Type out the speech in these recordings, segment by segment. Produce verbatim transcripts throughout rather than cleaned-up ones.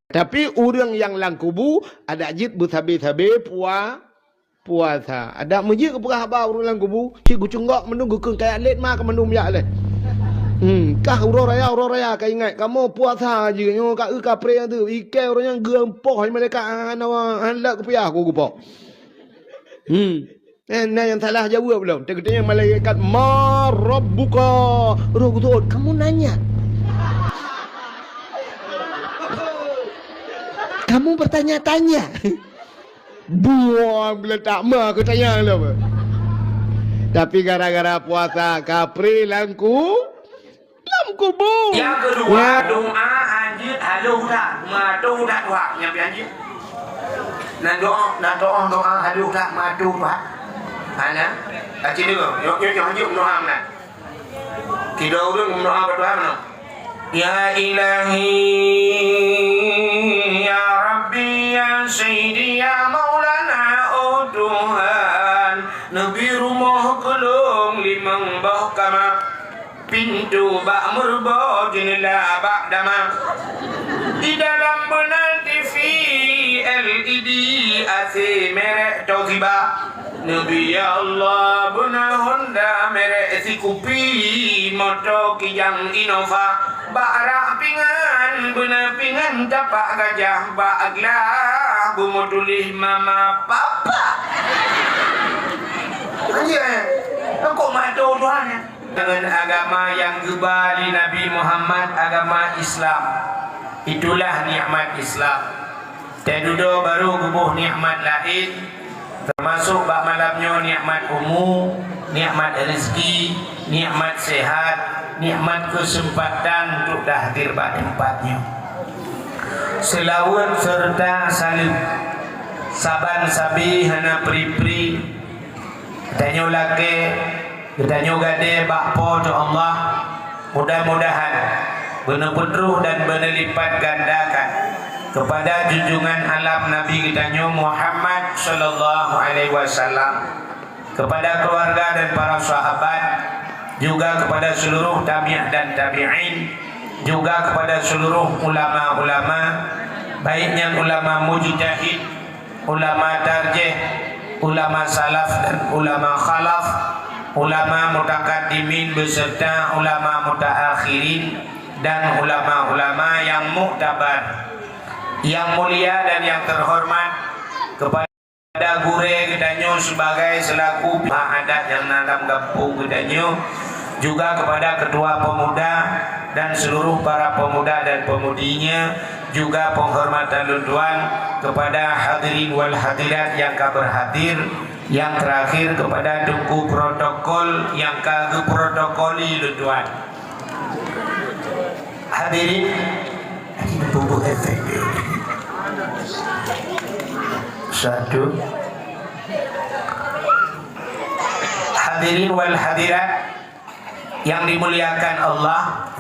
Tapi ureuëng nyang lam kubu, adak jeuet beusabe-sabe pua-, puasa. Adak meujeuet geupeugah haba ureuëng lam kubu, cit geucunggok mandum, geukheun kayat lét ma keu mandum jak lé. Hmm, kah uroe raya, uroe raya ka ingat, kamoe puasa jih, nyoe ka eu kapré tu, ikai ureuëng nyang geupoh malaikat, hana, hana lé kupiah ku geupoh. Hmm. Eh, na nyang salah jaweueb lom. Teukeutanyong malaikat, "Ma rabbuka?" Roh geutuot, "Kamu nanya. Kamu bertanya-tanya." Buang bila tak ma aku tanya lom. Tapi gara-gara puasa, kapri langku. Lam kubu. Nyang keudua, doa hanjeuet halôh that, meuatô that Tuhan nyang pih hanjeuet. Nan doa, nan doa, doa halôh that meuatô Tuhan. Hana? Aci deungoe, nyoe, nyoe, nyoe hanjeuet meudoa meunan. Sidroe ureueng meudoa bak Tuhan meunan. Ya Ilahi, ya Rabbi, ya Sayyidi, ya Maulana, oh Tuhan, neubri rumoh keu lôn limong boh kama. Pintoe bak meureubo, jeunela bak dama. Di dalam beuna T V L E D, A C merek Toshiba. Neubri ya Allah beuna Honda merek Scoopy, moto Kijang Innova. Bak rak pingan beuna pingan tapak gajah, bak glah beumeutuléh mama papa. Anjay, kok meuatô Tuhan ya? Deungon agama nyang geuba lé Nabi Muhammad, agama Islam. Itulah nikmat Islam. Teududoe barô geuboh nikmat laén, teumasok bak malam nyoe nikmat umu, nikmat rezeki, nikmat sehat, nikmat keuseumpatan untuk tahdir bak teumpat nyoe. Seulaweuet seureuta saleuem, saban sabe hana pri-pri, Geutanyoe lakée, geutanyoe gadée bak Po teu Allah, mudah-mudahan beuneupeutroh dan beuneulipatgandakan keupada junjungan alam Nabi geutanyoe Muhammad sallallahu alaihi wasallam, keupada keuluwarga dan para sahabat, juga keupada seuluruh tabi'in dan tabi'in, juga keupada seuluruh ulama-ulama, baik nyan ulama mujtahid, ulama tarjih, ulama salaf dan ulama khalaf, ulama mutakaddimin beserta ulama mutaakhirin, dan ulama-ulama nyang muktabar, nyang mulia dan nyang terhormat, kepada gurée geutanyoe sebagai selaku pihak adat nyang na lam gampông geutanyoe, juga kepada ketua pemuda dan seluruh para pemuda dan pemudinya, juga penghormatan lôn tuan kepada hadirin wal hadirat nyang ka berhadir, yang terakhir kepada teungku protokol nyang ka geuprotokoli lôn tuan. Hadirin, satu. Hadirin wal hadirat, yang dimuliakan Allah,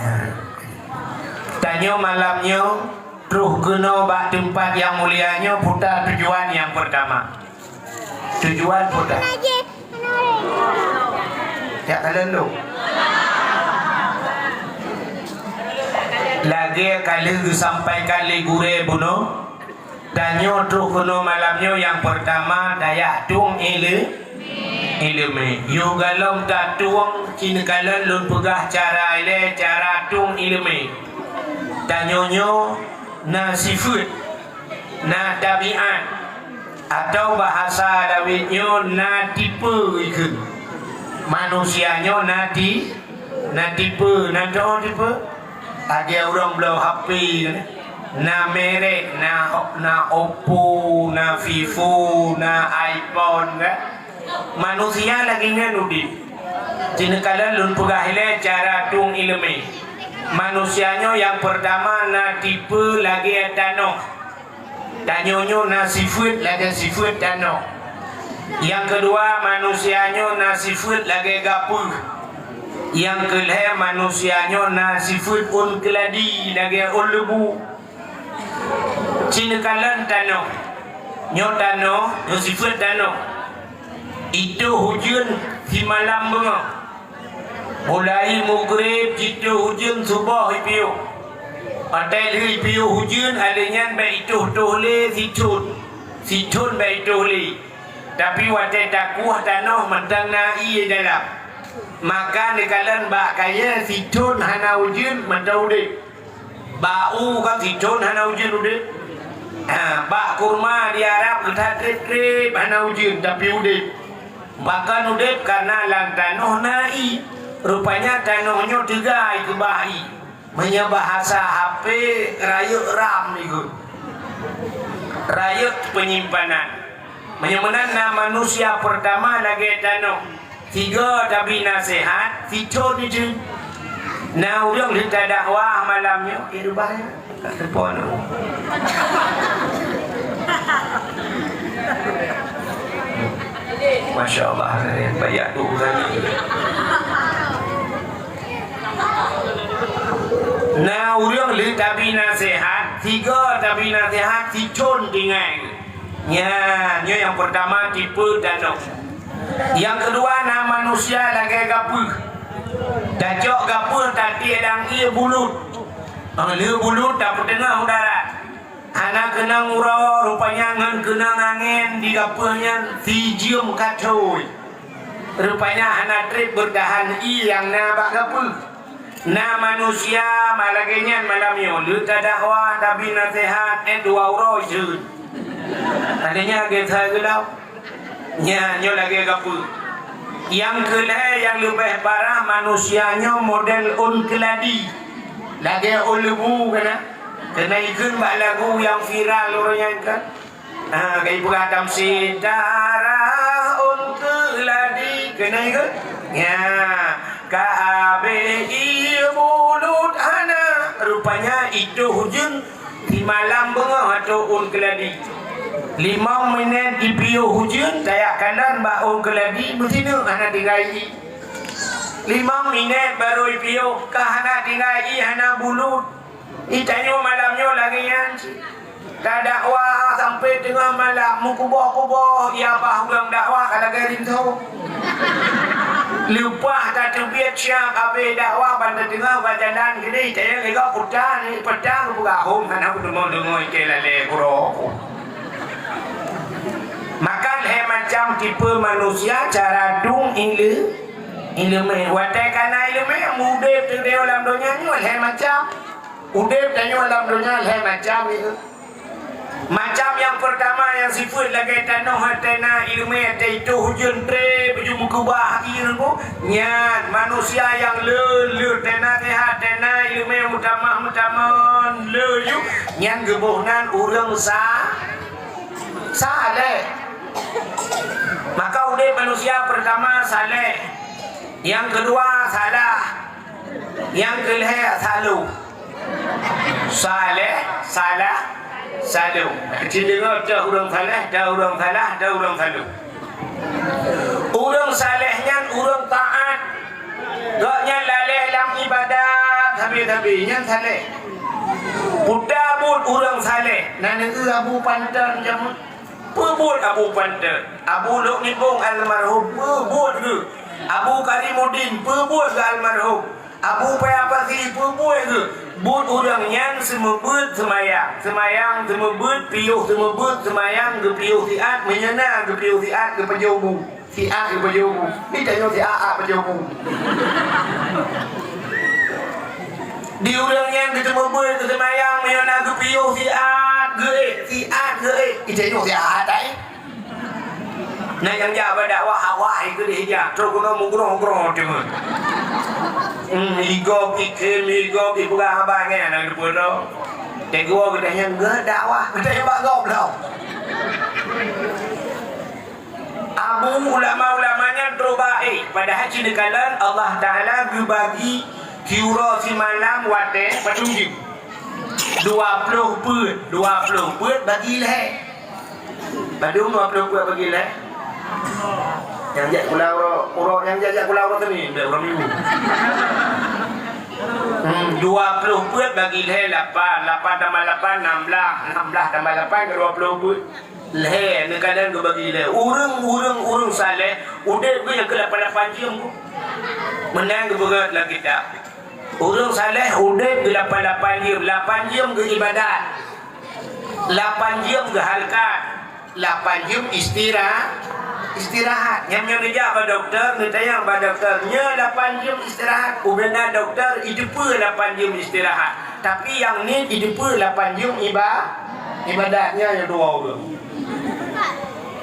tanyoe malam nyoe troh keunoe bak teumpat nyang mulia nyoe peue tujuan nyang peurtama. Tujuan peue? Jak kalon dong. Lagée ka lheueh geusampaikan lé gurée bunoe, tanyoe troh keunoe malam nyoe nyang peurtama tajak tueng ile-, ileumé. Yoh gohlom tatueng, ci neukalon lôn peugah cara ilée, cara tueng ileumé. Tanyoe nyoe na sifeuet, na tabiat, atau bahasa Dawét nyoe na tipe ikheun. Manusia nyoe na ti-, na tipe, na toh tipe. Lagée ureuëng bloe H P, na merek, na, na Oppo, na Vivo, na iPhone, kan? Manusia lagée nyan udeb. Ci neukalon lôn peugah ilée cara tueng ileumé. Manusia nyoe nyang peurtama na tipe lagée tanoh. Tanyoe nyoe na sifeuet lagée sifeuet tanoh. Nyang keudua, manusia nyoe na sifeuet lagée gapeuh. Nyang keulhée, manusia nyoe na sifeuet ôn keuladi lagée ôn leubu. Ci neukalon tanoh. Nyoe tanoh, nyoe sifeuet tanoh. Itôh ujeuen simalam beungoh. Mulai mugreb jitôh ujeuen suboh ipiôh. Watèe lheueh piôh ujeuen, lheueh nyan bèk itoh-toh lé sithon. Sithon bèk itoh lé. Tapi watèe takueh tanoh mantong na ié dalam. Maka neukalon bak kayèe sithon hana ujeuen mantong udép. Bak u kan sithon hana ujeuen udép. Ha, bak kurma di Arab geutanyoe trép-trép hana ujeuen tapi udép. Bahkan udép karena lam tanoh na ié. Rupanya tanoh nyoe teuga ié keubah ié. Meunyoe bahasa H P, rayeuk RAM ikôt. Rayeuk peunyimpanan. Meunyoe meunan na manusia peurtama lagèe tanoh. Sigoe tabi naseuhat, sithon ujeuen. Na ureueng lheueh tadakwah malam nyoe, eh, rubah nyoe. Ka teupon. Masya Allah, eh, banyak tu urusan ni. Na ureueng lheueh tabi naseuhat, sigoe tabi naseuhat, sithon tinggai. Nyan, nyoe nyang peurtama tipe tanoh. Nyang keudua na manusia lagèe gapeuh. Tacok gapeuh tatiek lam ié bulut. Lheueh bulut tapeuteungoh u darat. Hana keunong uroe, rupanya ngon keunong angèn di gapeuh nyan sijeuem kathôi. Rupanya hana trép beurtahan ié nyang na bak gapeuh. Na manusia ma-, lagèe nyan malam nyoe, lheueh tadakwah, tabi naseuhat, eh, dua uroe jeuet. Lagèe nyan lagèe that geulauh. Nyan, nyoe lagèe gapeuh. Nyang keulhèe nyang leubeh parah manusia nyoe model ôn keuladi. Lagèe ôn leubu kana. Kana ikheun bak lagu nyang viral uroe nyan kan. Ha, ka ipeugah tamsil darah ôn keuladi. Kana ikheun? Nya, ka abéh ié bulut hana. Rupanya itoh ujeuen simalam beungoh ateueh ôn keuladi. Limong minèt ipiôh ujeuen, tajak kalon bak ôn keuladi, meusineuk hana tinggai ié. Limong minèt barô ipiôh, ka hana tinggai ié, hana bulut. Itanyoe malam nyoe lagèe nyan cit. Tadakwah sampoe teungoh malam, meukuboh-kuboh, ya bah ureueng dakwah ka lagèe rinso. Leupah tateubiet siang abéh dakwah ban tateungoh bak jalan keudéh, tayang lé gob peutang, peutang geupeugah hom hana kudeungoe-deungoe ikei lalé keudroe. Maka lhèe macam tipe manusia cara dum ileu-, ileumèe. Watèe ka na ileumèe, udép teudeue lam donya nyoe lhèe macam. Udép tanyoe lam donya lhèe macam nyoe. Macam nyang peurtama nyang sifeuet lagèe tanoh watèe na ileumèe, watèe itoh ujeuen trép baju meukeubah ié nyan. Nyan manusia nyang le, le teuh na seuhat, teuh na ileumèe meutamah-meutamah le ju, nyan geuboh nan ureueng sa-, saleh. Maka udép manusia peurtama saleh, nyang keudua salah, nyang keulhèe saloh. Saleh, salah, saloh. Ci deungoe teuh ureueng saleh, teuh ureueng salah, teuh ureueng saloh. Ureueng saleh nyan ureueng taát. Gobnyan lalè lam ibadat sabe-sabe, nyan saleh. Peue buet ureueng saleh, na neueu Abu Panton jameun. Peue buet Abu Panton? Abu Lhok Nibong almarhum, peue buet geuh? Abu Karimudin, peue buet geuh almarhum? Abu Paya Pasi, peue buet geuh? Buet ureueng nyan seumeubeuet seumayang, seumayang seumeubeuet, piôh seumeubeuet, seumayang geupiôh siat, meunyoe na geupiôh siat geupajoh bu. Siat geupajoh bu. Di tanyoe siat-at pajoh bu. Di ureueng nyan geuseumeubeuet geuseumayang, meunyoe na geupiôh siat geuék, siat geuék. Di tanyoe siat-at, eh. Na nyang jak bak dakwah awai keudéh jak, trok keunoe meugroe-groe teuma. Hmm, igop ikhém, igop ipeugah haba nyan na geupeunoh. Teungku geutanyoe nyan geudakwah, geutanyoe bak gob lom. Abu ulama-ulama nyan trok ba éh, padahai ci neukalon Allah Taala geubagi siuroe simalam watèe padum jeuem. Dua ploh peuet, dua ploh peuet bagi lhèe. Padum dua ploh peuet bagi lhèe? Nyang jak sikula uroe, uroe nyang jak, jak sikula uroe Senin, bèk uroe Minggu. Hmm, dua ploh peuet bagi lhèe lapan, lapan tambah lapan, enam belas, enam belas tambah lapan ka dua ploh peuet. Lhèe, neukalon geubagi lhèe. Ureueng, ureueng, ureueng saleh, udép geuh nyang keu lapan-lapan jeuem geuh. Meunan geupeugah lam kitab. Ureuëng saleh udeb geu lapan-lapan jeuem, lapan jeuem geu ibadat, lapan jeuem geu hareukat, lapan jeuem istira-, istirahat. Nyang nyoe neujak bak dokto, neutanyong bak dokto, "Nyoe lapan jeuem istirahat?" Ubena dokto iteupeue lapan jeuem istirahat. Tapi nyang niet iteupeue lapan jeuem iba-, ibadat. Nyan nyang dua ureuëng.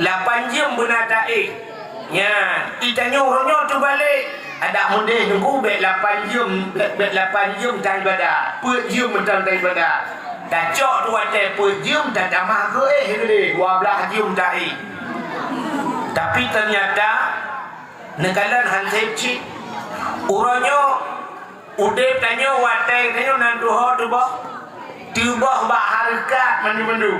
Lapan jeuem beuna taéh. Nyan, itanyoe uroe nyoe teubalek. Adak meudeh nunggu bèk lapan jeuem, bèk, bèk lapan jeuem taibadat. Peuet jeuem mantong taibadat. Tacok tu watèe peuet jeuem tatamah geuéh keudeh, dua blaih jeuem taéh. Tapi teunyata neukalon han sép cit. Uroe nyoe udeb tanyoe, watèe tanyoe nan tuho teuboh, teuboh bak hareukat mandum-mandum.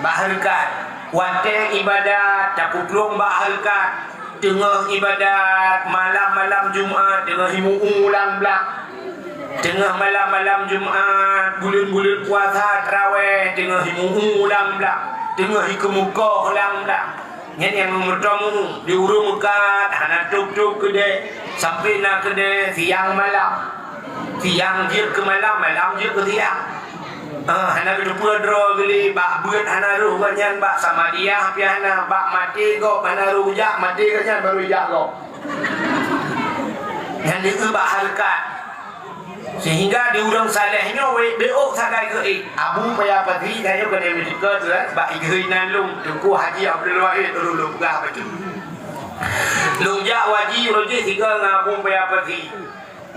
Bak hareukat. Watèe ibadat, tapeuplueng bak hareukat. Teungoh ibadat, malam-malam Jumat, teungoh imu-u lam blak. Teungoh malam-malam Jumat, buleuen-buleuen puasa, traweh, teungoh imu-u lam blak. Teungoh ikheumukoh lam blak. Nyan nyang meuteumu di ureuëng meukat, hana tôb-tôb keudeh, sampoe na keudeh siang malam. Siang jeuet keu malam, malam jeuet keu siang. Ah, hana geuteupeue droe geuli, bak beuet hana rôh gobnyan, bak samadiyah pih hana, bak maté gob hana rôh jak, maté gobnyan barô jak gob. Nyan deuh bak hareukat. Sehingga di ureuëng saleh nyoe wék beuôk sagai geuék. Abu Paya Pasi tanyoe keuneuk meuteuka tu, eh, bak igeuhôi nan lôn, Teungku Haji Abdul Wahid, lôn, lôn peugah bacut. Lôn jak haji roh jih sigoe ngon Abu Paya Pasi.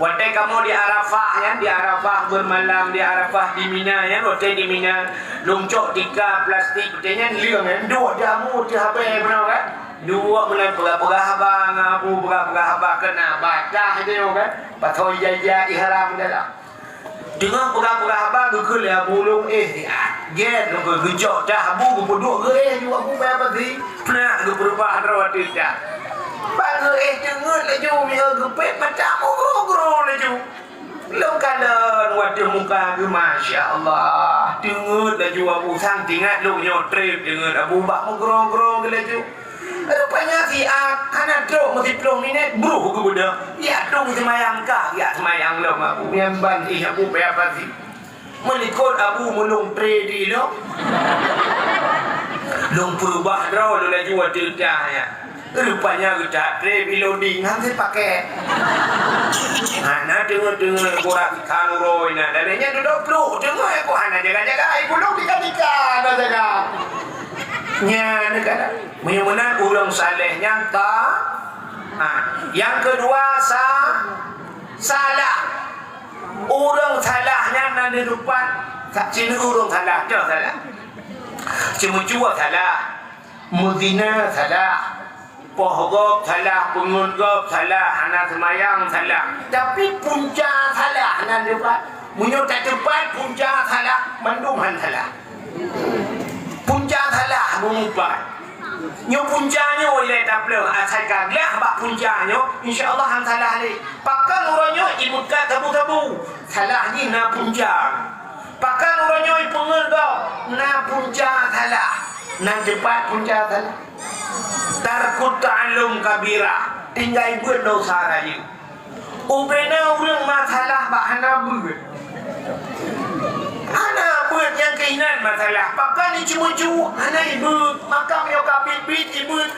Watèe kamoe di Arafah nyan, di Arafah bermalam, di Arafah di Mina nyan, watèe di Mina, lôn cok tika plastik, watèe nyan leueng nyan, duek jamu teuh habéh meunoe kan. Duek meunan peugah-peugah haba ngon Abu, peugah-peugah haba keunan, batah jinoe kan. Pasoe ija-ija ihram dalam. Teungoh peugah-peugah haba geukheun lé Abu lôn éh siat. Gét lôn geucok tah Abu geupeuduek geuéh ju Abu Paya Pasi. Peunak geupeurubah droe ateueh tah. Ban geuéh teungeut laju, meuheueh geupék mata meugroe-groe laju. Lôn kalon watèe muka geuh, masya Allah. Teungeut laju Abu, sang teuingat lôn nyoe trép teungeut Abu bak meugroe-groe geuh laju. Rupanya siat hana trok meusiplôh minét, bruh geubeudôh. Jak dong seumayang kah, jak seumayang lom Abu. Nyan ban éh Abu Paya Pasi. Meulikot Abu meulông tré di lôn. Lôn peurubah droe lôn laju ateueh tah nyan. Rupanya geutak trép ilodi ngon si pakèt. Hana teungeut-teungeut borak ikan uroe na. Dan nyan dudoe pluek teungeut, kok hana jaga-jaga, ai bulông tika-tika na jaga. Nyan kan. Meunyoe meunan ureuëng saleh nyan ta-, ha, nyang keudua sa-, salah. Ureuëng salah nyan na di depan, sa-, sineuk ureuëng salah, toh salah. Ceumeucue salah, meuzina salah, poh gob salah, peungeut gob salah, hana seumayang salah. Tapi punca salah na di depan. Meunyoe tateupat punca salah, mandum han salah. Punca salah beumeupat. Nyoe punca nyoe ilèe tapleueh, asai ka glah bak punca nyoe, insya Allah han salah lé. Pakon uroe nyoe ibuka sabu-sabu, salah jih na punca. Pakon uroe nyoe ipeungeut gob, na punca salah. Nan teupat punca salah. Tarkut ta'allum kabira, tinggai beuet dosa rayeuk. Ubena ureuëng masalah bak hana beuet. Hana beuet nyang keuinan masalah. Pakon iceumeucue hana ibeuet, maka meunyoe ka biet-biet ibeuet.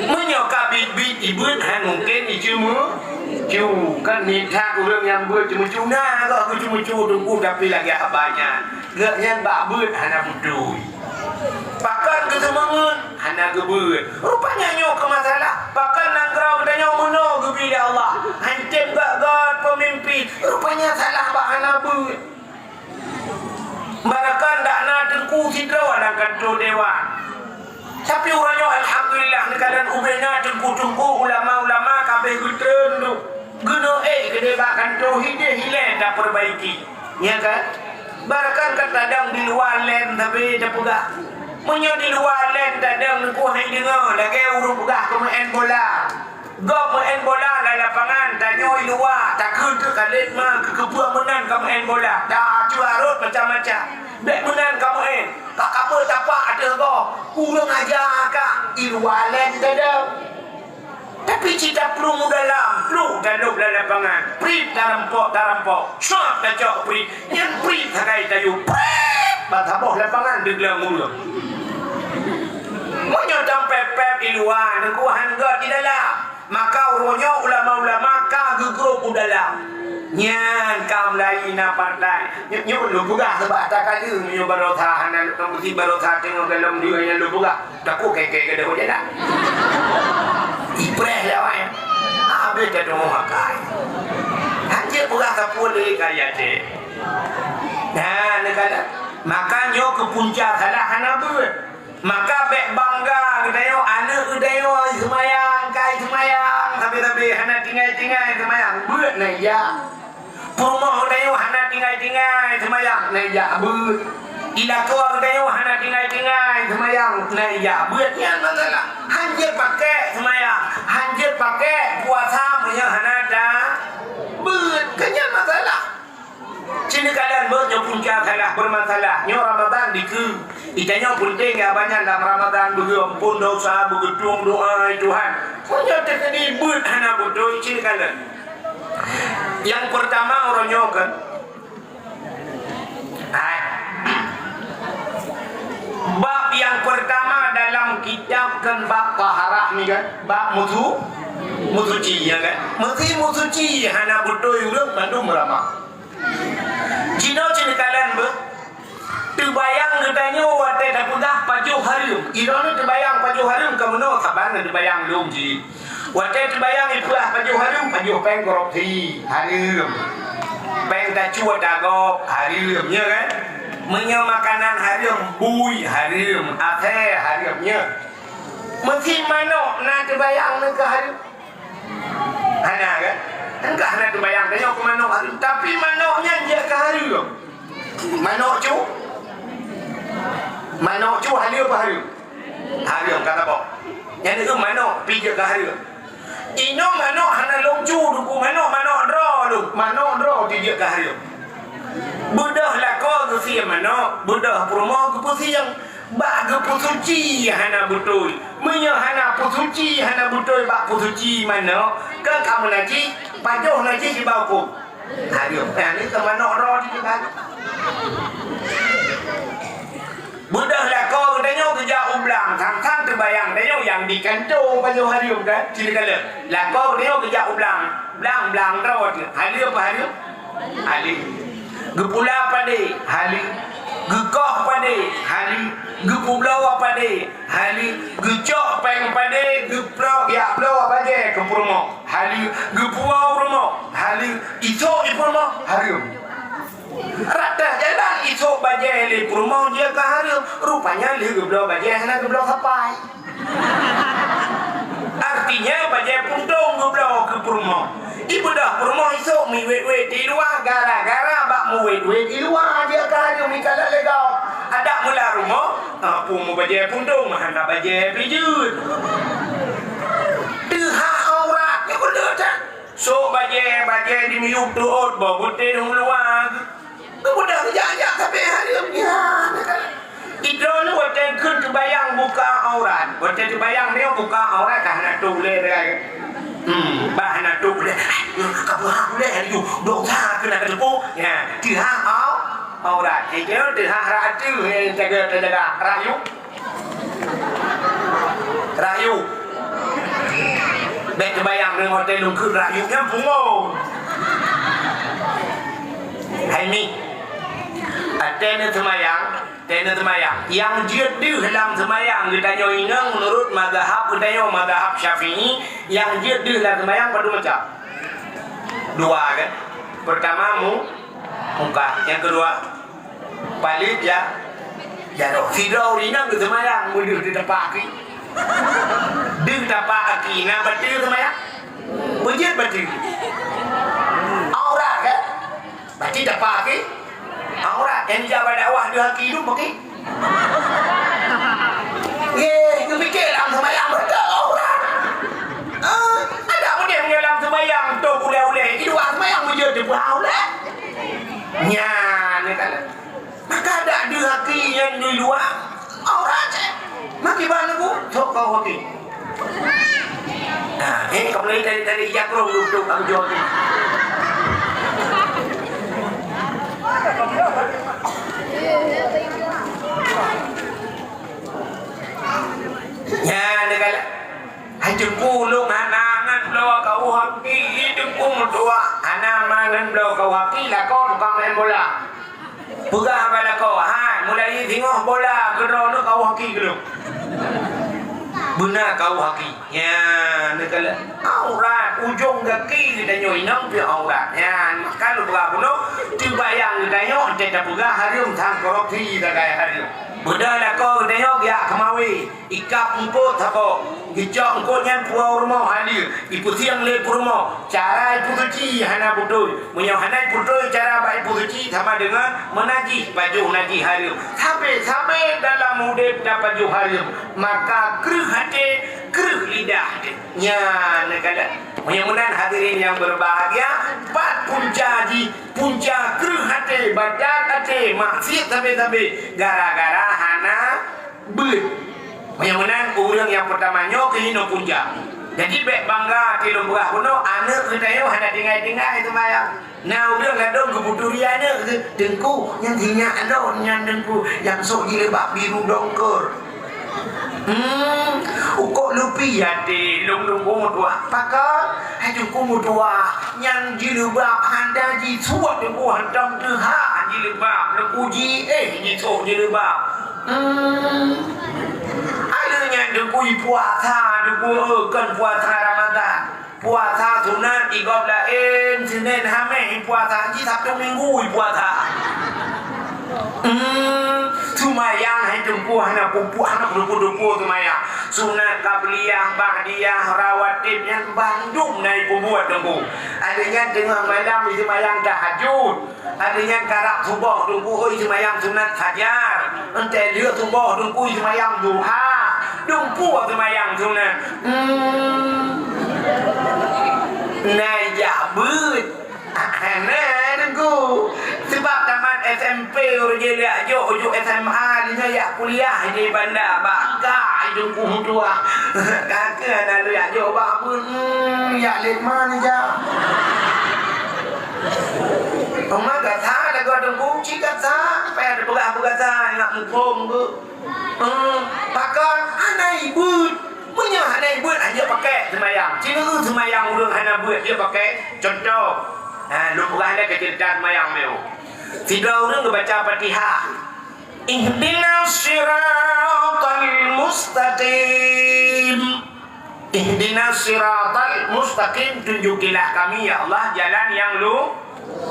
Meunyoe ka biet-biet ibeuet, han mungken iceumeucue. Kan nithat ureuëng nyang beuet ceumeucue, na geuh geuceumeucue teungku, tapi lagèe haba nyan. Geuh nyan bak beuet hana beutôi. Pakon geuseumeungeut, hana geubeuet. Rupanya nyoe keu masalah. Pakon nanggroe geutanyoe meunoe geubi lé Allah. Hanceb gét-gét peumimpin. Rupanya salah bak hana beuet. Barakon dak na teungku sidroe lam kantô dewan. Tapi uroe nyoe alhamdulillah, neukalon ubena teungku-teungku, ulama-ulama ka abéh geutreun duek. Geuneuk ék keudeh bak kantô hideh ilèe tapeubaiki. Nya kan? Barakon ka tadong di luwa lén sabe tapeugah. Meunyoe di luwa lén tadong teungku hai deungoe lagèe ureuëng peugah keu meu'en bola. Gob meu'en bola lam lapangan, tanyoe i luwa, takheun keu kalét ma, keu keupeue meunan ka meu'en bola. Taceurah rhot macam-macam. Bèk meunan ka meu'en. Ka kapeue tapak ateueh gob. Ureuëng aja ka i luwa lén tadong. Pih cit taplueng u dalam, pluek talôb lam lapangan. Prit tarampok, tarampok. Cok tacok prit. Nyan prit sagai tayue. Prit! Ban saboh lapangan teugleng ureueng. Meunyoe tampép-pép di luwa, neukuhan gét di dalam. Maka uroe nyoe ulama-ulama ka geugrôp u dalam. Nyan ka mulai na partai. Nyoe, nyoe lôn peugah sabab ata ka lheueh, meunyoe baroesa hana lôn meusti baroesa teungoh galom dua nyan lôn peugah. Takot kèe-kèe gadôh jalan. Ipreh lé awak nyan. Habéh tateumé akai. Hanjeuet peugah sapeue lé kaya teh. Nah, neukalon. Maka nyoe keu punca salah hana beuet. Maka bèk bangga geutanyoe, aneuk geutanyoe seumayang, kai seumayang, sabe-sabe hana tinggai-tinggai seumayang. Beuet na ija. Peurumoh geutanyoe hana tinggai-tinggai seumayang, na ija beuet. Di lakoe geutanyoe hana tinggai-tinggai seumayang, na ija beuet. Nyan masalah. Hanjeuet pakèk seumayang, hanjeuet pakèk puasa meunyoe hana tabeuet. Kan nyan masalah. Ci neukalon beuet nyoe punca salah, beumasalah. Nyoe Ramadhan dikeue. Geutanyoe peunteng ya banyak lam Ramadhan, beugeuamphon dosa, beugeutueng doa, ai Tuhan. Meunyoe teukeudi beuet hana beutôi, ci neukalon. Nyang peurtama uroe nyoe kan. Hai. Bab nyang peurtama dalam kitab kan bab taharah ni kan, bab musu-, musuci ya kan. Meusi musuci hana beutôi ureueng mandum ramah. Jinoe ci neukalon beuh. Teubayang geutanyoe watèe tapeugah pajoh hareuem. Droeneuh teubayang pajoh hareuem ka meunoe saban na teubayang lom jih. Watèe teubayang ipeugah pajoh hareuem, pajoh pèng korupsi, hareuem. Pèng tacut tagob, hareuem, ya kan? Meunyoe makanan hareuem, bui, hareuem, asèe, hareuem, ya. Meusi manok na teubayang neu keu hareuem? Hana kan? Engkah na teubayang tanyoe keu manok hareuem, tapi manok nyan jeuet keu hareuem. Manok cu? Manok cu halal apa hareuem? Hareuem, ka saboh. Nyan keuh manok pih jeuet keu hareuem. Inoe manok hana lôn cu, Teungku, manok, manok droe lôn. Manok droe pih jeuet keu hareuem. Beudôh lakoe geusie manok, beudôh peurumoh geupeusieng. Bak geupeusuci hana beutôi. Meunyoe hana peusuci hana beutôi bak peusuci manok, kan ka meunajih, pajoh najih iba hukôm. Hareuem. Nah, nyoe keuh manok droe di diban. Beudôh lakoe geutanyoe geujak u blang, sang-sang teubayang tanyoe nyang di kantô pajoh hareuem kan, ci neukalon. Lakoe geutanyoe geujak u blang, blang, blang droe teuh. Halal apa hareuem? Halal. Geupula padé, halal. Geukoh padé, halal. Geupeubloe padé, halal. Geucok pèng padé, geuploe, geujak bloe bajèe keu peurumoh, halal. Geupuwoe u rumoh, halal. Isôk i peurumoh, hareuem. Rata jalan isôk bajèe lé peurumoh jeuet keu hareuem, rupanya lheueh geubloe bajèe hana geubloe sapai. Artinya, bajèe puntông geubloe keu peurumoh. Ibeudôh peurumoh isôk meuwét-wét di luwa gara-gara bak meuwét-wét di luwa jeuet keu hareuem ikalon lé gob. Adak meulah rumoh, ah, peue meubajèe puntông, hana bajèe pih jeuet. Teuhah aurat, nyoe beutôi that. Sôk bajèe, bajèe di miyueb teuôt, boh beutéh u luwa. Geubeudôh jak-jak sabe hareuem nyan. Idroeneuh watèe kheun teubayang buka aurat. Watèe teubayang nyoe buka aurat ka hana tôp lé, kan? Hmm, bah hana tôp lé. Ka beuhah lé, ayo, dosa keu na kateupeue. Ya, teuhah au-, aurat. Nyoe teuhah rot ateueh, eh, jaga, tajaga. Rayu. Rayu. Bèk teubayang deungon watèe lôn kheun rayu nyan pungo. Hai mi. Watèe neuseumayang, watèe neuseumayang. Nyang jeuet deuh lam seumayang geutanyoe inong meunurot mazhab geutanyoe, mazhab Syafi'i, nyang jeuet deuh lam seumayang padum macam? Dua kan? Peurtama mu-, muka. Nyang keudua? Paleuet ja-, jaroe. Sidroe ureueng inong geuseumayang, meudeuh di tapak aki. Deuh tapak aki, na bateue seumayang? Beujeuet bateue. Aurat, kan? Berarti tapak aki aurat. Nyang jak bak dakwah deuh aki dum, aki. Yeh, geupike lam seumayang beutôi aurat. Ah, adak meudeh meunyoe lam seumayang, tôp ulèe-ulèe. Di luwa seumayang beujeuet teupeue aurat. Nyan, kan? Maka adak deuh aki nyang di luwa, aurat cit. Maki ban Teungku, sok kau aki. Nah, eh, kamu lagi dari, dari Jakrong duduk, kamu jawab ni. Ya, dia kata, "Hai Teungku, ulôn hana ngon bloe kawöh aki, Teungku meutuah. Hana mangat bloe kawöh aki, lakoe tukang main bola." Peugah bak lakoe, "Hai, mulai singoh bola keudroe nyoe kawöh aki keu lôn." Beuna kawöh aki. Ya, neukalon aurat, ujong gaki geutanyoe inong pih aurat. Ya, maka lôn peugah bunoe, teubayang geutanyoe, 'oh teupeugah hareuem, sang korupsi sagai hareuem. Beudôh lakoe geutanyoe geujak keumawe. Ikab eungkôt saboh, geucok eungkôt nyan puwoe rumoh haleue, ipeusieng lé peurumoh. Cara ipeusuci hana beutôi. Meunyoe hana ipeubeutôi cara bak ipeusuci, sama deungon meunajih, pajoh najih hareuem. Sabe-sabe dalam udeb tapajoh hareuem, maka kreueh até, kreueh lidah. Nyan neukalon. Meunyoe meunan hadirin nyang berbahagia, pat punca jih, punca kreueh até, badat até, maksiet sabe-sabe, gara-gara hana beuet. Meunyoe meunan, ureueng nyang peurtama nyoe keuh inoe punca. Jadi, bék bangga até lôn peugah bunoe, aneuk geutanyoe hana tinggai-tinggai seumayang. Na ureueng ladôm geuputuri aneuk geuh, "Teungku, nyan sinyak lôn nyan, Teungku, nyang sôk jilbab biru dongkor." Hmm, ukok lupi até lôn, Teungku meutuah. Pakon? Hai Teungku meutuah, nyang jilbab hana jisuet, Teungku, hantom teuhah jilbab, Teungku, jiéh jisôk jilbab. Hmm. Aleuh nyan Teungku ipuasa, Teungku, kon puasa Ramadan. Puasa sunat igob laén, Senin Hamèh ipuasa, ji Sabtu Minggu ipuasa. Hmm, seumayang hai Teungku hana pupuk, hana peudupo-dupo seumayang. Sunat qabliyah, ba'diyah, rawatib nyan bandum na ipeubuet Teungku. Aleuh nyan teungoh malam iseumayang tahajud. Aleuh nyan karab suboh Teungku, oi, seumayang sunat fajar. Enteuk lheueh suboh Teungku seumayang duha. Dumpeue seumayang sunat. Hmm. Na jak beuet. Hana Teungku. Sebab tamat S M P ureueng jih jak jok, jok S M A, lheueh nyan jak kuliah di Banda. Baka Teungku meutuah. Ka keuh hana lôn jak jok bak beuet. Hmm, jak lét man jak. Teuma gata lagoe Teungku, cit gata, payah teupeugah-peugah gata, ingat muphom geuh. Hmm, pakon hana ibeuet. Meunyoe hana ibeuet, hana pakai seumayang. Cina seumayang ureueng hana beuet, dia pakai. Contoh, ha, lôn peugah lé keu ceurita seumayang lé. Sidroe ureueng geubaca Fatihah. Ihdinas siratal mustaqim. Ihdinas siratal mustaqim, tunjukilah kami, ya Allah, jalan yang lu-,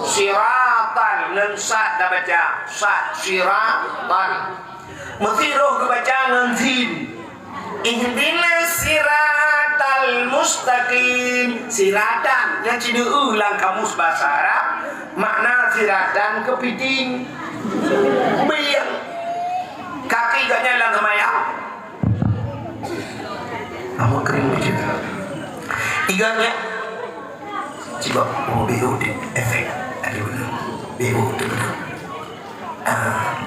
siratal, ngon sad tabaca, sad, siratal. Meusti roh geubaca ngon sin. Ihdinas siratal mustaqim. Siratan, nyan ci deuh lam kamus bahasa Arab, makna siratan keupiting. Bieng. Kaki geuh nyan lam seumayang. Awak kering macam tu. Tiga nya. Cuba, oh, B O D efek. Ada betul. B O D betul. Ah.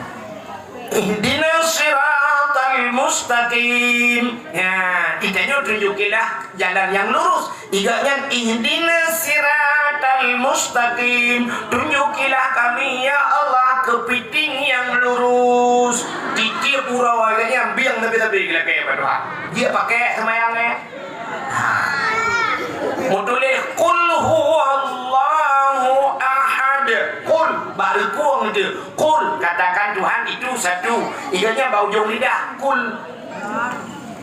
Ihdinas siratal mustaqim. Ya, geutanyoe tunjukilah jalan yang lurus. Tiga nyan, ihdinas siratal mustaqim. Tunjukilah kami, ya Allah, keupiting nyang lurus. Tiep-tiep uroe geuh nyan bieng sabe-sabe geulakée bak Tuhan. Dia pakai seumayang, eh? Ha. Meutuléh, "Qul huwallahu ahad." Qul, bak reukong tu. "Qul," katakan Tuhan itu satu. Tiga nyan bak ujong lidah. Qul.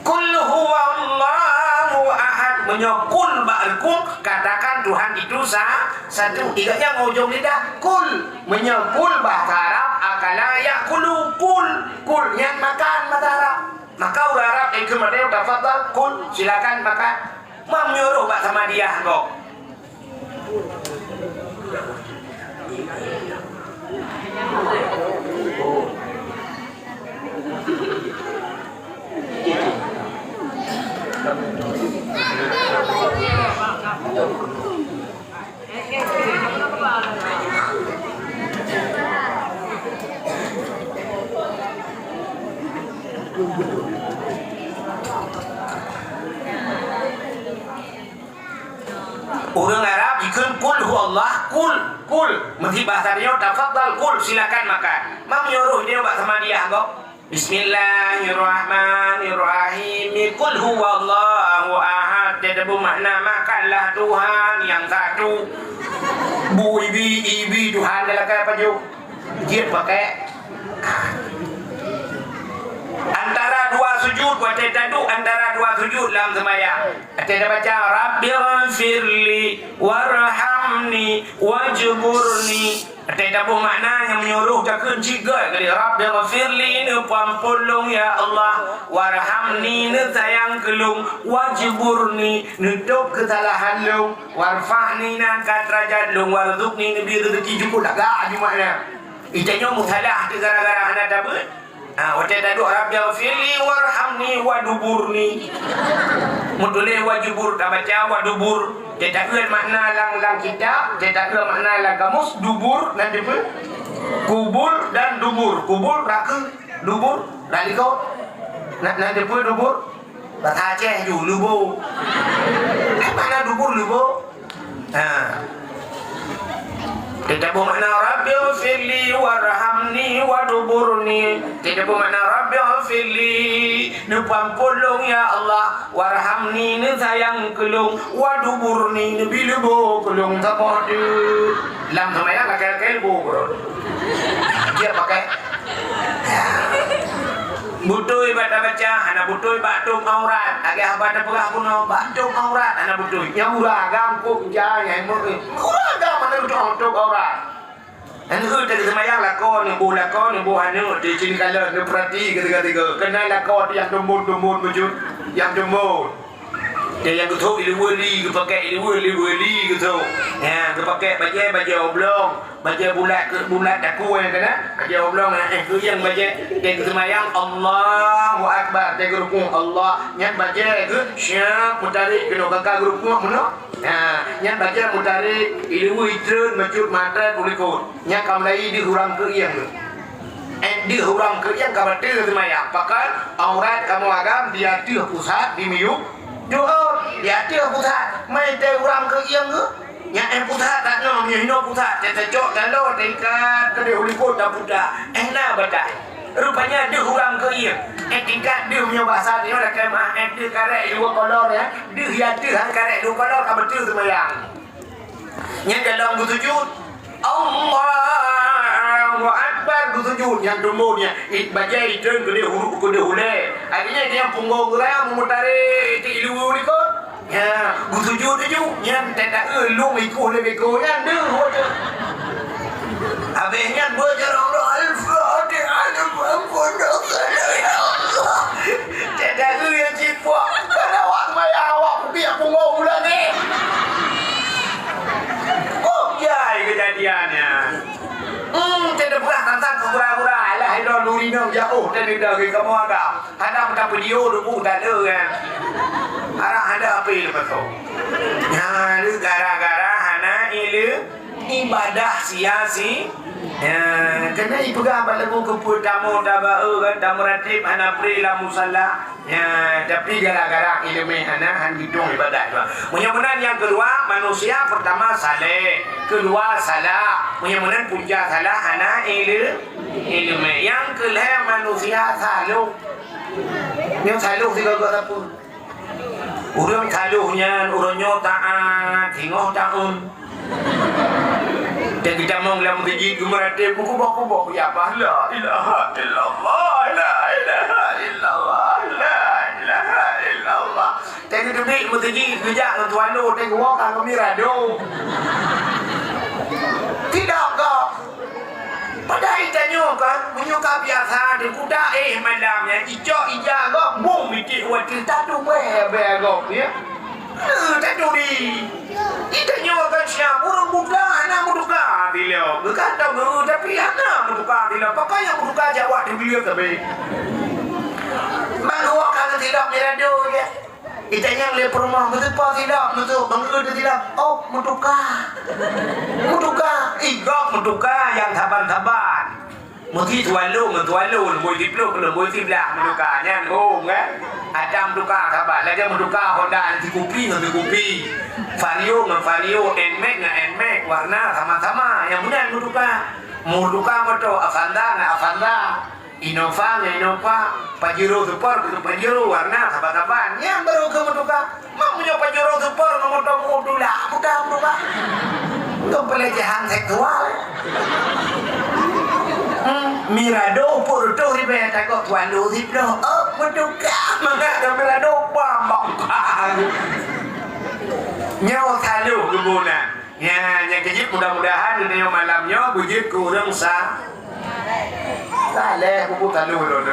"Qul huwallahu ahad." Meunyoe qul bak reukong, katakan Tuhan itu sa-, satu. Tiga nyan bak ujong lidah. Qul. Meunyoe qul bahasa Arab, akala ya'kulu. Qul. Qul nyan makan bahasa Arab. Maka ureueng Arab ikheun, "Tafadhal, kul, silakan makan." Mam nyuruh bak sama dia kok. Ureuëng Arab jikheun kul huwallah, kul, kul. Meusi bahasa tanyoe tafadhal kul, silakan makan. Meunyoe roh idéh bak Samadiyah gob. Bismillahirrahmanirrahim. Kul huwallahu ahad. Teutabeueng makna makanlah Tuhan yang satu. Bu ibi, ibi Tuhan dalam kaya pajoh. Jeuet pakai. Antara dua sujud, watée taduek antara dua sujud lam seumayang. Watée tabaca, "Rabbighfirli warhamni wajburni." Watée taboh makna nyang meunyoe roh takheun cit gét kali, "Rabbighfirli," neupeuampôn lôn ya Allah, "warhamni," neusayang keu lôn, "wajburni," neutôb keusalahan lôn, "warfa'ni," neuangkat deurajat lôn, "warzuqni," neubri reuzeuki cukôp lagak jeuet makna. Geutanyoe meusalah teuh gara-gara hana tabeuet. Ha, watée taduek, "Rabbighfirli warhamni waduburni." Meutuléh wajubur, tabaca wadubur. Teutabeuet makna lam, lam kitab, teutabeuet makna lam kamus, dubur, nan teupeue? Kubur dan dubur. Kubur, rakeu, dubur, ralikot. Nan, nan teupeue dubur? Bahasa Aceh ju, leubo. Eh, makna dubur leubo. Ha. Teutabeueng makna, "Rabbighfirli warhamni waduburni." Teutabeueng makna, "Rabbighfirli," neupeuampôn lôn ya Allah, "warhamni," neusayang keu lôn, "waduburni," neubri leubo keu lôn saboh teuk. Lam seumayang lakée-lakée leubo keu lôn. Dia pakai. Beutôi bak tabaca, hana beutôi bak tôb aurat. Lagée haba tapeugah bunoe, bak tôb aurat hana beutôi. Nyang ureuëng agam kok jai, nyang ureuëng agam hana beutôi tôb aurat. Hana beutôi seumayang lakoe neuboh, lakoe neuboh aneuk, teucin kalon, neupeurati keu tiga-tiga. Keunan lakoe nyang tumbon-tumbon beujeuet, nyang tumbon. Nyang, nyang geuthok ileue li, geupakék ileue, ileue li geuthok. Nyang geupakék bajée, bajée oblong, bajée bulat, bulat takue nyang keunan, bajée oblong nyang éh keuieng bajée. Teuh geuseumayang, Allahu Akbar, teuh geurukuk, Allah. Nyan bajée geuh siap meutarek keunoe, ka ka geurukuk meunoe. Nah, nyan bajée meutarek, ileue itreun bacut matrek u likot. Nyan ka mulai deuh urang keuieng geuh. Eh, deuh urang keuieng ka bateue seumayang. Pakon aurat kamoe agam di ateueh pusat, di miyueb jeuet, di ateueh pusat. Meutai urang keuieng geuh, nyan éh pusat that nyoe, meunyoe hinoe pusat, teucok taloe, teuikat keudeh u likot taputa. Éh na batai. Rupanya deuh urang keuieng. Éh tingkat deuh, meunyoe basa nyoe lakée meu'ah, éh deuh karek dua kolor, ya. Deuh di ateueh han karek dua kolor ka bateue seumayang. Nyan dalam beusujud, Allahu Akbar, beusujud. Nyan tumbon nyan, it bajée itreun keudeh huruf keudeh ulée. Artinya dia punggong geuraya meumutari ti ilu likot. Ya, beusujud laju. Nyan tanda e lung ikôh lé beko nyan deuh. Habéh nyan beujarang Al-Fatihah. Tanda e nyang cipok. Kan awak maya awak kupiak punggong bulan ni. Oh, jai kejadian nyan. Hmm, teudeubah tantang keu gura-gura. Alah, inoe luri nong jauh tadi dah ke kamu agam. Hana meuta video dulu dah le kan. Harap hana api lepas tu. Nyan gara-gara hana ileue ibadah sia-si. Ya, kena ipeugah bak lagu keupeue tamu tabae kan, tamu ratib hana pri lam musala. Ya, tapi gara-gara ileumé hana, han gitong ibadah dua. Meunyoe meunan nyang keudua, manusia pertama saleh, keudua salah. Meunyoe meunan punca salah hana ileu-, ileumé. Nyang keulhée manusia saloh. Nyoe saloh sigoe-goe sapeue? Ureuëng saloh nyan uroe nyoe taát, singoh taun. Dan geutamong lam meuseujid geumeuratéb meukuboh-kuboh, ya Allah, la ilaha illallah, la ilaha illallah, la ilaha illallah. Dan geuteubiet meuseujid geujak ngon tuan lo, dan geuwoe ka ngon mirado. Tidak kah? Padahai tanyoe kan, meunyoe ka biasa di kuda éh malam nyan, icok ija gob, bung mitik watèe tatu bèe-bèe gob, ya. Hana taturi. Itanyoe kan siap, ureueng buta hana meutuka tilok. Geukantong guru, tapi hana meutuka tilok. Pakon nyang meutuka jak wak teubileuk sabe. Ban geuwak ka geutilok mirado, ya. Itanyong lé peurumoh, "Meuteupeu silop?" "Meuteupeu." "Bang eu teusilop?" "Oh, meutuka." Meutuka. Ih, gob meutuka nyang saban-saban. Meusti Tuan Lo ngon Tuan Lo, Leumboi Siploh ngon Leumboi Siblah meutuka. Nyan hom kan? Adak meutuka saban, lagèe meutuka Honda ngon sikupi ngon sikupi, Vario ngon Vario, Nmax ngon Nmax, warna sama-sama. Nyang meunan meutuka. Meutuka moto Avanza ngon Avanza, Innova ngon Innova, Pajero Sport ngon Pajero, warna saban-saban. Nyan baru keu meutuka. Meunyoe Pajero Sport ngon moto mudu lah, bukan berubah. Untuk pelecehan seksual. Hmm, Mirado peuet reutôh ribèe, takot Tuan Lo Siploh. Oh, meutuka. Mangat ngon Mirado bambang. Nyoe saloh geuboh na. Nya, nyang keujeuet, mudah-mudahan geutanyoe malam nyoe beujeuet keu ureueng sa-, saleh, buku talu lôn.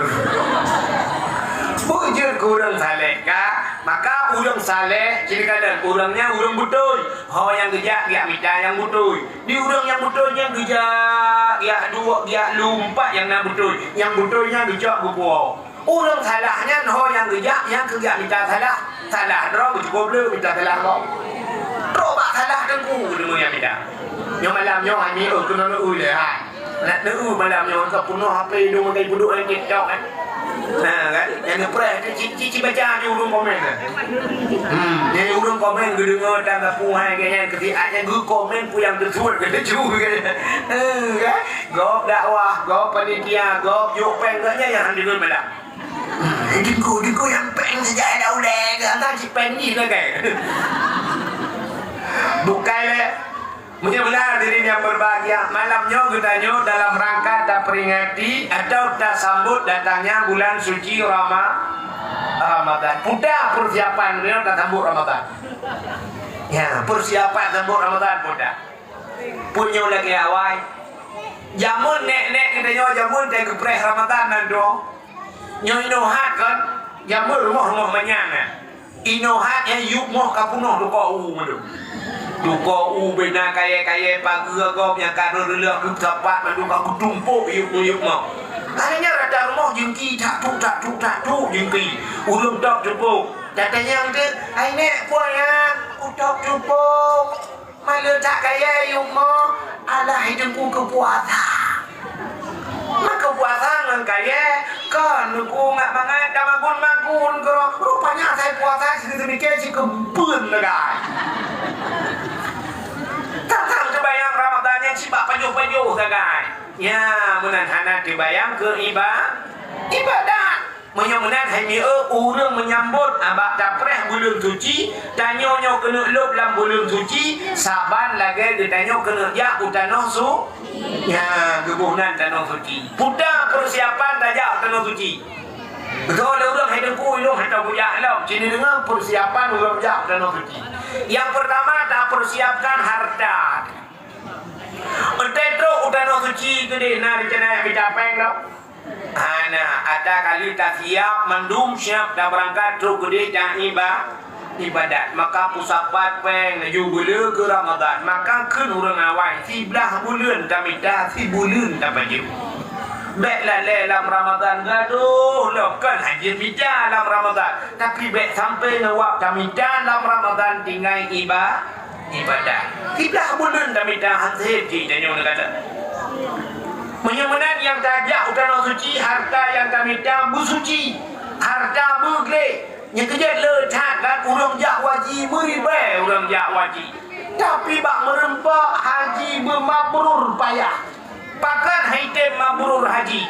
Beujeuet keu ureueng saleh, ka? Maka ureueng saleh, sinoe kalon, ureueng nyan ureueng beutôi. Ho nyang geujak, geujak mita nyang beutôi. Di ureueng nyang beutôi nyan geujak, geujak duek, geujak lumpat nyang na beutôi. Nyang beutôi nyan geucok geupuwoe. Ureueng salah nyan ho nyang geujak, nyang keu geujak mita salah. Salah droe geucuko bleue mita salah gob. Trok bak salah teungku deungon nyang mita. Nyoe malam nyoe hai mi, oh, keunoe neu-eu lé hai. Nak neu-eu malam nyoe ka peunoh H P idong makai peuduek ngon TikTok kan. Nah kan, nyang neupreh tu ci, ci, ci baca di ureueng komen tu. Hmm, nyang ureueng komen geudeungoe dan gapu hai gaya keu siat nyang geukomen peue nyang teusuet keu teuju kan. Eh, kan? Gob dakwah, gob panitia, gob jok péng geuh nyan nyang han deungon malam. Teungku, teungku nyang péng saja ada ulèe ke, entah cit péng jih lagèe. Bukai lé. Meunyoe beuna hadirin yang berbahagia, malam nyoe geutanyoe dalam rangka taperingati atau tasambot datangnya bulan suci Rama-, Ramadan. Peue ta persiapan nyoe tasambot Ramadan. Ya, persiapan sambot Ramadan peue ta. Peue nyoe lagèe awai. Jameun nèk-nèk geutanyoe jameun teuh geupreh Ramadan nan dong. Nyoe inoe hat kan, jameun rumoh-rumoh manyang nyan. Inoe hat nyan yup moh ka peunoh duko u mandum. Duko u beuna kayèe-kayèe pageue gob nyang ka reureuleuh geusapat mandum ka geutumpôk yup-yup moh. Akhirnya rata rumoh jeungki tak tuk, tak tuk, tak tuk jeungki. Ureueng top tupôk. Tatanyong teuk, "Hai nèk, peue nyang?" "Ku top tupôk." "Maleutak kayèe yup moh." "Alah, hai teungku keu puasa." "Meukeue puasa ngon kayèe?" "Kon, teungku, ngat mangat tamagun-magun keudroe." Rupanya asai puasa sikeumike sikeubeuen sagai. Tantang teubayang Ramadan nyan cit bak pajoh-pajoh sagai. Nya, meunan hana teubayang keu iba-, ibadat. Meunyoe meunan hai mieu, ureueng meunyambot bak tapreh buleuen suci, tanyoe nyoe keuneuk lôb lam buleuen suci, saban lagèe geutanyoe keuneuk jak u tanoh su-, nya, geuboh nan tanoh suci. Peue ta persiapan tajak u tanoh suci. Beutôi lé ureueng hai teungku, ilôn hana kujak lom. Ci neudeungoe persiapan ureueng jak u tanoh suci. Nyang peurtama, tapersiapkan harta. Enteuk trok u tanoh suci keudeh na reuncana jak mita péng lom? Hana, ata kali tasiap mandum siap tabeurangkat trok keudeh jak iba-, ibadat. Maka peusapat péng laju beuleu keu Ramadan. Maka kheun ureueng awai, siblaih buleuen tamita, sibuleuen tapajoh. Bèk lalè lam Ramadan gadôh lom, kon hana jeuet mita lam Ramadan, tapi bèk sampoe neuwab tamita lam Ramadan tinggai iba-, ibadat. Siblaih buleuen tamita han sép jih tanyoe neugata. Meunyoe meunan nyang tajak u tanoh suci, harta nyang tamita beusuci, harta beugleh. Nyang keujeuet le that kan ureueng jak haji meuribèe ureueng jak haji. Tapi bak meureumpok haji beumabrur payah. Pakon han item mabrur haji?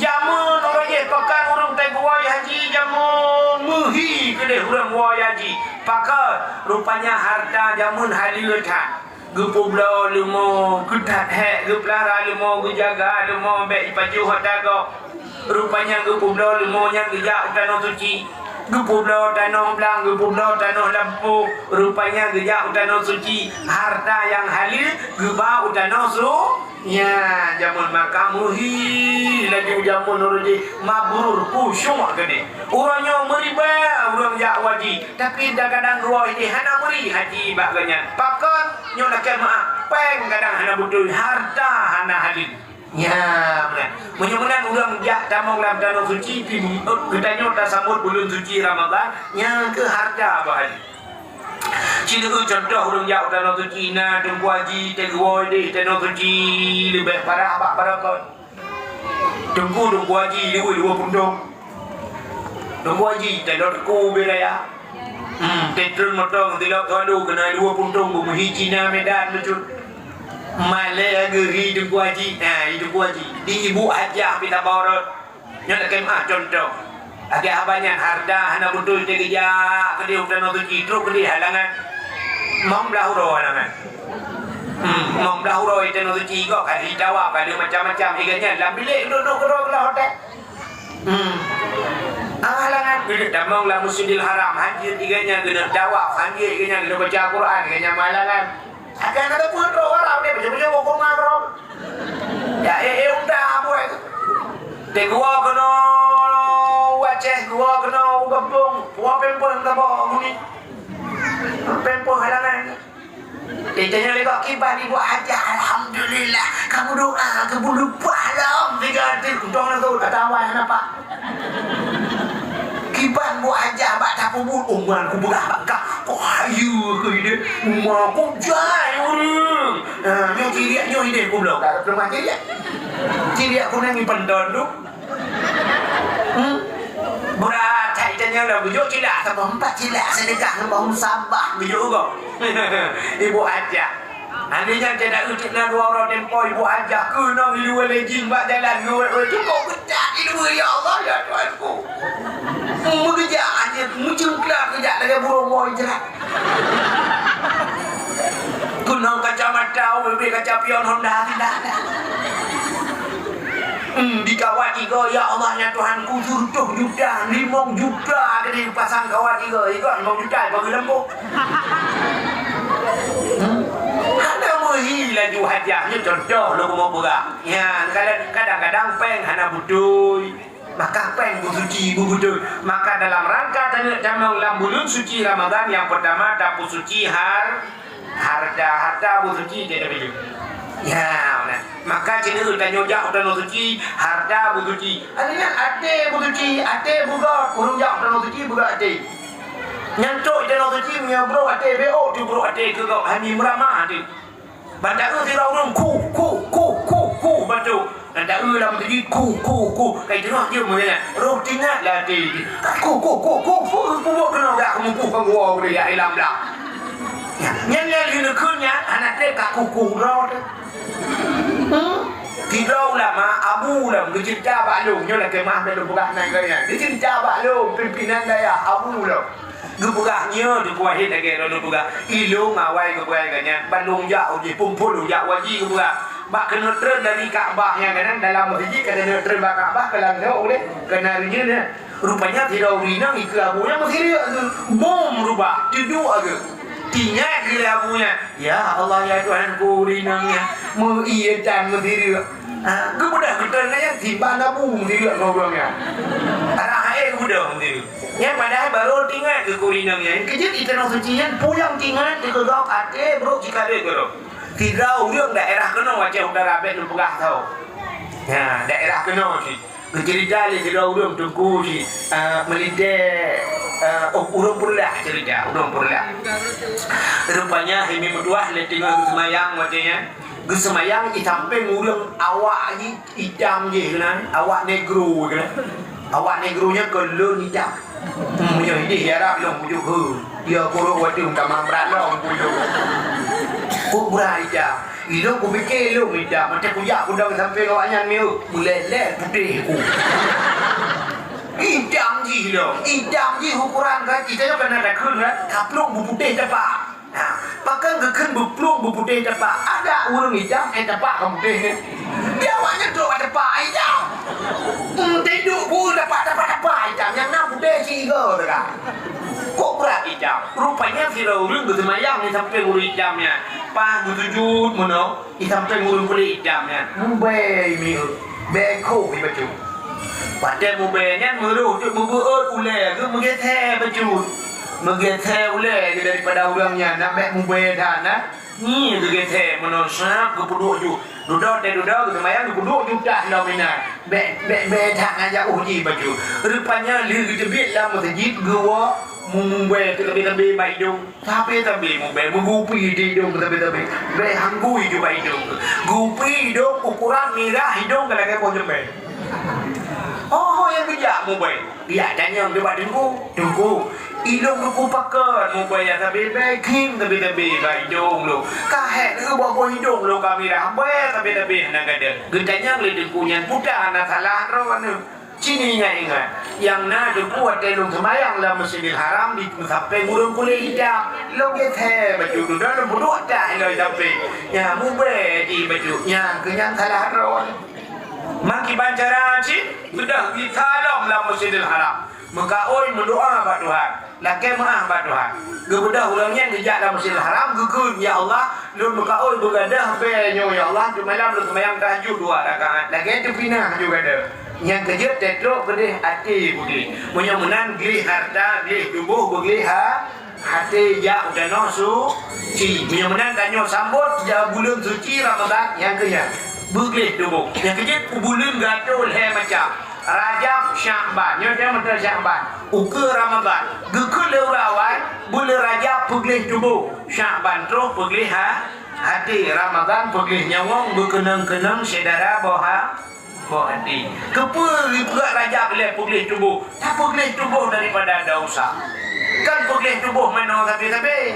Jameun uroe jéh pakon ureueng teuguwoe haji jameun meuhi keudeh ureueng woe haji. Pakon? Rupanya harta jameun haleue that. Geupeubloe leumo, geutat hék, geupeulara leumo, geujaga leumo, bèk jipajoh ata gob. Rupanya geupeubloe leumo nyan geujak u tanoh suci. Geupeubloe tanoh blang, geupeubloe tanoh lampôh. Rupanya geujak u tanoh suci. Harta nyang haleue geuba u tanoh su-, nya, jameun maka meuhi laju jameun uroe jéh mabrur khusyuk keudeh. Uroe nyoe meuribèe ureueng jak haji. Tapi kadang-kadang geuwoe jih hana meuri haji bak geuh nyan. Pakon? Nyoe lakèe meu'ah, péng kadang hana beutôi, harta hana haleue. Nya, meunan. Meunyoe meunan ureueng jak tamong lam tanoh suci, pih geutanyoe tasambot buleuen suci Ramadan, nyan keuh harta bak haleue. Ci neu'eu cuntoh ureueng jak u tanoh suci, na teungku haji teuguwoe deh tanoh suci leubeh parah bak barokon. Teungku, Teungku Haji, dua, dua puntông. Teungku Haji, teuh lôn ku ubé raya. Hmm, teuh treun moto ngon tilok kalu keunoe dua puntông beumeuhi Cina Medan bacut. Malée geuhi Teungku Haji. Ha, hi Teungku Haji. Di Ibu Hajah pih saboh rot. Nyoe lakée meu'ah cuntoh. Lagée haba nyan hareuta hana beutôi teuh geujak keudeh u Tanoh Suci, trok keudeh halangan. Mong blah uroe halangan. Hmm, mong blah uroe Tanoh Suci gob ka jitawaf, ka lheueh macam-macam. Iga nyan lam bilék duek-duek keudroe blah hotel. Hmm. Ah, halangan, keuneuk tamong lam Masjidil Haram, hanjeuet iga nyan keuneuk tawaf, hanjeuet iga nyan keuneuk baca Quran, iga nyan meuhalangan. Akan ada pun roh orang dia macam-macam hukum agama. Ya, eh, eh, udah buat. Dia gua kena u Aceh, gua kena u Gampông, gua pempel tak bawa bunyi. Pempel halangan. Dia tanya lagi kiban ibu aja, alhamdulillah. Kamu doa ke bulu pahala tiga hati. Untung tu kata awak kenapa? Kiban buet hajat bak tapeubuet, oh, ngon kupeugah bak kah, kok hayeue keu ideh, uma kok jai ureueng. Ha, nyoe ciriak nyoe ideh kubloe, ka teuma ciriak. Ciriak kunang ipan don tu. Hmm? Berat that itanyong dah bujok cilak, tambah empat cilak, sedekah tambah musabah, bujok ugoe. Ibu aja. Aneuëk nyan cit na dua uroe tempo ibu aja keunong ilu lé jing bak jalan ngeuwét-wét cukôp geutat ilu, ya Allah, ya Tuhanku. Meugeujak aneuëk meucungkla geujak lagée burông woe jrat. Keunong kacamata, ubé kaca pion Honda tidak ada. Hmm, dikawat igoe, ya Allah, ya Tuhanku, sireutoh juta, limong juta keudeh pasang kawat igoe, igoe limong juta, igoe geuleumbôh. Hmm? Hana meuhi laju hajah, nyoe contoh lôn keumeung peugah. Nyan, kadang-kadang péng hana beutôi, maka péng beusuci beubeutôi. Maka dalam rangka taneuk tamong lam buleuen suci Ramadhan, nyang peurtama tapeusuci har-, hareuta, hareuta beusuci, jadi baju. Ya, nah. Maka keuneuk tanyoe jak u Tanoh Suci, hareuta beusuci. Artinya até beusuci, até beugöt, ureuëng jak u Tanoh Suci beugöt até. Nyan trok i Tanoh Suci meunyoe brok até, beu teubrok até keu gob, hana meuramah até. Ban taeu sidroe ureuëng, "Ku, ku, ku, ku, ku," bacut. Ban taeu lam teujih, "Ku, ku, ku." Kai teungoh jeuem lagée nyan. Roh teuingat lam até jih. "Ku, ku, ku, ku, ku, ku, ku, keunoe dak keumuku keu gua ulée ya ilam dak." Nyan, nyan lheueh neukheun nyan hana treb ka ku, ku droe teuh. Hmm? Sidroe ulama, Abu Ulama, geuceurita bak lôn, nyoe lakée meu'ah lôn peugah nan keu nyan. Geuceurita bak lôn, pimpinan dayah, Abu Ulama. Geupeugah nyoe, Teungku Wahid lagée droeneuh peugah, ilôn awai geupeugah lagée nyan, ban lôn jak u jih, phôn-phôn lôn jak u haji geupeugah. Bak keuneuk treun dari Ka'bah nyang keunan dalam meuseujid, ka keuneuk treun bak Ka'bah, ka langsong ulée keunan reujeuet nyan. Rupanya sidroe ureuëng inong ikeue abu nyan meusiriek geuh, bom rubah, teuduek geuh. Teuingat geuh lé abu nyan, "Ya Allah, ya Tuhanku, ureuëng inong nyan meu-ie tan meusiriek." Ha, geubeudôh geutanyoe nyan simban abu meusiriek ngon ureuëng nyan. Arah aé geubeudôh meusiriek. Nyan padahai barô teuingat keu ureuëng inong nyan. Keujeuet di Tanoh Suci nyan, peue nyang teuingat keu gob até brok sikareueng keudroe. Sidroe ureuëng daerah keunoe Aceh Utara bék neupeugah tho. Ya, daerah keunoe cit. Geuceurita lé sidroe ureuëng teungku cit, eh, meulintée, eh, oh, ureuëng Peureulak ceurita, ureuëng Peureulak. Rupanya hai mi meutuah lé teungoh geuseumayang watée nyan. Geuseumayang i sampéng ureuëng awak jih itam jih keunan, awak negro keunan. Awak negro nyan keu leuen itam. Hmm, meunyoe ideh di Arab lôn kujok, "He, ya kurok watée tamah brat lôn kujok." Kok brat itam. Ilôn kupike ilôn itam, mantong kujak kudong sampéng awaknyan mieu. Meulét-lét putéh ku. Itam jih lôn, itam jih ukoran kan, kita nyoe kana takheun kan, kaplueng beuputéh tepak. Ha, pakon geukheun beuplueng beuputéh tepak? Ada ureuëng itam, eh, tepak ka putéh nyan. Di awaknyan trok ka tepak itam. Hmm, teuduek bu tepak, tepak, tepak itam, nyang na putéh sigoe teuka. Kok brat itam? Rupanya sidroe ureuëng geuseumayang di sampéng ureuëng itam nyan. Pas geusujut meunoe, di sampéng ureuëng kulét itam nyan. Mubée mieu, bée kho ibacut. Watée mubée nyan meurôh teuk meubeuet ulée geuh meugeusé bacut. Meugeusé ulée geuh daripada ureuëng nyan, nak bék mubée that na. Nyi geugeusé meunoe sab geupeuduek ju. Dudoe teuh dudoe geuseumayang geupeuduek ju tah lom inan. Bék, bék, bék that ngajak uh jih bacut. Rupanya lheueh geuteubiet lam meuseujid geuwoe Mubèe teutabé-tabé bak idông. Tabé-tabé mubèe, meugupi di idông teutabé-tabé. Bèe hanggui ju bak idông. Gupi idông ukuran mirah idông ka lagèe poh jeumbèe. Oh, ho nyang geujak mubèe. Geujak tanyong di bak teungku. Teungku, ilông teungku pakon mubèe nyang tabé bèe kring tabé-tabé bak idông lôn. Ka hék lé boh-boh idông lôn ka mirah bèe tabé-tabé hana gadôh. Geutanyong lé teungku nyan peue hana salah droeneuh. Ci neuingat-ingat, nyang na teungku watèe lôn seumayang lam Masjidil Haram di meusampéng ureueng kulét itam. Lôn geusé bacut dudoe lôn peuduek that ilèe sampéng. Nyan mubèe di bacut nyan keu nyang salah droe. Makiban cara cit beudôh geusalom lam Masjidil Haram. Meukaôi meudoa bak Tuhan. Lakèe meu'ah bak Tuhan. Geubeudôh ureueng nyan geujak lam Masjidil Haram, geukheun, "Ya Allah, lôn meukaôi beugadôh bèe nyoe, ya Allah, seumalam lôn seumayang tahajud dua rakaat." Lagèe teupinah ju gadôh. Nyang keujeuet teutrok keudéh até beugléh. Meunyoe meunan, gléh harta, gléh tuboh, beugléh ha-, até jak u tanoh suci. Meunyoe meunan, tanyoe sambot ja-, buleuen suci Ramadhan nyang keu nyan. Beugléh tuboh. Nyang keujeuet, buleuen geuatô lhèe macam. Rajab, Syakban. Nyoe nyang meuteun Syakban. Ukeue Ramadhan. Geukheun lé ureueng awai, buleuen Rajab peugléh tuboh. Syakban troh peugléh ha-, até. Ramadhan peugléh nyawöng, beukeunong-keunong syedara boh ha-, boh até. Keupeue geupeuet Rajab lé peugléh tuboh? Tapeugléh tuboh daripada desya. Kan peugléh tuboh meunoe sabe-sabe.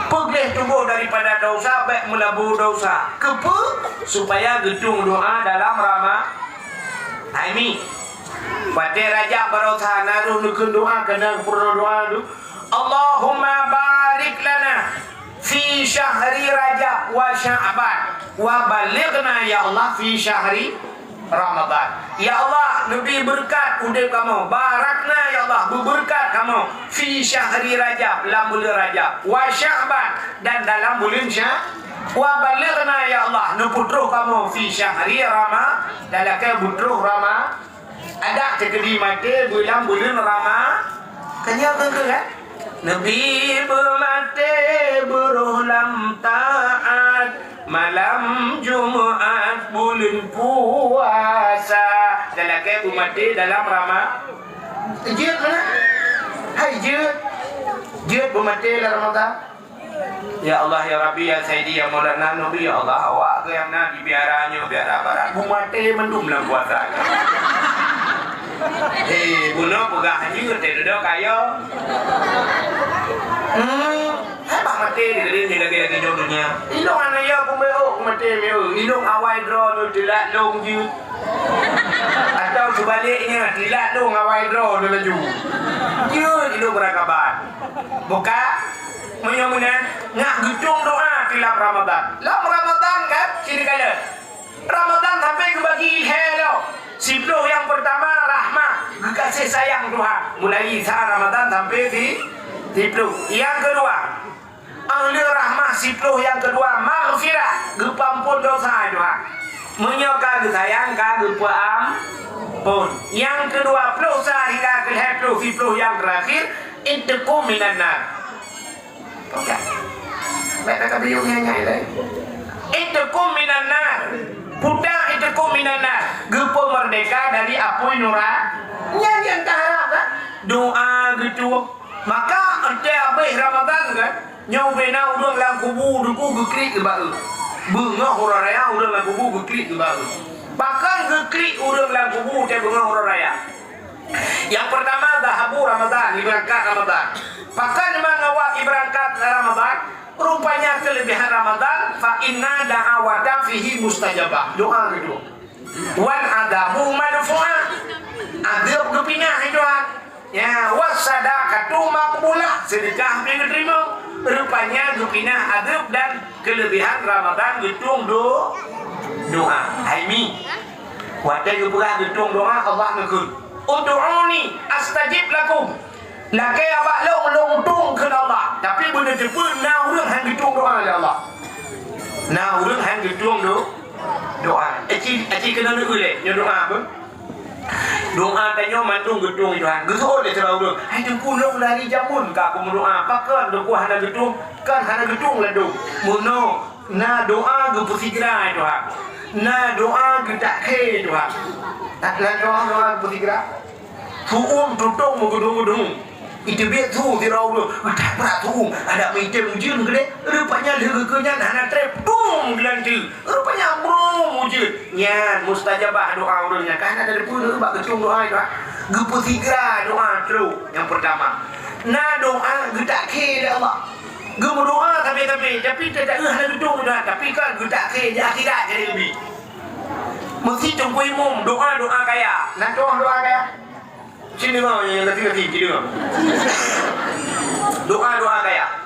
Peugléh tuboh daripada desya, bèk meulabu desya. Keupeue? Supaya geutueng doa dalam Rama-, Hai mi. Watèe Rajab baroesa na roh neukheun doa, keunan peurunoe doa tu. Allahumma barik lana fi syahri Rajab wa Sya'ban wa ballighna ya Allah fi syahri Ramadan. Ya Allah, neubri beureukat udép kamoe. Barakna ya Allah, beubeureukat kamoe fi syahri Rajab, lam buleuen Rajab, wa Sya'ban, dan dalam buleuen Sya-, wa ballighna ya Allah, neupeutroh kamoe fi syahri Rama-, dan lakèe beutroh Rama-, adak teukeudi maté beulam buleuen Rama-, keunyoe keu-, keu-, kan? Neubri beumaté beuroh lam taat, malam Jumat buleuen puasa. Dan lakèe beumaté dalam Rama-, jeuet mana? Hai jeuet. Jeuet beumaté lam Ramadan. Ya Allah, ya Rabbi, ya Sayyidi, ya Maulana, Nabi, ya Allah, awak geuh nyang na di biara nyoe, biara barat, beumaté mandum lam puasa. Hei, bunoe peugah jeuet, teudodo kaya. Hmm, hai bah maté di geurim ni lagèe-lagèe nyoe donya. Ilông hana ya, kumeu'ok maté meu'ok. Ilông awai droeneuh teulat lông jeuet. Atau seubaliknya, teulat lông awai droeneuh laju. Jeuet ilông beurakaban. Buka, meunyoe meunan, ngak geutueng doa tilam Ramadan. Lam Ramadan kan, sini kala. Ramadan sampai geubagi lhèe lom. Siploh nyang peurtama rahmah, geukaséh sayang Tuhan. Mulai saat Ramadan sampai si, siploh. Nyang keudua, ahli rahmah siploh nyang keudua, maghfirah, geupeuampôn desya Tuhan. Meunyoe ka geusayang, ka geupeuampôn. Nyang keudua ploh sa hingga keu lhèe ploh, siploh nyang teurakhir, itqu minan nar. Oke. Baik, kata beliau nyanyi lain. Itqu minan nar. Puta itqu minan nar. Geupeumeurdeka dari apui nura-, nyan nyang taharap kan? Doa geutueng. Maka, entah habéh Ramadan kan? Nyoe ubé na ureueng lam kubu teungku geuklik keu baeu. Beungoh uroe raya ureueng lam kubu geuklik keu baeu. Pakon geuklik ureueng lam kubu teuh beungoh uroe raya? Nyang peurtama, zahabu Ramadan, ibeurangkat Ramadan. Pakon teuma awak ibeurangkat Ramadan? Rupanya keulebihan Ramadan, fa inna da'awata fihi mustajabah. Doa geutueng. Wal adzabu madfu'ah. Azeub geupinah, hai Tuhan. Ya, was sadaqatu maqbulah. Seudeukah pih geuteurimong. Rupanya geupinah azeub dan keulebihan Ramadan geutueng do-, doa. Hai mi. Watèe geupeugah geutueng doa, Allah neukheun, "Ud'uni astajib lakum." Lakèe bak lôn, lôn tueng kheun Allah. Tapi beuneuteupeu na ureueng han geutueng doa lé Allah. Na ureueng han geutueng do-, doa. Aci, aci keunoe neueu lé, nyoe doa apa? Doa tanyoe mandum geutueng Tuhan. Geuseuôt lé sidroe ureueng, "Hai Teungku, lôn lari jameun ka kumeudoa. Pakon Teungku hana geutueng?" Kan hana geutueng ladôm. Meunoe Na doa geupeusigra, hai Tuhan. Na doa geutakhé, Tuhan. Na, na doa, doa geupeusigra. Fu'um tutong meugeudong-geudong. Iteubiet su sidroe ureueng, geutabrak su, adak meuitem ujeuen keudeh. Rupanya lheueh geukheun nyan hana treb, brum, geulanteue. Rupanya brum, ujeuen. Nyan mustajabah doa ureueng nyan. Ka hana tateupeue bak geucong doa nyan. Geupeusigra doa trok nyang peurtama. Na doa geutakhe lé Allah. Geumeudoa sabe-sabe, tapi teuka hana geucong doa, tapi kan geutakhe di akhirat jadi leubeh. Meusi teungku imum doa-doa kaya. Na contoh doa kaya? Ci deungoe nyang gaki-gaki, ci deungoe. Doa-doa kaya.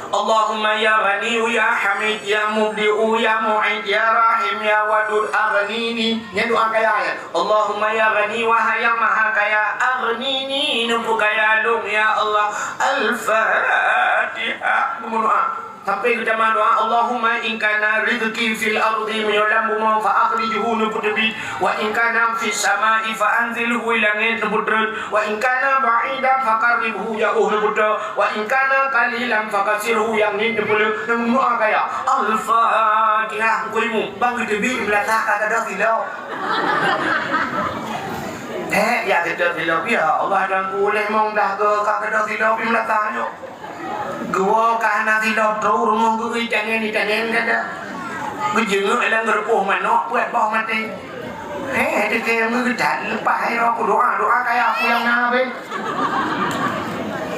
Allahumma ya Ghaniyu ya Hamid ya Mubdi'u ya Mu'id ya Rahim ya Wadud aghnini. Nyan doa kaya nyan. Allahumma ya Ghani, wahai nyang maha kaya, aghnini, neupeukaya lôn ya Allah. Al-Fatihah. Geumeudoa. Sampai geutamah doa, Allahumma in kana rizqi fil ardi, meunyoe lam bumoe, fa akhrijhu, neupeuteubiet, wa in kana fis sama'i fa anzilhu, i langét neupeutrön, wa in kana ba'idan fa qarribhu, jaôh neupeutoe, wa in kana qalilan fa kassirhu, nyang niet neupeuleueh, neumeudoa kaya. Al-Fatihah, meukeumeu, bang geuteubiet beulatah ka gadôh silop. Hek, ya gadôh silop, ya Allah, dan uleh mong dah ke ka gadôh silop beulatah nyoe. Geuwoe ka hana silop trok rumoh geuh, itangen-itangen gata. Geujeungeuk lam geurupoh manok peuet boh maté. Hé, teuke meugeutan leupah hai roh ku doa, doa kaya aku nyang na habéh.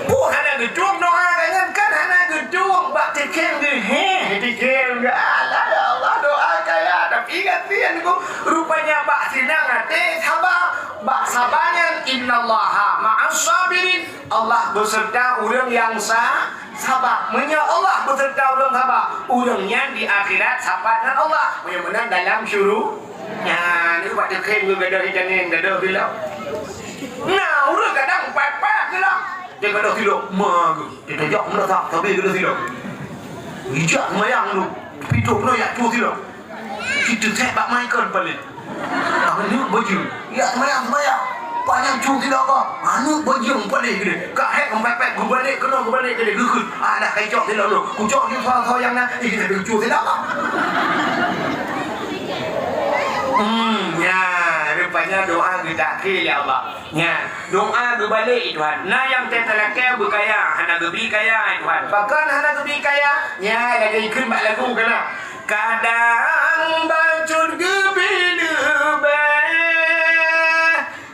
Peue hana geutueng doa kaya nyan, kan hana geutueng bak teuke geuh, hé, teuke geuh. Alah, ya Allah, doa kaya, tapi gasien ku. Rupanya bak sinang até saba. Bak saba nyan, innallaha ma'as sabirin. Allah beuseureuta ureueng nyang sa-, saba. Meunyoe Allah beuseureuta ureueng saba, ureueng nyan di akhirat sapat ngon Allah. Meunyoe meunan dalam syuru-, nyan, nyoe bak teukhém keu gadôh itangen, gadôh silop. Nah, ureueng kadang pat-pat silop. Dia gadôh silop, ma geuh. Dia tajak meurasa, sabe gadôh silop. Ijak seumayang tu, pitoh keunoe jak cue silop. Kita cek bak Michael paling. Aneuk bajeueng. Ya, seumayang, seumayang. Panyang cue silop ka. Aneuk bajeueng paléh geude. Ka hék meupaih-paih, geubalek keunoe, geubalek geude, geukheun. Alah, kai cok silop lôn. Kucok jih soe-soe nyang na. Ih, tapi cue silop ka. Hmm, ya, rupanya doa geutakhe lé Allah. Nya, doa geubalek, Tuhan. Na nyang teutalakée beukaya, hana geubi kaya, Tuhan. Pakon hana geubi kaya? Nya, lagée ikheun bak lagu kana. Kadang bacut geubi leubeh,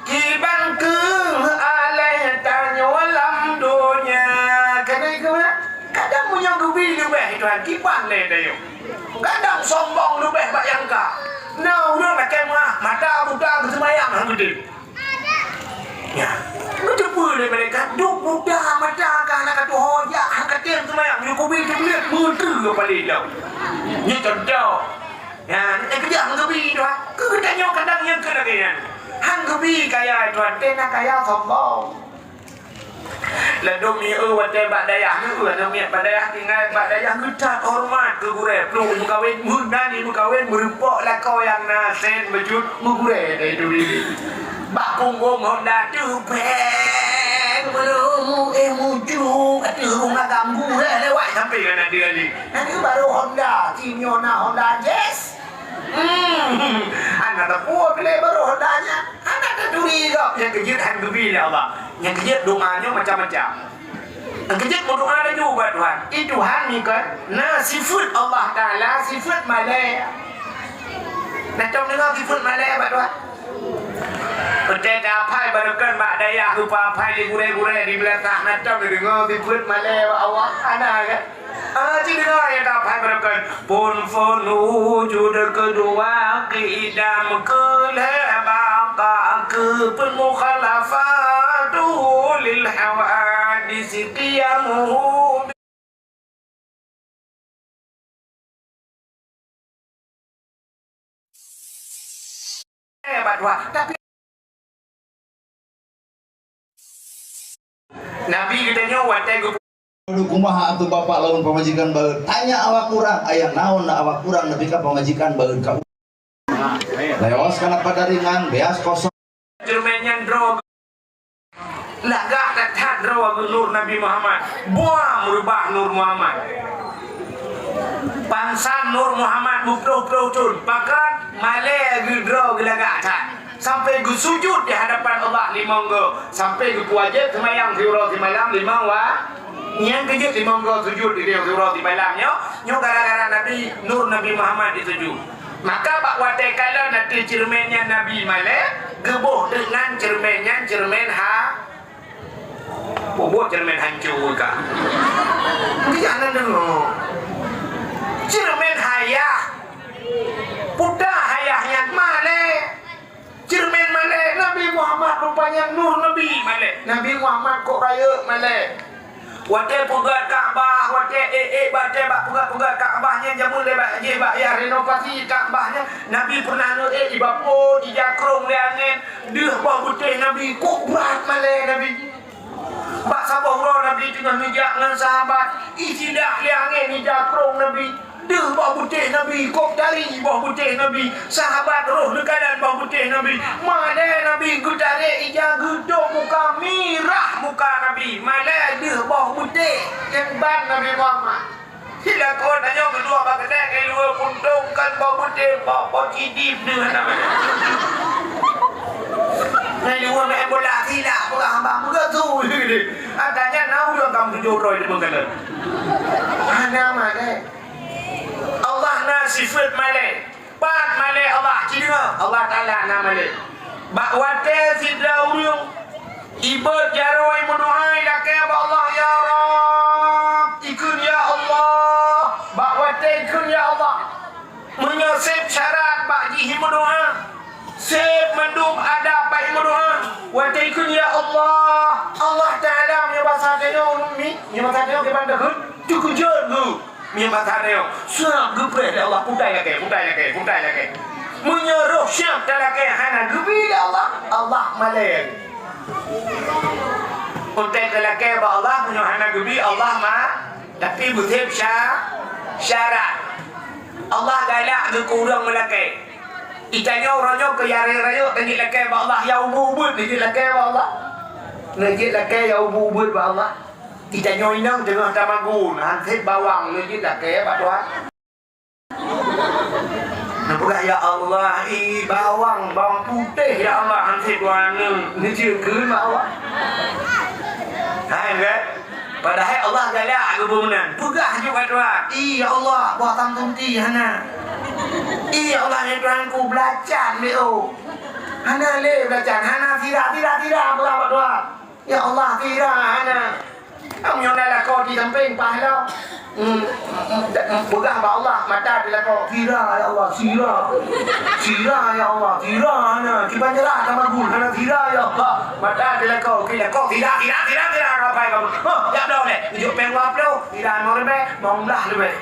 kiban keuh aléh tanyoe lam donya. Kana ikheun, kadang meunyoe geubi leubeh, Tuhan, kiban lé tanyoe. Kadang sombong leubeh bak nyang ka. Na ureueng lakée meuah, mata buta geuseumayang hana geutem. Nya, geuteupeue lé malaikat, duek buta mata ka hana ka tuho jak, hana ka tem seumayang, nyoe kubi teubiet, meuteu ka paleng lom. Nyoe contoh. Nya, nyoe keujah ngon geubi, Tuhan. Keu geutanyoe kadang nyang keu lagée nyan. Han geubi kaya, Tuhan, teuh na kaya sombong. Ladôm mieu watée bak dayah, nyoe ladôm miet bak dayah, tinggai bak dayah, geuthat horeumat keu gurée, plueng meukawen, meunan meukawen, meurumpok lakoe nyang na sen bacut, meugurée dai turi. Bak punggong honda teuh péng, meuleumu, eh, mucu, ateueh rhueng agam gurée lewat sampai ka na deuh lé. Nyan barô honda, sinyoe na honda jazz. Hmm, hana teupue pilée barô honda nyan. Hana taturi gob, nyang keujeuet han geubi lé Allah. Nyang keujeuet doa nyoe macam-macam. Keujeuet meudoa laju bak Tuhan. I Tuhan nyoe kan na sifeuet Allah Taala, sifeuet malée. Na tom deungoe sifeuet malée bak Tuhan? Watée taphai barokon bak dayah rupa phai lé gurée-gurée di beulatah, na tom deungoe sifeuet malée bak Allah? Hana kan? Ah, ci deungoe nyang taphai barokon. Phôn-phôn wujud keudua, qidam keulhée, baqa keupeue, mukhalafatuhu lil hawadits, qiyamuhu. Eh, bak Tuhan. Tapi Nabi geutanyoe watée geu- Kumaha atuh bapak lawan pamajikan baeut? Tanya awak urang, ayah naon na awak urang neupika pamajikan baeut ka. Layos kana pada ringan, beas kosong. Ceureumen nyan droe. Lagak that-that droe geuh nur Nabi Muhammad. Buam reubah nur Muhammad. Pansan nur Muhammad meuploh-ploh thon. Pakon malée geuh droe geulagak that. Sampai geusujut di hadapan Allah limong goe, sampai geupeuwajéb seumayang siuroe simalam limong wa-, nyang keujeuet limong goe sujut di siuroe simalam nyoe, nyoe gara-gara Nabi, nur Nabi Muhammad disujut. Maka bak watée kalon ateueh ceureumen nyan Nabi malée, geuboh teuk nan ceureumen nyan ceureumen ha-, Peubuet ceureumen hanco ka. Jangan deungoe. Ceureumen hayah. Puta hayah nyan malée. Ceureumen malée. Nabi Muhammad rupanya nur Nabi malée. Nabi Muhammad kok rayeuk malée. Watée peugét Ka'bah, watée ék-ék, watée bak peugét-peugét Ka'bah nyan jameun lé bak, jih bak yah renovasi Ka'bah nyan, Nabi pernah neuék ibapo, ijakrong lé angén, deuh boh beutéh Nabi, kok brat malée Nabi. Bak saboh uroe Nabi teungoh neujak ngon sahabat, isidak lé angén ija krong Nabi. Deuh boh beutéh Nabi, kok tari boh beutéh Nabi. Sahabat roh neukalon boh beutéh Nabi. Malée Nabi geutarek ija geudong muka, mirah muka Nabi. Malée deuh boh beutéh nyang ban Nabi Muhammad. Sila kon tanyoe keudua bak keudè, ngai luwa puntông kan bak beuté, bak, bak cidip deuh hana meunan. Ngai luwa main bola sila, peugah haba meugeusui deh. Atanya na ureueng kamoe tujoh droe di meugalak. Hana malée. Allah na sifeut malée. Pat malée Allah, ci deungoe, Allah Taala na malée. Bak watée sidroe ureueng ibeuet jaroe meudoá ilakée bak Allah, "Ya Rabb," ikheun, "Ya Allah." Bak watée ikheun, "Ya Allah," meunyoe sép syarat bak jih meudoá, sép mandum adab bak meudoá, watée ikheun, "Ya Allah," Allah Taala meunyoe basa tanyoe ureueng mi, meunyoe basa tanyoe kiban takheun, teukeujot geuh. Meunyoe mata nyoe, siap geupreh lé Allah, putai lakée, putai lakée, putai lakée. Meunyoe roh siap talakée hana geubi lé Allah, Allah malée. Untée talakée bak Allah, meunyoe hana geubi, Allah ma-, tapi beusép sya-, syarat. Allah galak geuh keu ureueng meulakée. Itanyoe uroe nyoe keu ya rayeuk-rayeuk neujeuet lakée bak Allah, ya ubeuet-ubeuet neujeuet lakée bak Allah. Neujeuet lakée ya ubeuet-ubeuet bak Allah. Itanyoe inong teungoh tamagun, han sép bawang neujeuet lakée bak Tuhan. Neupeugah, "Ya Allah, i bawang, bawang putéh, ya Allah," han sép Tuhan neujeuet keu bawang. Hai, kan? Padahai Allah galak geupeue meunan. Peugah ju bak Tuhan, "I, ya Allah, buah tam tunti hana. I, ya Allah, ya Tuhanku, beulacan lé, oh. Hana lé beulacan, hana sira, sira, sira," peugah bak Tuhan. Ya Allah, sira hana. Am nyoe na lakoe di sampéng paih lom. Hmm, hmm, hmm, peugah bak Allah, mata di lakoe, "Sira, ya Allah, sira. Sira, ya Allah, sira hana. Kiban jeulaih ka magul, hana sira, ya Allah." Mata di lakoe, "Oke, lakoe, sira, sira, sira, sira, rapai kamoe." Huh, jak bloe lé. Tujoh péng dua ploh, sira limong ribèe, limong blah ribèe.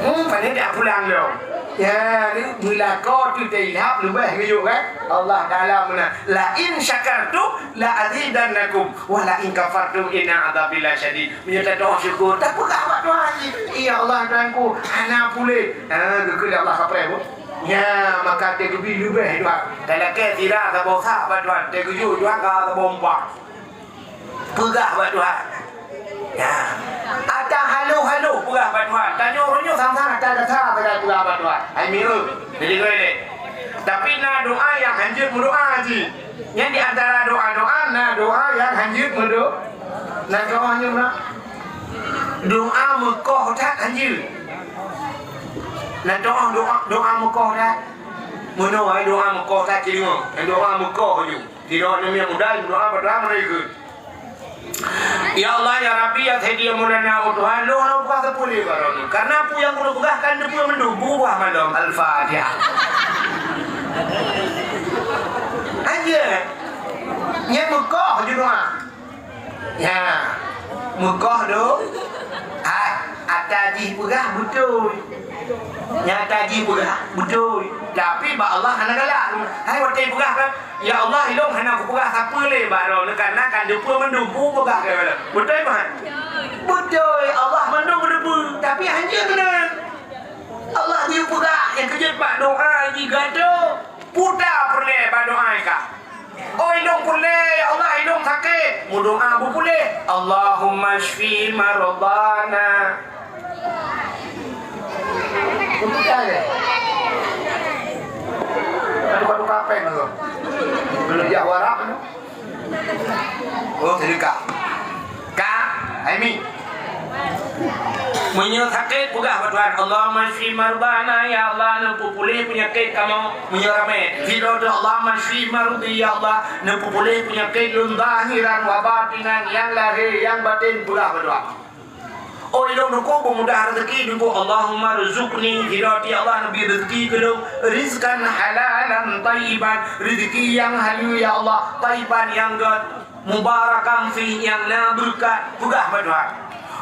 Hmm, pandai dak pulang lom. Ya, ni meulakoe tu teuilham leubeh geuyue kan? Allah Taala meunan, "La in syakartum la azidannakum, wa la in kafartum inna adzabi lasyadid." Meunyoe tadoa syukur, tapeugah bak Tuhan jih, "Ya Allah Tuhanku, hana puléh." Ha, geukheun lé Allah kapreh bu. Nya, maka teugeubi leubeh Tuhan. Talakée sira saboh sak bak Tuhan, teugeujok Tuhan ka saboh empat. Peugah bak Tuhan. Ya. Ata halo-halo peugah bak Tuhan. Tanyoe uroe nyoe sang-sang ata gata sagai peugah bak Tuhan. Hai mieu, jadi gue deh. Tapi na doa nyang hanjeuet meudoa jih. Nyan di antara doa-doa, na doa nyang hanjeuet meudo-, na doa nyang na. Doa meukoh that hanjeuet. Na doa, doa, doa meukoh that. Meunoe ai doa meukoh that keu deungoe. Doa meukoh nyoe. Sidroe aneuk miet muda meudoa bak Tuhan, meunan ikheun, "Ya Allah, ya Rabbi, ya Sayyidi, ya Maulana, oh Tuhan, lôn hana kuasa puléh bak droeneuh. Karena peue nyang keuneuk peugah kan teupeue mandum, buwah malom." Al-Fatihah. Hanjeuet. Nyan meukoh ju doa. Ya. Meukoh do. Hai, ata jih peugah beutôi. Nyata jipeugah beutôi, tapi bak Allah hana galak. Hai watèe peugah kan, "Ya Allah, ilôn hana kupeugah sapeue lé bak droeneuh, kareuna kan teupeue mandum peugah keu lôn." Beutôi meuhan? Beutôi, Allah mandum geuteupeue, tapi hanjeuet meunan. Allah geuyue peugah nyang keujeuet bak doa jih gata, puta peureulèe bak doa kah. Oh, ilôn peureulèe, ya Allah, ilôn sakét. Meudoa beupuléh. Allahumma syfi maradhana. Beutôi. Kalau jak warak tu. Oh, sedekah. Ka, hai Mi. Meunyoe sakét, peugah bak Tuhan, "Allahumma syfi mardana, ya Allah, neupeupuléh peunyakét kamoe." Meunyoe ramé, sidroe, "Allahumma syfi mardhi, ya Allah, neupeupuléh peunyakét lôn zahiran wa batinan, nyang lahé, nyang batén," peugah bak Tuhan. Oh, ilôn Teungku, beumudah rezeki Teungku. "Allahumma rzuqni," sidroe, "Ya Allah, neubri rezeki keu lôn, rizqan halalan thayyiban," rezeki nyang haleue, ya Allah, thayyiban, nyang gét, mubarakan fih, nyang na beureukat, peugah bak Tuhan.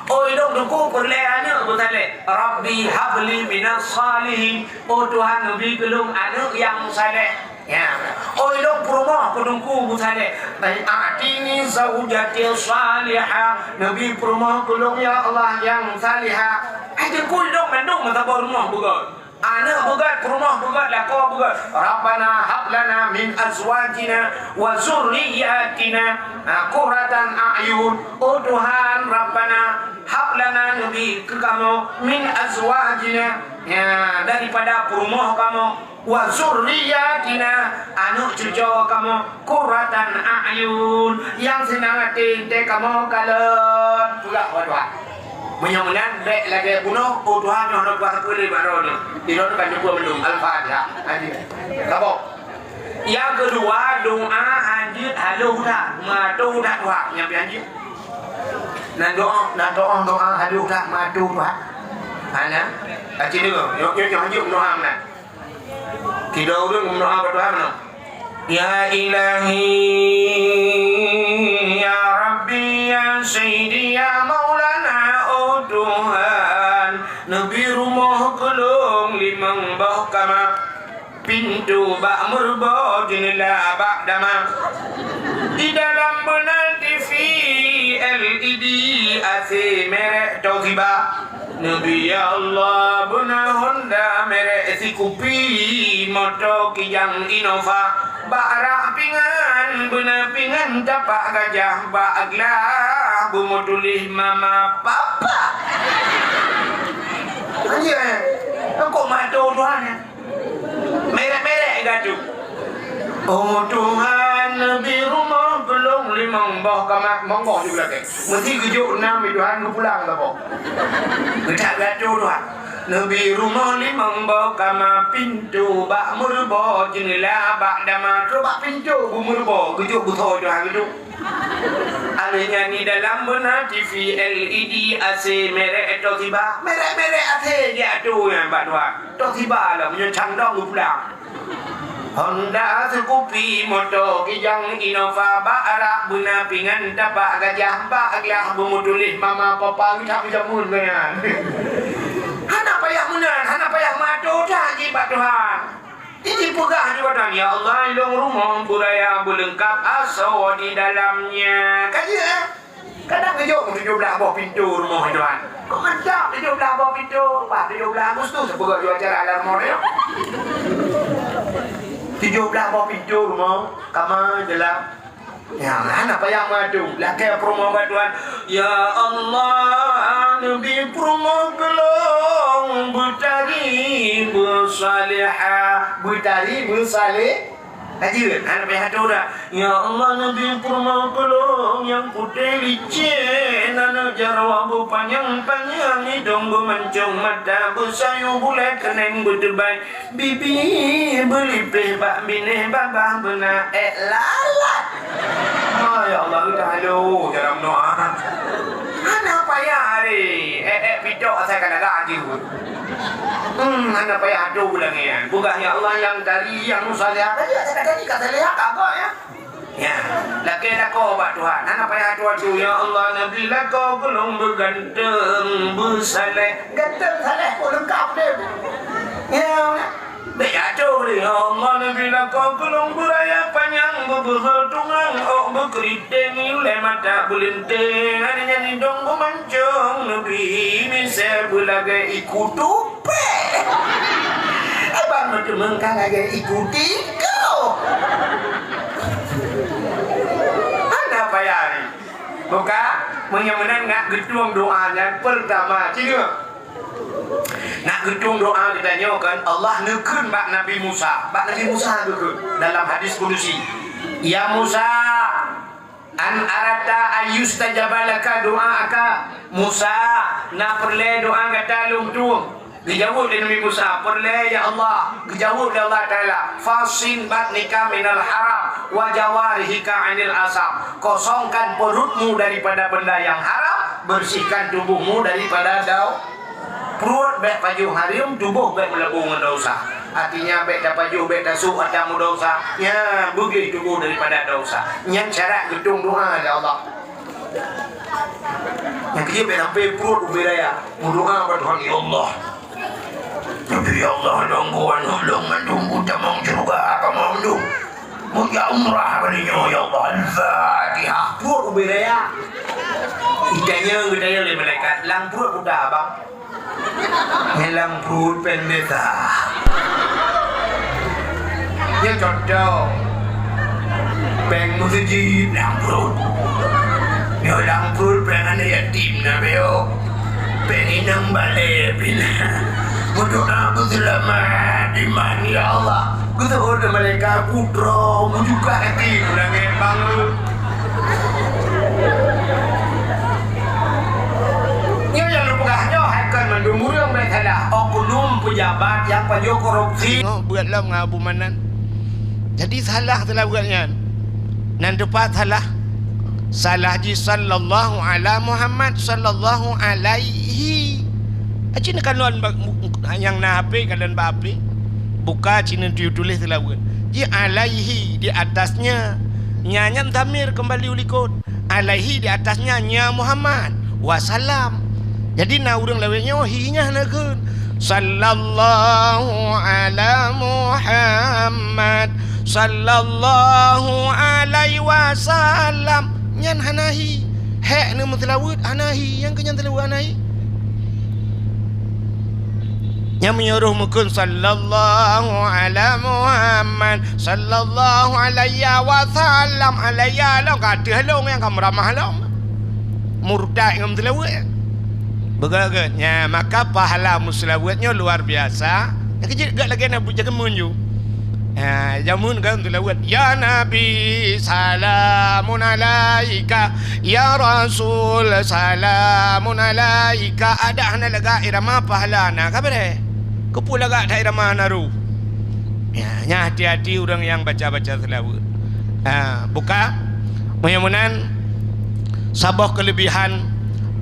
Oh, ilôn Teungku, peureulée aneuk beusaleh. "Rabbi habli minas shalihin," oh Tuhan, neubri keu lôn aneuk nyang saleh. Ya. Oh, ilôn peurumoh keu Teungku beusaleh. "A'tini zaujati shalihah," neubri peurumoh keu lôn, ya Allah, nyang salihah. Hai Teungku, ilôn mandum meusaboh rumoh beugét. Aneuk beugét, peurumoh beugét, lakoe beugét. "Rabbana hab lana min azwajina wa zurriyyatina, ah, qurratan a'yun." Oh Tuhan, Rabbana hab lana, neubri keu kamoe, min azwajina, ya, daripada peurumoh kamoe, wa zurriyyatina, aneuk cucoe kamoe, qurratan a'yun, nyang seunang até teuh kamoe kalon, peugah bak Tuhan. Meunyoe meunan, bék lagée bunoe, "Oh Tuhan, nyoe hana kuasa peue lé bak droeneuh." Droeneuh ka jumpa mandum. Al-Fatihah. Aji. Saboh. Nyang keudua, doá hanjeuet halôh that, meuatô that Tuhan. Nyang pih hanjeuet. Nan doá, nan doá, doá halôh that, meuatô that. Hana? Aci deungoe. Nyoe, nyoe, nyoe hanjeuet doá meunan. Sidroe ureuëng meudoá bak Tuhan meunan, "Ya Ilahi, ya Rabbi, ya Sayyidi, ya Maulana, oh Tuhan, neubri rumoh keu lôn limong boh kama, pintoe bak meureubo, jeuneula bak dama. Di dalam beuna T V L E D, A C merek Toshiba." Neubri, ya Allah, beuna Honda merek Scoopy, moto Kijang Innova, bak rak pingan beuna pingan tapak gajah, bak glah beumeutuléh mama papa. Anjir, eh. Engkau mata Tuhan, eh. Merek-merek gatu. Oh Tuhan, neubri rumoh keu lôn limong boh kama, monggoh ju lakée. Meusi geujok nam, Tuhan, geupulang saboh. Geutak gatu, Tuhan. Neubri rumoh limong boh kama, pintoe bak meureubo, jeuneula bak dama, trok bak pintoe beumeureubo, geujok beusoe, Tuhan, geujok. Alèh nyan di dalam beuna T V L E D, A C merek Toshiba. Merek-merek A C jiatô nyan bak Tuhan. Toshiba lah, meunyoe cang dong geupulang. Honda Scoopy, moto Kijang Innova, bak rak beuna pingan tapak gajah, bak glah beumeutuléh mama papa, geucap jameun nyan. Hana payah meunan, hana payah meuatô that jih bak Tuhan. Jipeugah di badan, "Ya Allah, ilôn rumoh beuraya beuleungkap asoe di dalamnya." Ka jeuet, eh? Kadang geujok tujoh blaih boh pintoe rumoh, Tuhan. Kok mantap tujoh blaih boh pintoe? Wah, tujoh blaih Agustus, peugah ju acara lam rumoh nyoe. Tujoh blaih boh pintoe rumoh, kama, dalam. Ya, hana payah meuatô. Lakée peurumoh bak Tuhan. "Ya Allah, neubri peurumoh keu lôn beutari beusalihah." Beutari beusalih-, Ka jeuet, hana payah atô dah. "Ya Allah, neubri peurumoh keu lôn nyang putéh licén, aneuk jaroe beupanyang-panyang, idong beumancong, mata beusayue, bulée keuneng beuteubai, bibi beulipéh, bak binéh babah beuna ék lalat." Oh, ya Allah, geutanyoe jalan meunoe. Hana payah hari, ék-ék pitok asai ka dagang jeuet. Hmm, hana payah atô lagée nyan. Peugah, "Ya Allah, nyang tari, nyang salihah." Tadi asai ka tari ka salihah, ka agak, ya. Ya, lakée lakoe bak Tuhan. Hana payah atô-atô, "Ya Allah, neubri lakoe keu lôn beuganteng, beusaleh." Ganteng, saleh, peue leungkap deh. Ya, bék atô deh. "Ya Allah, neubri lakoe keu lôn beuraya panyang, beubeuhe tungang, ôk beukeuriteng, ulée mata beuleunteng, aneuk nyan idong beumancong, neubri misée beulagée iku tup." Abang meuteumèe ka lagèe iku tingkok. Hana payah ni. Buka, meunyoe meunan ngat geutueng doa nyan peurtama, ci geuh. Nak geutueng doa geutanyoe kan, Allah neukheun bak Nabi Musa. Bak Nabi Musa geukheun dalam hadis kudusi, "Ya Musa, an aradta an yustajaba laka du'aaka?" Musa, na peureulée doa gata lôn tueng? Geujaweueb lé Nabi Musa, "Peureulée, ya Allah." Geujaweueb lé Allah Taala, "Fassin batnika minal haram wa jawarihika anil asam." Kosongkan perutmu daripada benda yang haram, bersihkan tubuhmu daripada dau-, pruet bék pajoh hareuem, tuboh bék meulabô ngon desya. Artinya, bék tapajoh, bék tasôk atra meudesya, nyan beugléh tuboh daripada desya. Nyan syarat geutueng doa lé Allah. Nyang keujeuet bék sampai pruet ubé raya. Meudoa bak Tuhan, "Ya Allah, tapi ya Allah, lôn geuaneuëk lôn mandum tamong syeuruga kamoe mandum. Meujak umrah kali nyoe, ya Allah." Al-Fatihah. Pruet ubé raya. Itanyong, geutanyong lé malaikat, "Lam pruet peue ta, Bang?" Nyan lam pruet péng desa. Nyan contoh. Péng meuseujid lam pruet. Nyoe lam pruet péng aneuk yatim na beuh. Péng inong balée pih na. Meudoa beuseulamat iman, ya Allah. Geuseuôt lé malaikat, "Putroe, meujukah até u langét, Bang." Nyoe nyang lôn peugah nyoe hai kon mandum ureuëng bék salah, oknum pejabat nyang pajoh korupsi. Tengok beuet lom ngon Abu Manan. Jadi salah seulaweuet nyan. Nan teupat salah. Salah jih sallallahu ala Muhammad, sallallahu alaihi. Aci neukalon bak, nyang na H P kalon bak H P. Buka ci neutuléh seulaweuet. Ji alaihi, di atasnya. Nya nyan dhamir kembali u likot. Alaihi, di atasnya, nya Muhammad. Wasallam. Jadi na ureuëng laweuet nyoe hi nyan hana kheun. Sallallahu ala Muhammad. Sallallahu alaihi wasallam. Nyan hana hi. Hék neumeuseulaweuet hana hi. Nyang keu nyan seulaweuet hana hi. Nyang meunyoe roh meukheun sallallahu ala Muhammad, sallallahu alaihi wasallam, alaihi lom ka ateueh lom nyang ka meuramah lom. Murtad ngon meuseulaweuet. Beugét-gét. Nya, maka pahala meuseulaweuet nyoe luar biasa. Nyang keujeuet gét lagée na buet jameun ju. Ha, jameun kan seulaweuet, "Ya Nabi, salamun alaika. Ya Rasul, salamun alaika." Adak hana lagak irama pahala na ka beureh. Keupeue lagak that irama na roh? Ya, nya hati-hati ureuëng nyang baca-baca seulaweuet. Ha, buka. Meunyoe meunan, saboh keuleubihan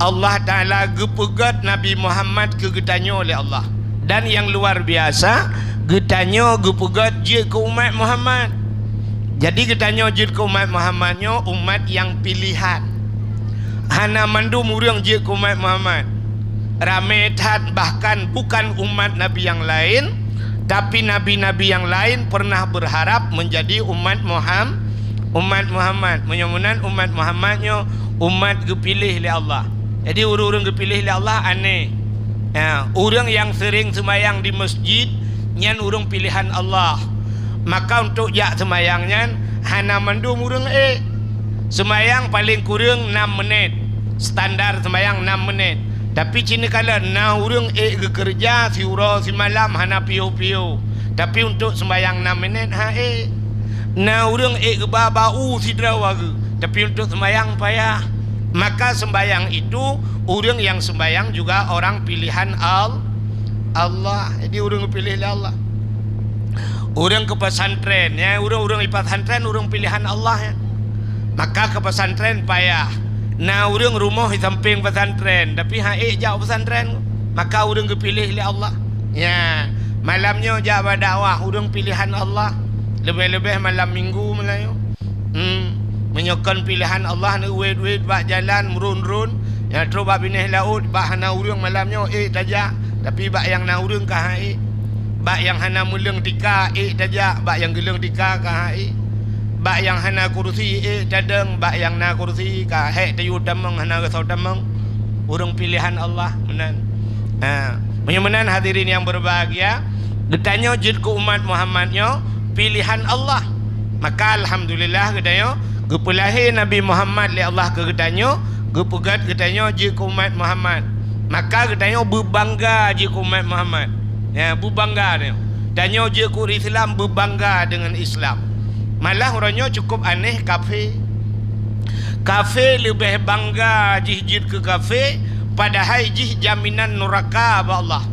Allah Taala geupeugét Nabi Muhammad keu geutanyoe lé Allah. Dan nyang luar biasa, geutanyoe geupeugét jeuet keu umat Muhammad. Jadi geutanyoe jeuet keu umat Muhammad nyoe umat nyang pilihan. Hana mandum ureuëng jeuet keu umat Muhammad. Ramé that bahkan bukan umat nabi nyang laén, tapi nabi-nabi nyang laén pernah berharap menjadi umat Muham-, umat Muhammad. Meunyoe meunan umat Muhammad nyoe umat geupiléh lé Allah. Jadi ureuëng-ureuëng geupiléh lé Allah aneh. Ya, ureuëng nyang seuréng seumayang di masjid, nyan ureuëng pilihan Allah. Maka untuk jak seumayang nyan hana mandum ureuëng ék. Seumayang paleng kureueng nam menit. Standar seumayang nam menit. Tapi ci neukalon na ureuëng ék geukeureuja siuroe simalam hana piôh-piôh. Tapi untuk seumayang nam menit ha ék. Na ureuëng ék geuba bak u sidroe bagoe. Tapi untuk seumayang payah. Maka seumayang itu, ureuëng nyang seumayang juga orang pilihan Al-, Allah. Jadi ureuëng geupiléh lé Allah. Ureuëng keu pesantren, ya, ureuëng-ureuëng di pesantren ureuëng pilihan Allah, ya. Maka keu pesantren payah. Na ureuëng rumoh di sampéng pesantren, tapi han ék jak u pesantren, maka ureuëng geupiléh lé Allah. Ya, malam nyoe jak bak dakwah, ureuëng pilihan Allah. Leubeh-leubeh malam minggu meulayeue. Hmm. Meunyoe kon pilihan Allah neuwet-wet bak jalan meurôn-rôn, nyang trok bak binéh laôt, bak hana ureuëng malam nyoe ék tajak, tapi bak nyang na ureuëng ka han ék. Bak nyang hana meuleueng tika ék tajak, bak nyang geuleueng tika ka han ék. Bak nyang hana kursi ék tadong, bak nyang na kursi ka hék tayue tamong hana gasoe tamong. Ureuëng pilihan Allah meunan. Ha, meunyoe meunan hadirin nyang berbahagia, geutanyoe jeuet keu umat Muhammad nyoe pilihan Allah. Maka alhamdulillah geutanyoe geupeulahé Nabi Muhammad lé Allah keu geutanyoe, geupeugét geutanyoe jeuet keu umat Muhammad. Maka geutanyoe beubangga jeuet keu umat Muhammad. Ya, beubangga tanyoe. Tanyoe jeuet keu ureuëng Islam beubangga deungon Islam. Malah uroe nyoe cukup aneh kafé. Kafé leubeh bangga jih jeuet keu kafé, padahai jih jaminan nuraka bak Allah.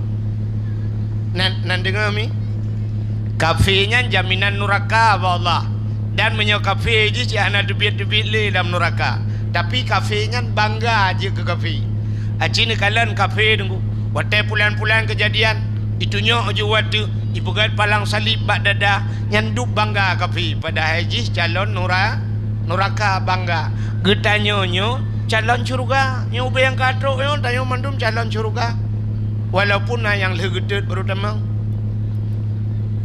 Nan, nan deungoe mi? Kafé nyan jaminan nuraka bak Allah. Dan meunyoe kafé jih cit hana teubiet-teubiet lé lam nuraka. Tapi kafé nyan bangga jeuet keu kafé. Aci neukalon kafé teungku. Watée pulan-pulan keujadian, itunyok ju watée, ipeugét palang salib bak dada, nyan dub bangga kafé, padahai jih calon nura-, nuraka bangga. Geutanyoe nyoe calon syeuruga. Nyoe ubé nyang ka trok nyoe, tanyoe mandum calon syeuruga. Walaupun na nyang lheueh geutot baru tamong.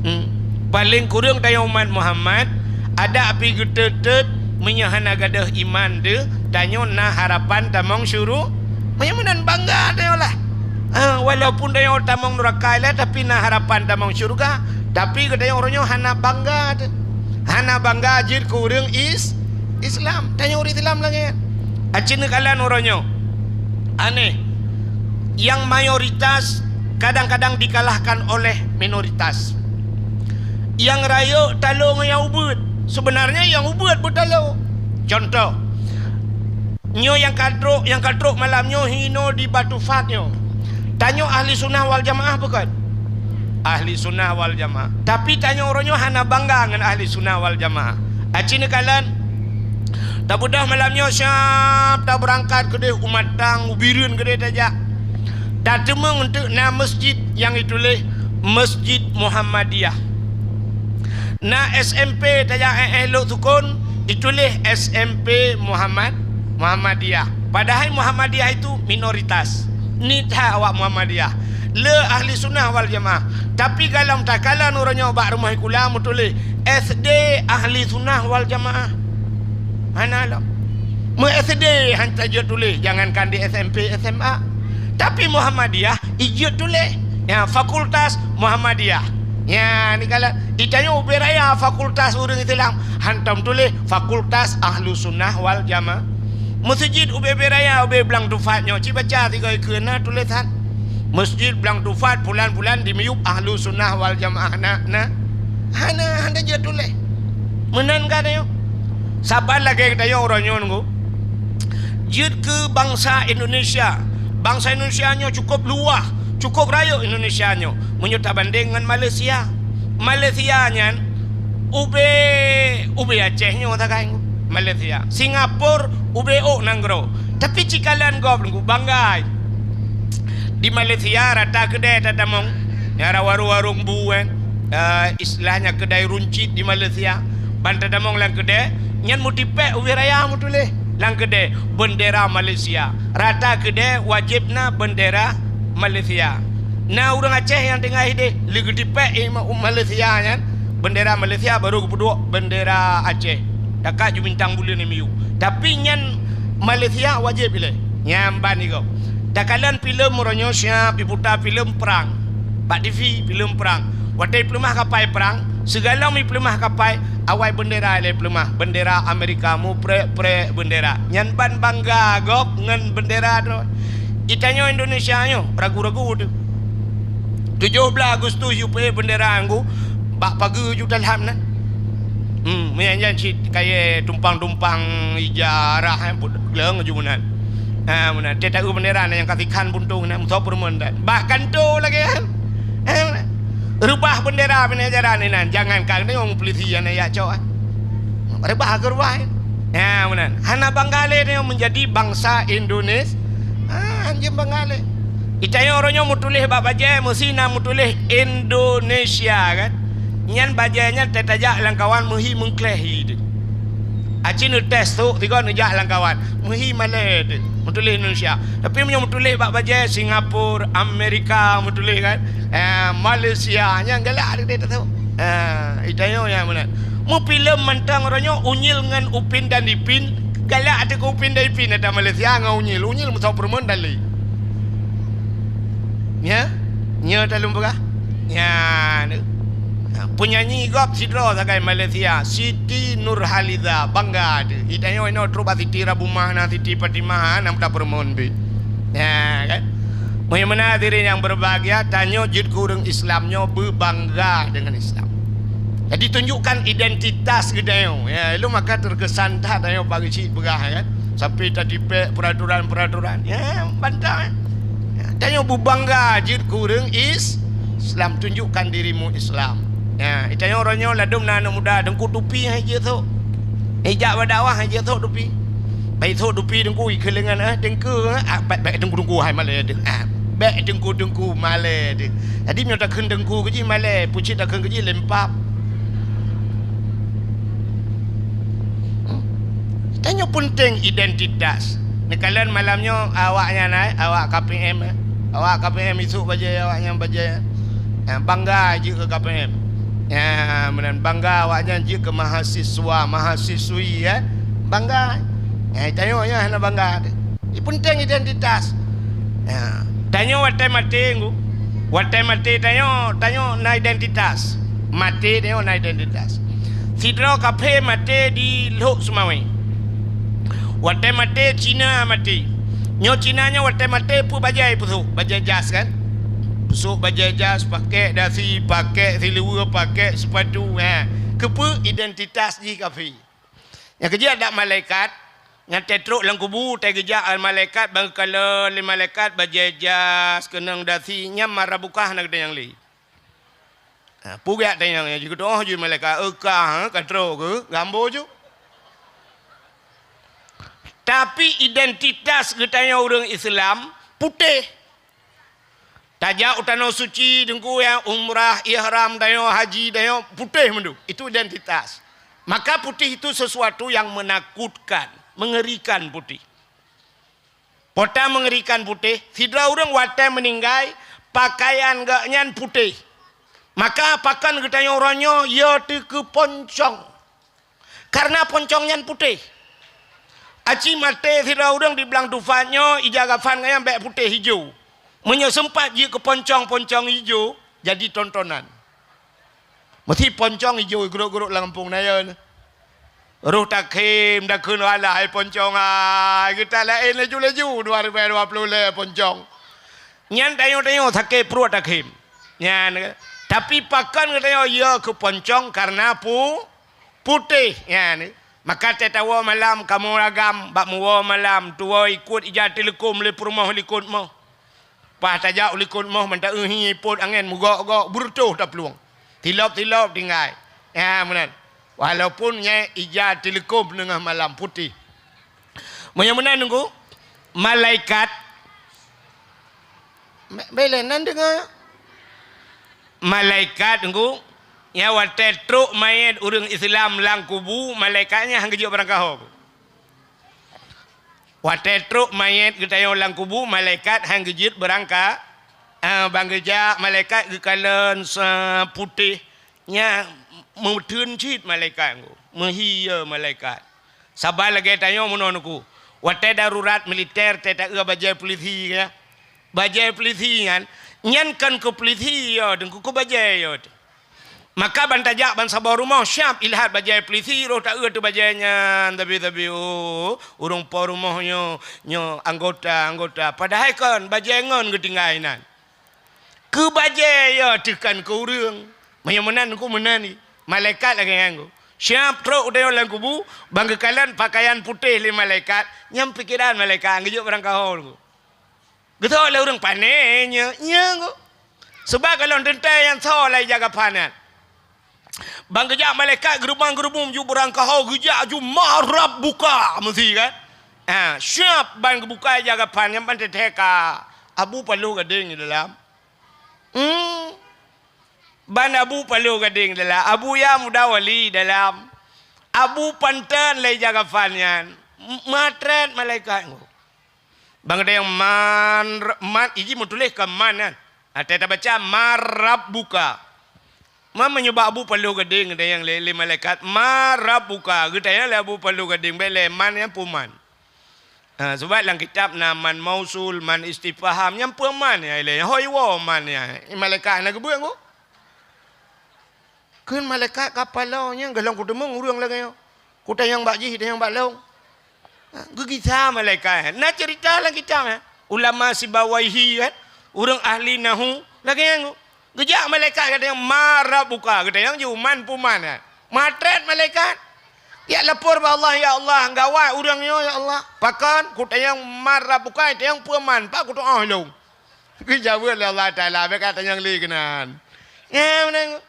Hmm. Paléng kureueng tanyoe umat Muhammad, adak pih geutot-tot, meunyoe hana gadôh iman deuh, tanyoe na harapan tamong syuru-, meunyoe meunan bangga tanyoe lah. Ah, walaupun tanyoe tamong nuraka ilée, tapi na harapan tamong syeuruga. Tapi geutanyoe uroe nyoe hana bangga deuh. Hana bangga jeuet keu ureuëng is-, Islam. Tanyoe ureuëng Islam lagée nyan. Aci neukalon uroe nyoe. Aneh. Yang mayoritas kadang-kadang dikalahkan oleh minoritas. Yang rayeuk talo ngon nyang ubeuet. Sebenarnya nyang ubeuet beutalo. Contoh, nyoe nyang ka trok, nyang ka trok malam nyoe hino di Batu Fat nyoe. Tanyoe ahli sunnah wal jamaah bukan? Ahli sunnah wal jamaah. Tapi tanyoe uroe nyoe hana bangga ngon ahli sunnah wal jamaah. Aci neukalon, tabeudôh malam nyoe siap tabeurangkat keudeh u Matang, u Bireuen keudeh tajak. Tateumeung teuk na masjid nyang ituléh Masjid Muhammadiyah. Na S M P tajak éh-éh lok sukon, ituléh S M P Muhammad, Muhammadiyah. Padahai Muhammadiyah itu minoritas. Niet that awak Muhammadiyah. Le ahli sunnah wal jamaah. Tapi galom takalon uroe nyoe bak rumoh sikula meutuléh S D ahli sunnah wal jamaah. Hana lom. Meu S D han tajeuet tuléh, jangankan di S M P, S M A. Tapi Muhammadiyah ijeuet tuléh. Ya, Fakultas Muhammadiyah. Ya, neukalon. Itanyoe ubé raya fakultas ureuëng Islam, hantom tuléh Fakultas Ahlu Sunnah wal Jamaah. Meuseujid ubé-ubé raya, ubé Blang Tufat nyoe, ci baca sigoe ikeue na tulésan. Masjid Blang Tufat pulan-pulan di miyueb Ahlu Sunnah wal Jamaah na, na. Hana, hana jeuet tuléh. Meunan ka tanyoe. Saban lagée tanyoe uroe nyoe nunggu. Jeuet keu bansa Indonesia. Bansa Indonesia nyoe cukup luwah, cukup rayeuk Indonesia nyoe. Meunyoe tabandeng ngon Malaysia. Malaysia nyan ubé, ubé Aceh nyoe sagai nunggu. Malaysia. Singapura ubé ôk nanggroe. Tapi cikalon gob nunggu banggai. Di Malaysia rata keudée tatamong. Nyara warong-warong bu, eh. Eh, istilahnya kedai runcit di Malaysia. Ban tatamong lam keudée, nyan meutipék ubé raya meutuléh lam keudée, bendera Malaysia. Rata keudée wajéb na bendera Malaysia. Na ureuëng Aceh nyang tinggai ideh, lé geutipék i Ma-, Malaysia nyan, bendera Malaysia baru geupeuduek bendera Aceh. Takat ju bintang buleuen i miyueb. Tapi nyan Malaysia wajéb ilée. Nyan ban igob. Takalon filem uroe nyoe siap iputa filem prang. Bak T V filem prang. Watée ipeuleumah kapai prang, sigohlom ipeuleumah kapai, awai bendera ilée peuleumah. Bendera Amerika muprek-prek bendera. Nyan ban bangga gob ngon bendera droe. Itanyoe Indonesia nyoe ragu-ragu teuh. Tujoh blaih Agustus yue peuék bendera nunggu bak pageue ju talham nan. Hmm, meunyan nyan cit kayée tumpang-tumpang ija arah, eh, put-, leueng ju meunan. Ha, meunan. Teuh taeu bendera na nyang ka sikhan buntung na, musoh peureumeun dan. Bak kanto lagée nyan. Eh, meunan. Reubah bendera bina jalan inan. Jangankan deungon polisi nyang na yak cok, eh. Reubah keu reubah, eh. Ha, meunan. Hana bangga lé tanyoe meunjadi bansa Indonesia. Ah, hanjeut bangga lé. Itanyoe uroe nyoe meutuléh bak bajée, meusi na meutuléh Indonesia, kan? Nyan bajée nyan teuh tajak lam kawan meuhi meungkléh hi teuh. Aci neutés trok sigoe neujak lam kawan, meuhi malée teuh, meutuléh Indonesia. Tapi meunyoe meutuléh bak bajée Singapura, Amerika meutuléh, kan? Eh, Malaysia, nyan galak teuh trok. Eh, itanyoe nyang meunan. Meufilem mantong uroe nyoe unyil ngon Upin dan Ipin, galak teuh keu Upin dan Ipin ata Malaysia ngon unyil. Unyil musoh peureumeun dan lé. Nya? Nya taleueng peugah? Nya, nyoe. Ha, peunyanyi gob sidroe sagai Malaysia, Siti Nurhaliza, bangga teuh. Itanyoe inoe trok bak Siti Rabumah na, Siti Fatimah na, musoh peureumeun pih. Nya, kan? Meunyoe meunan hadirin yang berbahagia, tanyoe jeuet keu ureuëng Islam nyoe beubangga dengan Islam. Jadi tunjukkan identitas geutanyoe. Ya, ilôn maka terkesan that tanyoe bagi cit peugah, ya kan. Sampai tatipék peraturan-peraturan. Ya, bantah. Ya, tanyoe beubangga jeuet keu ureuëng Is-, Islam, tunjukkan dirimu Islam. Ya, tanyoe uroe nyoe ladôm na aneuk muda teungku tupi hai jeuet sok. Ijak bak dakwah hai jeuet sok tupi. Bai sok tupi teungku ikeulengan, eh, teungku, eh, ah, bèk, bèk teungku-teungku hai malèe teuh. Ah, bèk teungku-teungku malèe teuh. Jadi meunyoe takheun teungku keu jih malèe, pucit takheun keu jih lempap. Tanyoe peunteng identitas. Neukalon malam nyoe awaknyan, eh, awak K P M, eh. Awak K P M isuk bajèe awaknyan bajèe, eh, bangga jeuet keu K P M. Ya, meunan bangga awaknyan jeuet keu mahasiswa, mahasiswi, eh. Bangga. Eh, tanyoe nyan hana bangga. Peunteng identitas. Ya. Tanyoe watèe maté, Teungku. Watèe maté tanyoe, tanyoe na identitas. Maté tanyoe na identitas. Sidroe kaphé maté di Lhok Seumawé. Watèe maté Cina maté. Nyoe Cina nyoe watèe maté peue bajèe peusok, bajèe jas kan? Peusok bajèe jas, pakék dasi, pakék siluweue, pakék seupatu. Ha, keupeue identitas jih kaphé. Nyang keujeuet dak malaikat, nyang teutrok lam kubu, teugeujak malaikat, bang kalon lé malaikat, bajèe jas, keunong dasi, nyan mara buka hana geutanyoe lé. Ha, peugah tanyoe nyan, jikeutoh ju malaikat, "Eh, ka, ha, ka trok keu, gambo ju." Tapi identitas geutanyoe ureuëng Islam putéh. Tajak u Tanoh Suci, Teungku, ya, umrah, ihram tanyoe, haji tanyoe, putéh mandum. Itu identitas. Maka putéh itu sesuatu yang menakutkan, mengerikan putéh. Pota mengerikan putéh, sidroe ureuëng watèe meuninggai, pakaian geuh nyan putéh. Maka pakon geutanyoe uroe nyoe, ya teuh keu poncong. Karena poncong nyan putéh. Aci maté sidroe ureuëng di blang tufat nyoe, ija kafan nyan bèk putéh ijo. Meunyoe seumpat jeuet keu poncong-poncong ijo, jadi tontonan. Meusti poncong ijo grok-grok lam gampông na yo. Roh takhém, takheun, "Alah, hai poncong, hai, geuta laén laju-laju dua ribèe dua ploh lhèe poncong." Nyan tanyoe-tanyoe sakét pruet takhém. Nyan, tapi pakon geutanyoe ya keu poncong karena pu-, putéh nyan. Maka teuh tawoe malam kamoe agam, bak meuwoe malam, tuwoe ikot ija teuleukom lé peurumoh likot moh. Paih tajak u likot moh, mantong hi ipot angén meugok-gok, beureutoh taplueng. Tilop-tilop tinggai. Ya, meunan. Walaupun nyan ija teuleukom teungoh malam putéh. Meunyoe meunan, Teungku, malaikat Me-, bèk lé nan deungoe. Malaikat, Teungku, nyang watèe trok manyét ureuëng Islam lam kubu, malaikat nyan han geujok barangkaho. Watèe trok manyét geutanyoe lam kubu, malaikat han geujeuet barangka-, ah, ban geujak malaikat geukalon sa putéh. Nyan meutheun cit malaikat, Teungku. Meuhi ya malaikat. Saban lagèe tanyoe meunoe, Teungku. Watèe darurat militer, teuh taeu bajèe polisi, ya. Bajèe polisi nyan, nyan kon keu polisi ya, Teungku, keu bajèe ya. Maka ban tajak ban saboh rumoh, siap ilhat bajèe polisi, roh taeu teuh bajèe nyan, tapi, tapi, oh, ureuëng po rumoh nyoe, nyoe anggota, anggota. Padahai kon, bajèe ngon geutinggai nan. Keu bajèe ya teuh kon keu ureuëng. Meunyoe meunan, Teungku, meunan ni. Malaikat lagèe nyan, Teungku. Siap trok u dalam kubu, ban geukalon pakaian putéh lé malaikat, nyan pikeran malaikat, geujok barangkaho, Teungku. Geutho lé ureuëng pané nyoe, nyoe, Teungku. Sebab gohlom teuntèe nyang tho lé ija kafan nyan. Ban geujak malaikat geureubang-geureubum ju barangkaho, geujak ju marab buka meusi kan. Ha, siap ban geubuka ija kafan nyan ban teuntèe ka Abu Paloh Gadeng di dalam. Hmm. Ban Abu Paloh Gadeng dalam, Abu Ya Muda Wali dalam, Abu Panton lé ija kafan nyan, m-, meutrét malaikat nyoe. Ban geutanyong man, man, iji meutuléh ka man nyan. Watèe tabaca, "Man rabbuka." Man meunyoe bak Abu Paloh Gadeng geutanyong lé, lé malaikat, "Man rabbuka." Geutanyong lé Abu Paloh Gadeng, bèk lé man nyan peue man. Ha, sebab lam kitab na man mausul, man istifham, nyan peue man nyan ilèe. Hôi woe man nyan. Malaikat hana geubeuet, Teungku. Kheun malaikat ka paloe nyan gohlom kuteumeung ureuëng lagèe nyoe. Kutanyong bak jih, tanyong bak lôn. Ha, geugisa malaikat. Na ceurita lam kitab, ha. Ulama Sibawaihi kan. Ureuëng ahli nahu lagée nyan. Geujak malaikat gata nyang, "Man rabbuka," gata nyang jiuman puman, kan? Matrét malaikat. Jak lapor bak Allah, "Ya Allah, gawat ureuëng nyoe, ya Allah." "Pakon?" "Kutanyong man rabbuka, tanyong peue man, pat kutu'oh lôn." Geujaweueb lé Allah Taala, bék katanyong lé keunan. Nyan,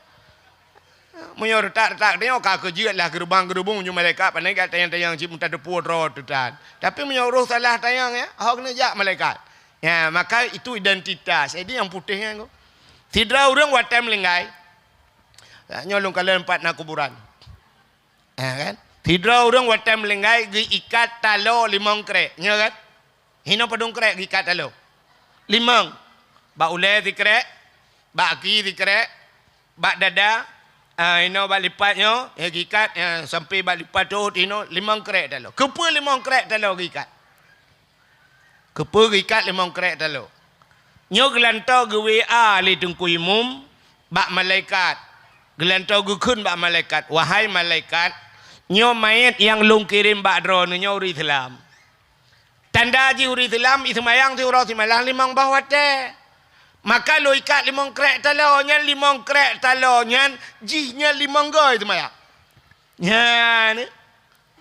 meunyoe reutak-reutak tanyoe ka keujeuet lah geurubang-geurubong ju malaikat, pane gata nyang tanyong cit meutateupeue droe teuh tan. Tapi meunyoe roh salah tanyong, ya, hok neujak malaikat. Ya, maka itu identitas. Jadi nyang putéh nyan ko. Sidroe ureuëng watée meulinggai. Ya, nyoe lôn kalon pat na kuburan. Ya kan? Sidroe ureuëng watée meulinggai geuikat taloe limong krék. Nyoe kan? Hinoe padum krék geuikat taloe? Limong. Bak ulée sikrek, bak aki sikrek, bak dada, ah, hinoe bak lipat nyoe, eh, geuikat, eh, sampai bak lipat teuôt hinoe, limong krék taloe. Keupeue limong krék taloe geuikat? Keupeue geuikat limong krék taloe? Nyoe geulantoe geu-W A lé Teungku Imum bak malaikat. Geulantoe geukheun bak malaikat, "Wahai malaikat, nyoe manyét nyang lôn kirém bak droeneuh nyoe ureuëng Islam." Tanda jih ureuëng Islam, jiseumayang siuroe simalam limong boh watée. Maka lôn ikat limong krék taloe nyan, limong krék taloe nyan jih nyan limong goe seumayang. Nyan,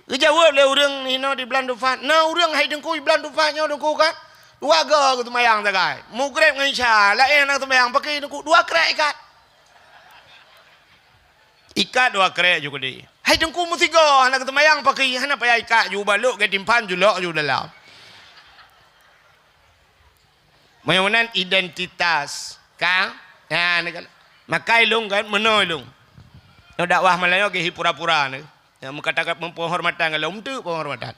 geujaweueb lé ureuëng hinoe di Blang Tufat. Na ureuëng hai Teungku di Blang Tufat nyoe Teungku kan? Dua goe geuseumayang sagai. Mugreb ngon Isya, laén na seumayang, pakri Teungku dua krék ikat. Ikat dua krék ju keudeh. Hai Teungku meusigoe hana geuseumayang pakri, hana payah ikat ju balok geutimpan ju lok ju dalam. Meunyoe meunan identitas, ka? Nyan, makai lôn kan, meunoe lôn. Nyoe dakwah malam nyoe geuhi pura-pura ni. Nyang meukatakan penghormatan, kalau untuk penghormatan.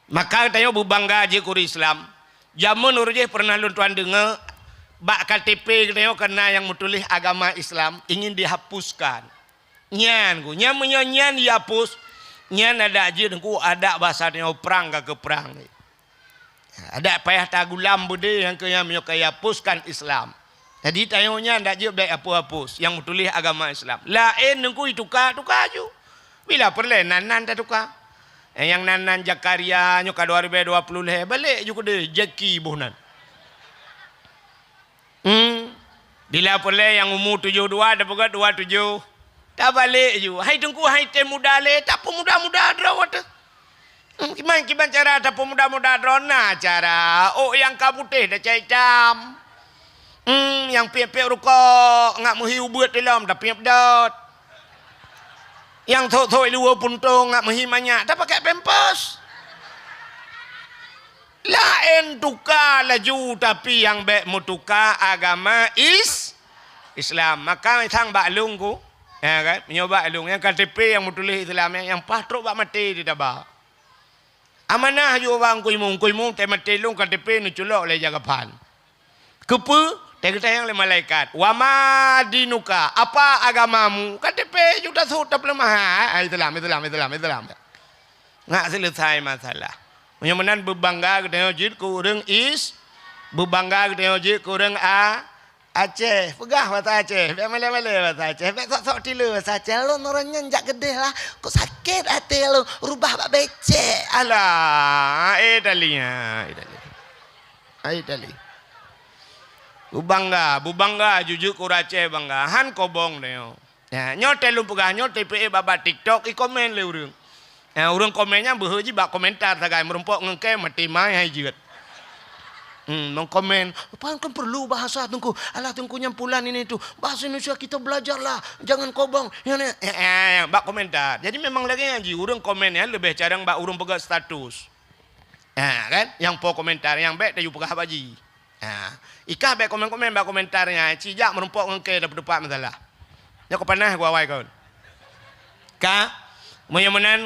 Maka geutanyoe beubangga jeuet keu ureuëng Islam. Jameun uroe jéh peureunah lôn tuan deungoe, bak K T P geutanyoe ka na nyang meutuléh agama Islam ingin dihapuskan. Nyan ku, nyan meunyoe nyan jihapus, nyan adak jeuet ku adak basa tanyoe prang ka keu prang. Adak payah tagulam beudé nyang keu nyan meunyoe ka jihapuskan Islam. Jadi tanyoe nyan dak jeuet bék hapus-hapus nyang meutuléh agama Islam. Laén Teungku ituka, tuka ju. Bila peureulée nan-nan tatuka. Eh, nyang nan-nan Zakaria nyoe ka dua ribée dua puluh lhée, balek ju keudeh Jaki boh nan. Hmm. Bila peureulée nyang umu tujoh dua, tapeugah dua tujoh. Tabalek ju. Hai Teungku, hai tém muda lé, tapeumuda-muda droe teuh. Hmm, kiban, kiban cara tapeumuda-muda droe na cara. Ôk nyang ka putéh tacai itam. Hmm, nyang piep-piep rukok, ngat meuhi ubeut di lom, tapiep dot. Nyang thok-thok luweue puntông, ngat meuhi manyak, tapakée pampers. Laén tuka laju, tapi nyang bék meutuka agama is-, Islam. Maka sang bak lôn ku, ya kan? Meunyoe bak lôn, nyang K T P nyang meutuléh Islam, nyang, nyang paih trok bak maté di taba. Amanah ju bak Teungku Imum, Teungku Imum, teuh maté lôn K T P neuculok lé jagapan. Keupeue? Teuh geutanyong lé malaikat, "Wa ma dinuka? Apa agamamu?" K T P ju tasut tapeuleumah. Ah, Islam, Islam, Islam, Islam. Ngat seuleusai masalah. Meunyoe meunan beubangga geutanyoe jeuet keu ureuëng Is-, beubangga geutanyoe jeuet keu ureuëng A-, Aceh, peugah basa Aceh, bék malée-malée basa Aceh, bék sok-sok tileue basa Aceh. Lôn uroe nyan jak keudeh lah, kok sakét até lôn, rubah bak becek. Alah, eh, tali, ha, eh, tali. Ai tali. Beubangga, beubangga, jujur keu ureuëng Aceh bangga. Han kobong tanyoe. Ya, nyoe teuh lôn peugah, nyoe teuh peuék bak-bak TikTok, i komen lé ureuëng. Ya, ureuëng komen nyan beuhe jih bak komentar sagai, meurumpok ngon kée maté mai hai jeuet. Hmm, mengkomen, "Pan kan perlu bahasa Teungku. Alah Teungku nyang pulan ini tu. Bahasa Indonesia kita belajarlah. Jangan kobong." Ya, ni, ya, ya, ya, bak komentar. Jadi memang lagée nyan jih, ureuëng komen nyan leubeh carang bak ureuëng peugah status. Ha, kan? Nyang po komentar, nyang bék taju peugah bak jih. Ha, ikah bék komen-komen bak komentar nyan, ci jak meurumpok ngon kée tapeutupat masalah. Nyoe keu panah geuawai kon. Ka, meunyoe meunan,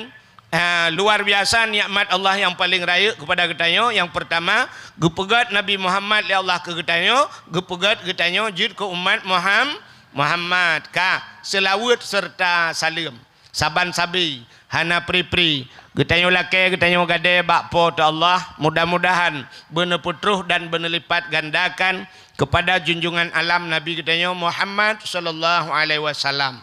ha, luar biasa nikmat Allah nyang paleng rayeuk keupada geutanyoe. Nyang peurtama, geupeugét Nabi Muhammad lé Allah keu geutanyoe, geupeugét geutanyoe jeuet keu umat Muham-, Muhammad. Ka, seulaweuet seureuta saleuem. Saban sabe, hana pri-pri. Geutanyoe lakée, geutanyoe gadée bak Po teu Allah, mudah-mudahan beuneupeutroh dan beuneulipatgandakan keupada junjungan alam Nabi geutanyoe Muhammad sallallahu alaihi wasallam,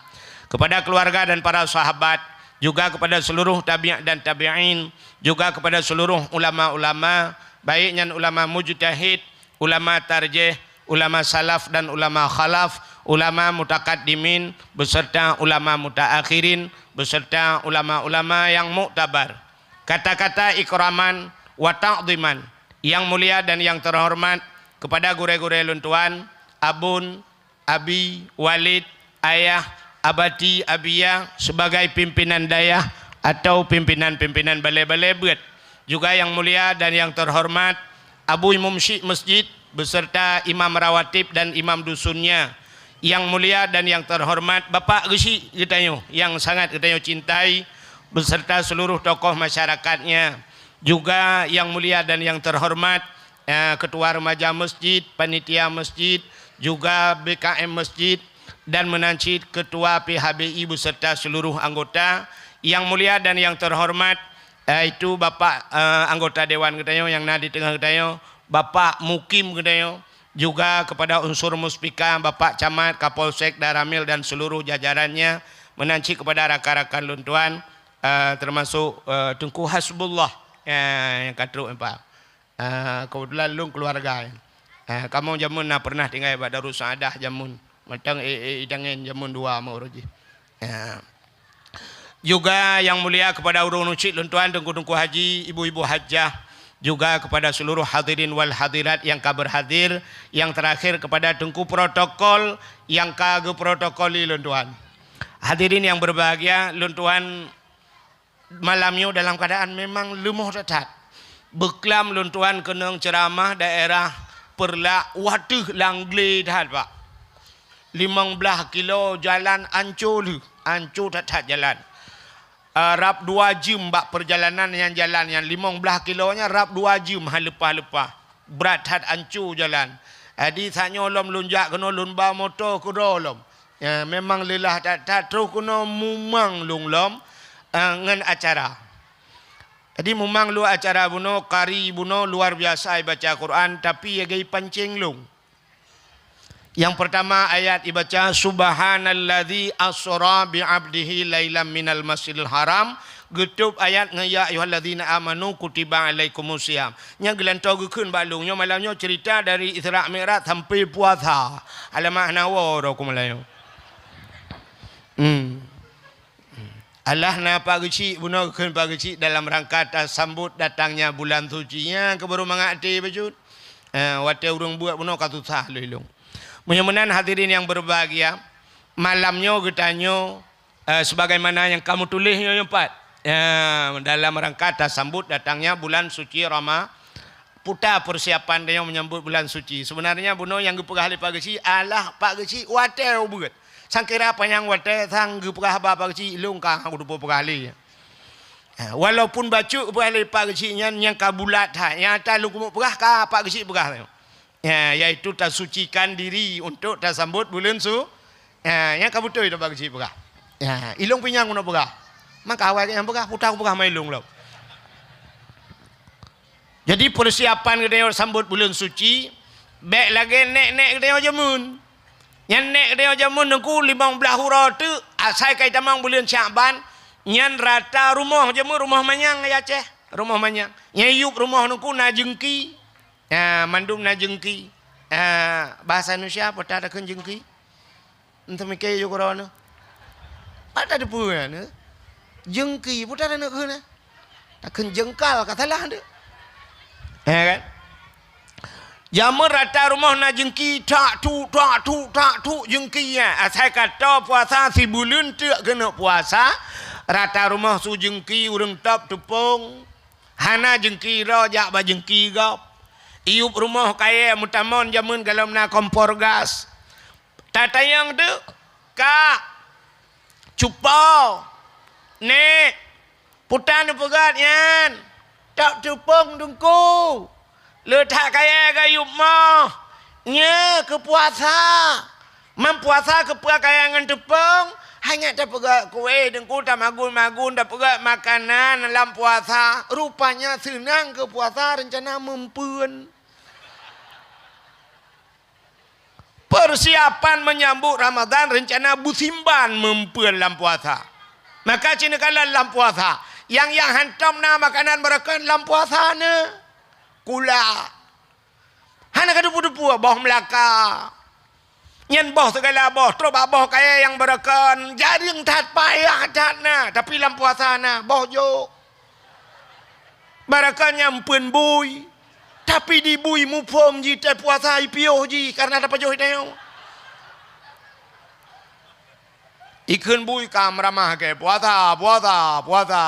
keupada keuluwarga dan para sahabat, juga keupada seuluruh tabi' dan tabi'in, juga keupada seuluruh ulama-ulama, baik nyan ulama mujtahid, ulama tarjih, ulama salaf dan ulama khalaf, ulama mutakaddimin, beserta ulama mutaakhirin, beserta ulama-ulama yang muktabar. Kata-kata ikraman wa ta'dhiman, yang mulia dan yang terhormat kepada gurée-gurée lôn tuan, abon, abi, walid, ayah, abati, abiyah sebagai pimpinan dayah atau pimpinan-pimpinan balé-balé beuet. Juga yang mulia dan yang terhormat Abu Imum Syik Masjid beserta imam rawatib dan imam dusunnya. Yang mulia dan yang terhormat Bapak Geuchik geutanyoe yang sangat geutanyoe cintai beserta seluruh tokoh masyarakatnya. Juga yang mulia dan yang terhormat, eh, ketua remaja masjid, panitia masjid, juga B K M masjid, dan meunan cit ketua P H B I beserta seluruh anggota. Yang mulia dan yang terhormat, eh, itu Bapak, eh, anggota dewan geutanyoe nyang na di teungoh geutanyoe, Bapak Mukim geutanyoe, juga kepada unsur muspika, Bapak Camat, Kapolsek, Danramil dan seluruh jajarannya, meunan cit kepada rakan-rakan lôn tuan, eh, termasuk, eh, Teungku Hasbullah, eh, nyang ka trok, eh, Pak. Ah, keubeutulan lôn keuluwarga. Ah, kamoe jameun na pernah tinggai bak Darussa'adah jameun. Mantong, eh, eh, idangen jameun dua meuruji. Ah. Juga yang mulia kepada ureuëng nucik lôn tuan, teungku-teungku haji, ibu-ibu hajah, juga kepada seluruh hadirin wal hadirat yang ka berhadir, yang terakhir kepada teungku protokol yang ka geuprotokoli lôn tuan. Hadirin yang berbahagia, lôn tuan malam nyoe dalam keadaan memang leumoh that-that. Beuklam lôn tuan keunong ceuramah daerah Peureulak, wateuh langgle that, Pak. Limong blaih kilo jalan anco lheueh, anco that-that jalan. Ah, rab dua jeuem bak peurjalanan nyang jalan nyan limong blaih kilo nyan rab dua jeuem han leupah-leupah. Brat that anco jalan. Jadi, saat nyoe lom lôn jak keunoe lôn ba moto keudroe lom. Ya, memang leulah that-that troh keunoe mumang lôn lom, eh, ngon acara. Jadi mumang lôn acara bunoe, kari bunoe luar biasa ibaca Quran, tapi lagée pancéng lôn. Yang pertama ayat ibaca, "Subhanalladzi asra bi 'abdihi lailam minal masjidil haram." Geutôb ayat ngon, "Ya ayyuhalladzina amanu kutiba alaikumus siyam." Nyang geulantoe geukheun bak lôn nyoe malam nyoe cerita dari Isra Mi'raj sampai puasa. Alamak, hana woe droe ku malam nyoe. Hmm. Alah na Pak Geuchik bunoe geukheun Pak Geuchik dalam rangka tasambot datangnya bulan suci. Nyan keuh baru mangat até bacut. Eh, watée ureuëng buet bunoe ka susah lé lôn. Meunyoe meunan hadirin yang berbahagia, malam nyoe geutanyoe, eh, sebagaimana nyang kamoe tuléh nyoe nyoe pat. Ya, dalam rangka tasambot datangnya bulan suci Rama-, puta persiapan tanyoe menyambut bulan suci. Sebenarnya bunoe nyang geupeugah lé Pak Geuchik, alah Pak Geuchik watée ubeuet. Sangkira panyang watée sang geupeugah haba Pak Geuchik, lôn ka hana peugah lé. Ha, walaupun bacut geupeugah lé Pak Geuchik nyan nyang ka bulat that, nyang ata lôn keumeung peugah ka Pak Geuchik peugah. Ya, yaitu tasucikan diri untuk tasambot buleuen su-, ya, nyang ka beutôi Pak Geuchik peugah. Ya, ilôn pinyang keunoe peugah. Maka awai nyang peugah, puta peugah mai ilôn lom. Jadi persiapan geutanyoe sambot buleuen suci, bék lagée nék-nék geutanyoe jameun. Nyan nék geutanyoe jameun teungku limong blaih uroe teuk, asai kai tamong buleuen Syakban, nyan rata rumoh jameun rumoh manyang ya Aceh, rumoh manyang. Nyan yup rumoh teungku na jeungki. Ya, mandum na jeungki. Ya, bahasa Indonesia apa takheun jeungki? Enteuh mike yue keudroe nyoe. Pat tateupeue nyan, eh? Jeungki, peue tan neuk kheun, eh? Takheun jeungkal ka salah deuh. Ya kan? Jameun rata rumoh na jeungki, tak tu, tak tu, tak tu jeungki, ya. Asai ka toe puasa sibuleuen teuk keuneuk puasa, rata rumoh su jeungki ureuëng top teupông. Hana jeungki droe jak bak jeungki gob. Iyup rumoh kayée meutamon jameun golom na kompor gas. Tatanyong teuk, "Kak, cupo, Nék, peue tan neupeugét nyan? Tok teupông Teungku, le that kayée gayup moh, nyoe keu puasa. Meupuasa keupeue kayée ngon teupông? Hana tapeugét kueh Teungku, tamagun-magun, tapeugét makanan lam puasa. Rupanya seunang keu puasa reuncana meumpeuen." Persiapan menyambut Ramadan rencana beusimban meumpeuen lam puasa. Maka cit neukalon lam puasa. Nyang, nyang hantom na makanan beureukat lam puasa nyoe. Kula. Hana ka teupeu-teupeu boh meulaka. Nyan boh sigala boh, trok bak boh kayèe nyang beureukan, jareueng that, payah that na, tapi lam puasa na, boh jôk. Beureukan nyang peuet bui, tapi di bui muphom jih teuh puasa ipiôh jih, kareuna tapajoh tanyoe. Ikheun bui ka meuramah keu puasa, puasa, puasa.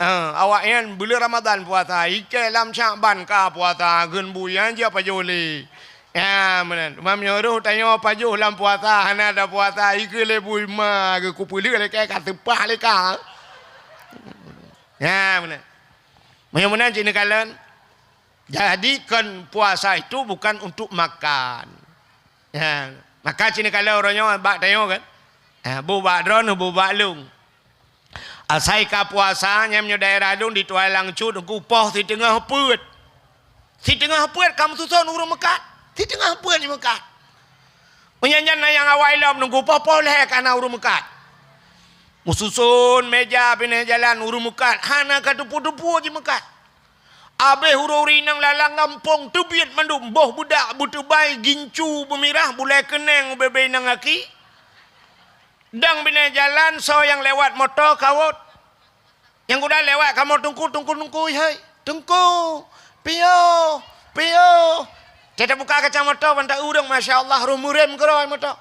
Eh, awaknyan buleuen Ramadhan puasa, ikheun lam Syakban ka puasa, kheun bui nyan jeuet pajoh lé. Ya, meunan. Teuma meunyoe roh tanyoe pajoh lam puasa, hana tapuasa, ikheun lé bui ma, geukupeuleueh lé kèe ka seupah lé ka. Ya, meunan. Meunyoe meunan cit neukalon. Jadi kan puasa itu bukan untuk makan. Ya, maka cit neukalon uroe nyoe bak tanyoe kan. Ha, bu bak droeneuh, bu bak lôn. Asai ka puasa, nyan meunyoe daerah lôn di Tuai Langcut, Teungku, poh siteungoh peuet. Siteungoh peuet ka meususon ureueng meukat. Siteungoh peuet jimeukat. Meunyan nyan na nyang awai lom, Teungku, poh-poh lhèe ka na ureueng meukat. Meususon meja binéh jalan ureueng meukat, hana ka teupeu-teupeu jimeukat. Abéh ureueng-ureueng inong lalang gampông teubiet mandum, boh beudak, beuteubai, gincu, beumirah, bulèe keunèng, ubé-bé inong aki. Dang binéh jalan, soe nyang lewat moto kawot. Nyang guda lewat kamoe, "Teungku, Teungku, Teungku, hai, Teungku, piôh, piôh." Teutab buka kaca moto, ban ta ureueng, masya Allah, roh murem keudroe moto.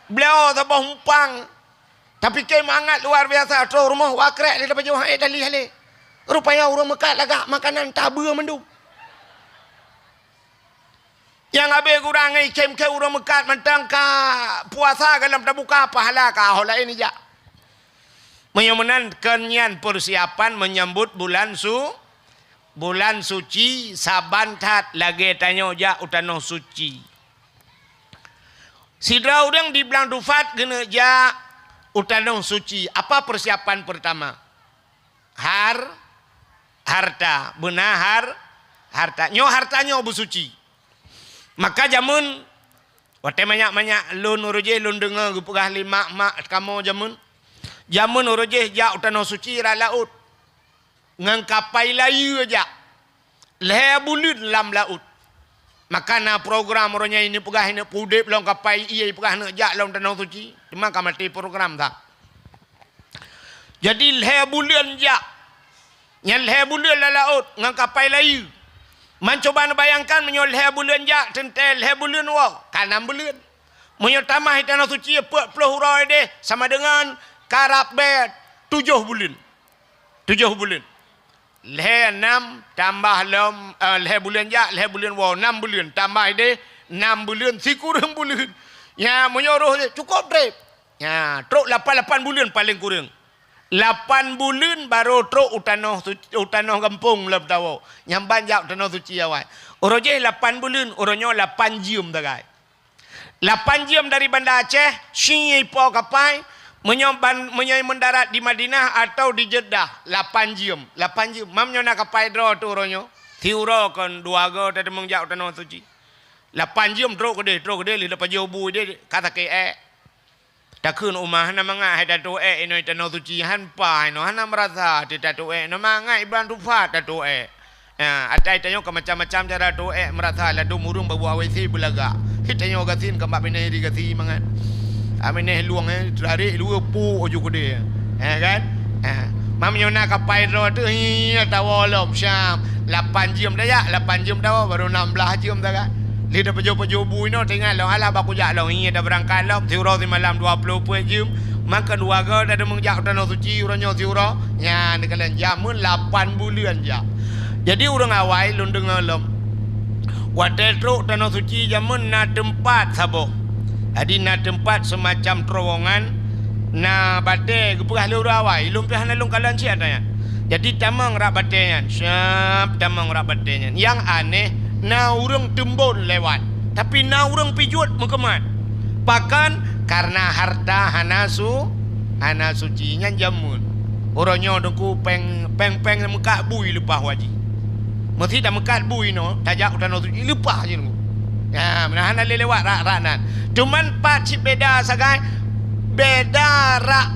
Bloe saboh umpang. Tapike mangat luar biasa, troh rumoh wakrek lé tapajoh hai tali hale. Rupaya ureueng meukat lagak makanan tabeue mandum. Nyang abéh gurang ngon ikhém-khém ureueng meukat mantong ka puasa gohlom tabuka pahala ka ho laén ijak. Meunyoe meunan, kon nyan peusiapan menyambut bulan su-, bulan suci saban that lagèe tanyoe jak u tanoh suci. Sidroe ureueng di Blang Dufat geuneuk jak u tanoh suci. Apa persiapan pertama? Har-, harta. Beuna har-, harta. Nyoe harta nyoe beusuci. Maka jameun, watèe manyak-manyak lôn uroe jéh lôn deungö geupeugah lé mak-mak kamoe jameun. Jameun uroe jéh jak u tanoh suci rot laôt. Ngon kapai layeue jak. Lhèe buleuen lam laôt. Maka na program uroe nyan ineuk peugah ineuk peuudép lom kapai ié, ipeugah neuk jak lom tanoh suci. Teuma ka maté program that. Jadi lhèe buleuen jak. Nyan lhèe buleuen lam laôt ngon kapai layeue. Man cuba neubayangkan meunyoe lhèe buleuen jak teuntèe lhèe buleuen woe, ka nam buleuen. Meunyoe tamah i tanoh suci peuet ploh uroe deh sama deungon karab bèe tujoh buleuen. Tujoh buleuen. Lhèe nam tambah lom, eh, lhèe buleuen jak, lhèe buleuen woe, nam buleuen. Tambah ideh nam buleuen, sikureueng buleuen. Nya, meunyoe roh cukôp trép. Nya, trok lapan, lapan buleuen paleng kureueng. Lapan buleuen barô trok u tanoh suci, u tanoh gampông lom tawoe. Nyang ban jak u tanoh suci awai. Uroe jéh lapan buleuen, uroe nyoe lapan jeuem sagai. Lapan jeuem dari Banda Aceh, sie ipo kapai, meunyoe ban-, meunyoe mendarat di Madinah atau di Jeddah, lapan jeuem. Lapan jeuem. Mam nyoe na kapai droe teuh uroe nyoe. Siuroe kon dua goe tateumeung jak u tanoh suci. Lapan jeuem trok keudeh, trok keudeh, lheueh tapajoh bu deh, ka sakét èk. Takheun u ma hana mangat hai tatô èk inoe tanoh suci, han pa inoe hana meurasa até tatô èk, na mangat i Blang Dufat tatô èk. Ha, atai tanyoe ka macam-macam cara tatô èk meurasa ladôm ureueng bak buet A W C beulagak. Hi tanyoe gasien ka bak binéh iri gasien mangat. Aminéh lueng, eh, teurarék luweue puk aju keudeh. Eh, kan? Eh, mam nyoe na kapai droe teuh, hi, tawoe lom, siam. Lapan jeuem tajak, lapan jeuem tawoe, barô nam blaih jeuem tagat. Lheueh tapajoh-pajoh bu inoe, teuingat lom, alah, bah kujak lom, hi, tabeurangkat lom, siuroe simalam dua ploh peuet jeuem. Maka dua goe tateumeung jak u tanoh suci, uroe nyoe siuroe. Nyan, neukalon jameun lapan buleuen jak. Jadi, ureueng awai lôn deungö lom. Watèe trok tanoh suci jameun na teumpat saboh. Jadi, na teumpat seumacam terowongan, na batèe geupeugah lé ureueng awai, lôn pih hana lôn kalon cit ata nyan. Jadi, tamong rab batèe nyan, siap tamong rab batèe nyan. Nyang aneh, na ureueng teumbon lewat, tapi na ureueng pih jeuet meukeumat. Pakon? Kareuna harta hana su-, hana suci nyan jameun. Uroe nyoe Teungku péng, péng-péng meukat bui leupah wajéb. Meusé tameukat bui nyoe, tajak u tanoh suci leupah jih Teungku. Nyan, meunan hana lé lewat rak-rak nan. Cuman pat cit beda sagai, beda rak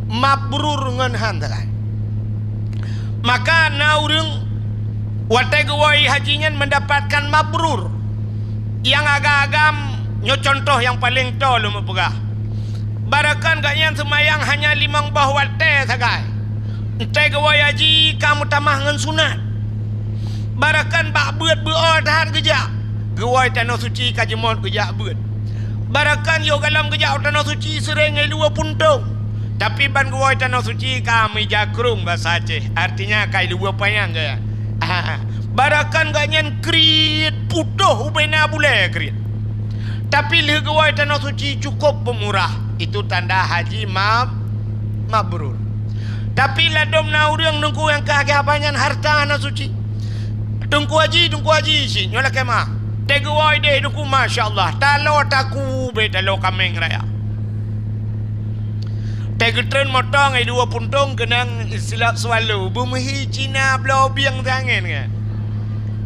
mabrur ngon han sagai. Maka na ureueng Watée geuwoe haji nyan mendapatkan mabrur. Nyang agam-agam, nyoe cuntoh nyang paleng toe lôn peugah. Barokon gobnyan seumayang hanya limong boh watée sagai. Watée geuwoe haji ka meutamah ngon sunat. Barokon bak beuet beuo that geujak. Geuwoe tanoh suci ka jeumot geujak beuet. Barokon yoh gohlom geujak u tanoh suci sireng ngon luwa puntông. Tapi ban geuwoe tanoh suci ka meuija krueng basa Aceh. Artinya ka luwa panyang gaya. Ah, barokon gobnyan kriet putôh ubena bulée kriet. Tapi lheueh geuwoe tanoh suci cukup peumurah. Itu tanda haji mab-, mabrur. Tapi ladôm na ureuëng teungku nyang ka geuhaba nyan harta hana suci. Teungku haji, teungku haji, si nyoe lakée mah. Tée geuwoe ideh teungku, masya Allah, talo taku be talo kaméng raya. Tée geutreun moto ngon dua puntông keunong istilah swallow, beumeuhi Cina bloe bieng tangen kan.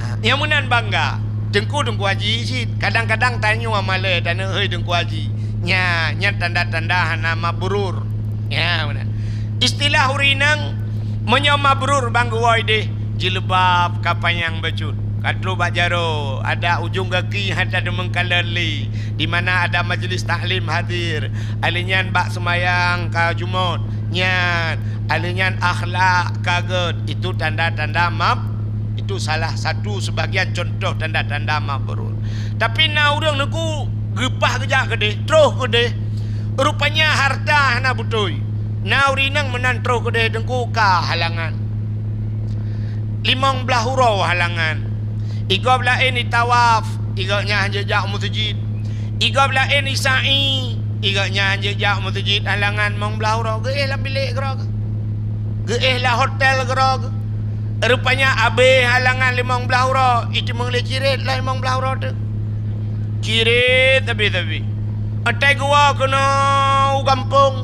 Ha, nyang meunan bangga. Teungku, teungku haji cit. Kadang-kadang tanyoe malée tanyoe hei teungku haji. Nya, nyan tanda-tanda hana mabrur. Nya, meunan. Istilah ureuëng inong, meunyoe mabrur ban geuwoe ideh, jilbab ka panyang bacut. Ka trok bak jaroe, ada ujong gaki hana teumeung kalon lé. Di mana ada majlis taklim hadir, ahli nyan bak seumayang ka jumôt, nyan, ahli nyan akhlak ka gét, itu tanda-tanda mab-, itu salah satu sebagian contoh tanda-tanda mabrur. Tapi na ureuëng teungku geupah geujak keudeh, troh keudeh, rupanya harta hana beutôi. Na ureuëng inong meunan troh keudeh teungku ka halangan. Limong blaih uroe halangan. Igob laén itawaf, igob nyan hanjeuet jak u meuseujid. Igob laén isa'i, igob nyan hanjeuet jak u meuseujid, halangan limong blaih uroe. Geuéh lam bilék keudroe. Geuéh lam hotel keudroe. Rupanya abéh halangan limong blaih uroe, iteumeung lé cirét lam limong blaih uroe teuh. Cirét sabe-sabe. Watée geuwoe keunoe u gampông,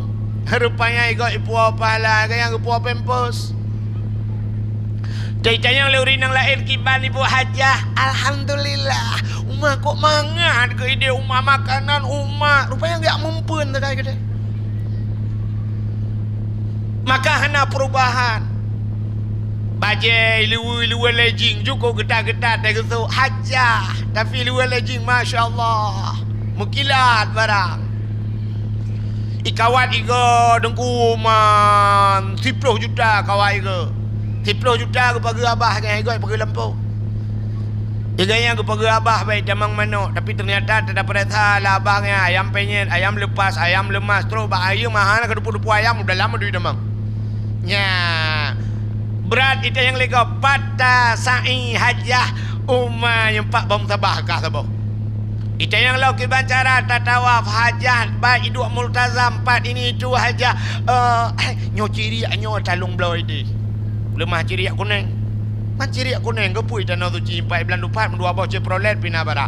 rupanya igob ipuwoe pahala, igob nyang geupuwoe pampers. Teuitanyong lé ureuëng nyang laén kiban ibu hajah, "Alhamdulillah, uma kok mangat keu ideh uma makanan uma." Rupanya geujak mumpeuen sagai keudeh. Maka hana perubahan. Bajée iluwa-iluwa lejing, jukôb geuta-geuta teugeusok hajah, tapi iluwa lejing, masya Allah, meukilat barang. Ikawat igob man siploh juta kawat igob. Siploh juta geupageue abah nyan igob ipageue lampôh. Igob nyan geupageue abah bak itamong manok, tapi teunyata teudapat that lah abah nyan ayam penyet, ayam leupas, ayam leumas, trok bak ayeuem hana keudupu-dupu ayam u dalam duek itamong. Nya, brat itanyong lé gob, pat tasa'i hajah uma nyang pat bom sabah kah saboh. Itanyong lom kiban cara tatawaf hajah, baik iduek multazam, pat ini itu hajah. Eh, nyoe ciriak nyoe talong bloe ideh. Leumah ciriak kuneng. Man ciriak kuneng geupui tanoh suci, empat bulan lupat, dua boh Chevrolet pina barak.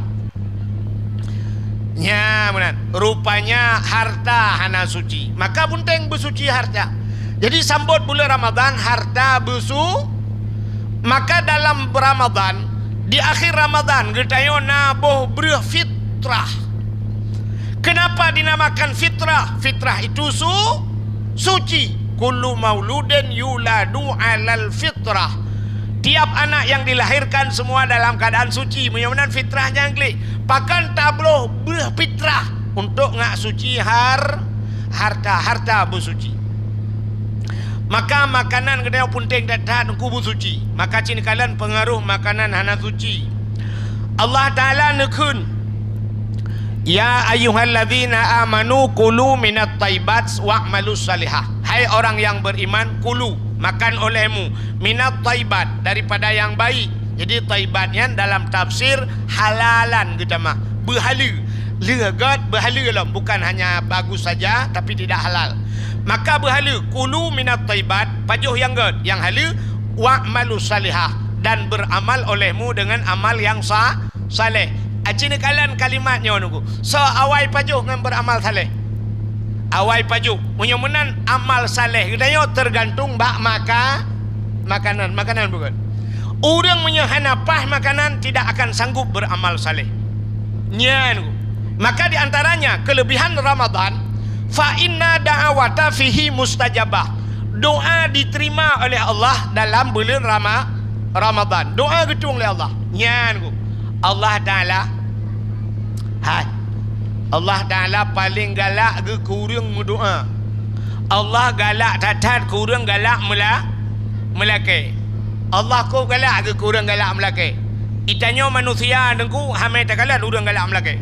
Nya meunan. Rupanya harta hana suci. Maka bunteng beusuci harta. Jadi sambot buleuen Ramadhan, harta beusu-, maka dalam Ramadhan, di akhir Ramadhan, geutanyoe na boh breueh fitrah. Kenapa dinamakan fitrah? Fitrah itu su-, suci. Kullu mauludin yuladu alal fitrah. Tiap anak yang dilahirkan semua dalam keadaan suci. Meunyoe meunan fitrah nyang gleh. Pakon tabloh breueh fitrah untuk ngak suci har-, harta, harta beusuci. Maka makanan geutanyoe punteng that-that teungku beusuci. Maka cit neukalon peungaroh makanan hana suci. Allah Taala neukheun, "Ya ayyuhalladzina amanu kulu minat thaibat wa'malus salihah." Hai orang yang beriman, kulu, makan olehmu, minat thaibat, daripada yang baik. Jadi thaibat nyan dalam tafsir halalan geutamah. Beuhaleue. Lheueh gét beuhaleue lom, bukan hanya bagus saja tapi tidak halal. Maka beuhaleue, kulu minat thaibat, pajoh nyang gét, nyang haleue, wa'malus salihah, dan beramal olehmu dengan amal yang sa-, saleh. Aci neukalon kalimat nyoe teungku. Soe awai pajoh ngon beramal saleh? Awai pajoh. Meunyoe meunan amal saleh geutanyoe teugantung bak maka-, makanan. Makanan bukan. Ureuëng meunyoe hana paih makanan tidak akan sanggup beramal saleh. Nyan. Maka di antaranya kelebihan Ramadan, fa inna da'awata fihi mustajabah. Doa diterima oleh Allah dalam buleuen Rama-, Ramadhan. Doa geutueng lé Allah. Nyan ku. Allah Taala, hai, Allah Taala paleng galak geu keu ureuëng meudoa. Allah galak that-that keu ureuëng galak meula-, meulakée. Allah kôb galak geu keu ureuëng galak meulakée. Itanyoe manusia Teungku, hamé takalon ureuëng galak meulakée.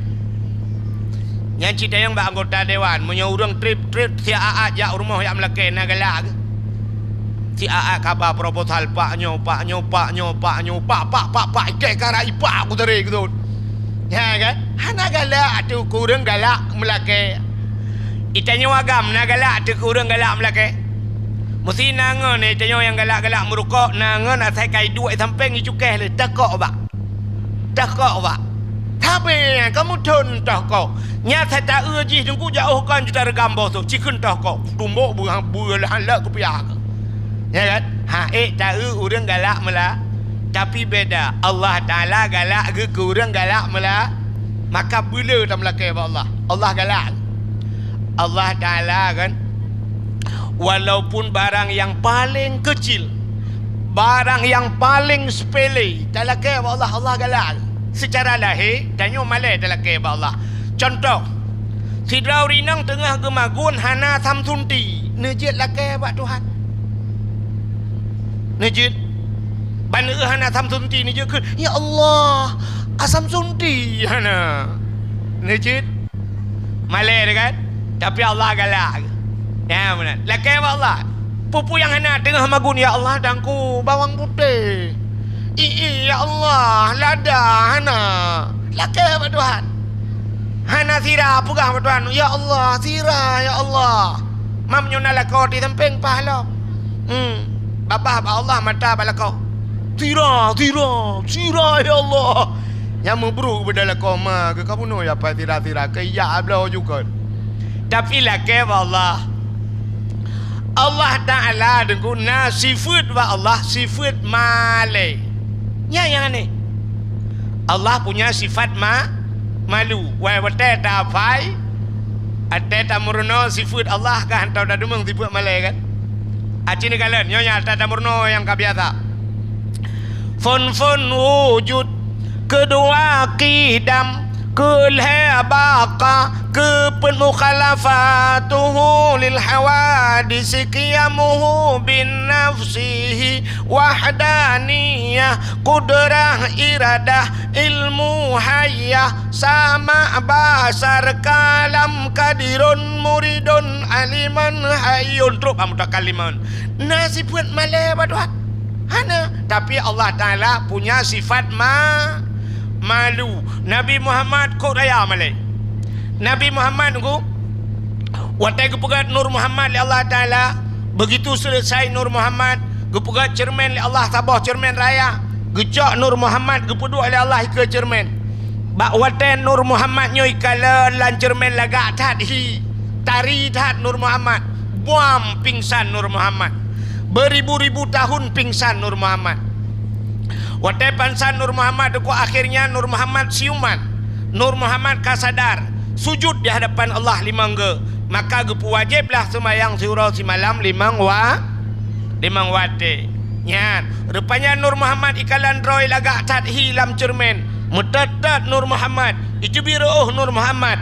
Nyan cit tanyong bak anggota dewan, meunyoe ureuëng treb-treb siat-at jak u rumoh jak meulakée, na galak geu? Siat-at kaba proposal, pak nyoe, pak nyoe, pak nyoe, pak nyoe, pak, pak, pak, pak, ikée kara ipak ku teurie keu thon. Ya kan? Hana galak ateueh keu ureuëng galak meulakée. Itanyoe agam na galak ateueh keu ureuëng galak meulakée. Meusti na ngon itanyoe nyang galak-galak meurukok, na ngon asai ka iduek sampéng icukéh lé, takok bak. Takok bak. Tapi kamoe thon takok. Nyan asai taeu jih Teungku, jak oh kon juta reugam boh tu, cikheun takok. Tumbok beuhang beulah lak kupiah. Ya kan? Ha, ék taeu ureuëng galak meula. Tapi beda. Allah Taala galak geu keu ureuëng galak meula. Maka beuleu tameulakée bak Allah. Allah galak. Allah Taala kan, walaupun barang yang paling kecil, barang yang paling sepele, talakée bak Allah, Allah galak. Secara lahé, tanyoe malée talakée bak Allah. Contoh, sidroe ureuëng inong teungoh geumagun hana samsunti, neujeuet lakée bak Tuhan. Neujeuet. Ban eu hana samsunti, neujeuet kheun, "Ya Allah, asam sunti hana." Neujeuet. Malée kan? Tapi Allah galak. Ya, meunan. Lakée bak Allah. Peue-peue nyang hana teungoh magun, "Ya Allah, dangku bawang putéh." "Ih, ih, ya Allah, lada hana." Lakée bak Tuhan. Hana sira, peugah bak Tuhan, "Ya Allah, sira, ya Allah." Mam nyoe na lakoe di sampéng paih lom. Hmm. Babah bak Allah, mata bak lakoe. "Sira, sira, sira, ya Allah." Nyang meubrok beuda lakoe ma geuh ka bunoe ya pai sira-sira, keu ijak bloe jukon. Tapi lakée bak Allah. Allah Taala Teungku na sifeuet bak Allah, sifeuet malée. Nyan nyang aneh. Allah punya sifat ma-, malu. Wai watée tapai, watée tameurunoe sifeuet Allah ka hantom tadeungoe sifeuet malée kan? Aci neukalon, nyoe nyang watée tameurunoe nyang ka biasa. Phon-phon wujud, keudua qidam, keulhée baqa, keupeuet mukhalafatuhu lil hawadisi, qiyamuhu bin nafsihi, wahdaniyah, qudrah, iradah, ilmu, hayyah, sama, basar, kalam, qadirun, muridun, aliman, hayyun, trok bak mutakallimun. Na sifeuet malée bak Tuhan? Hana. Tapi Allah Taala punya sifat ma-, malu. Nabi Muhammad kok raya malée. Nabi Muhammad Teungku, watée geupeugét Nur Muhammad lé Allah Taala, begitu seuleusai Nur Muhammad, geupeugét ceureumen lé Allah, saboh ceureumen raya, geucok Nur Muhammad, geupeuduek lé Allah ikeue ceureumen. Bak watée Nur Muhammad nyoe ikalon lam ceureumen, lagak that hi, tari that Nur Muhammad, buam pingsan Nur Muhammad. Beuribu-ribu tahun pingsan Nur Muhammad. Watée pingsan Nur Muhammad Teungku, akhirnya Nur Muhammad siuman. Nur Muhammad ka sadar, sujud di hadapan Allah limong geu. Maka geupeuwajéblah seumayang siuroe simalam limong wa-, limong watée. Nyan, rupanya Nur Muhammad ikalon droe lagak that hi lam ceureumen. Meutot-tot Nur Muhammad, iteubiet reuôh Nur Muhammad.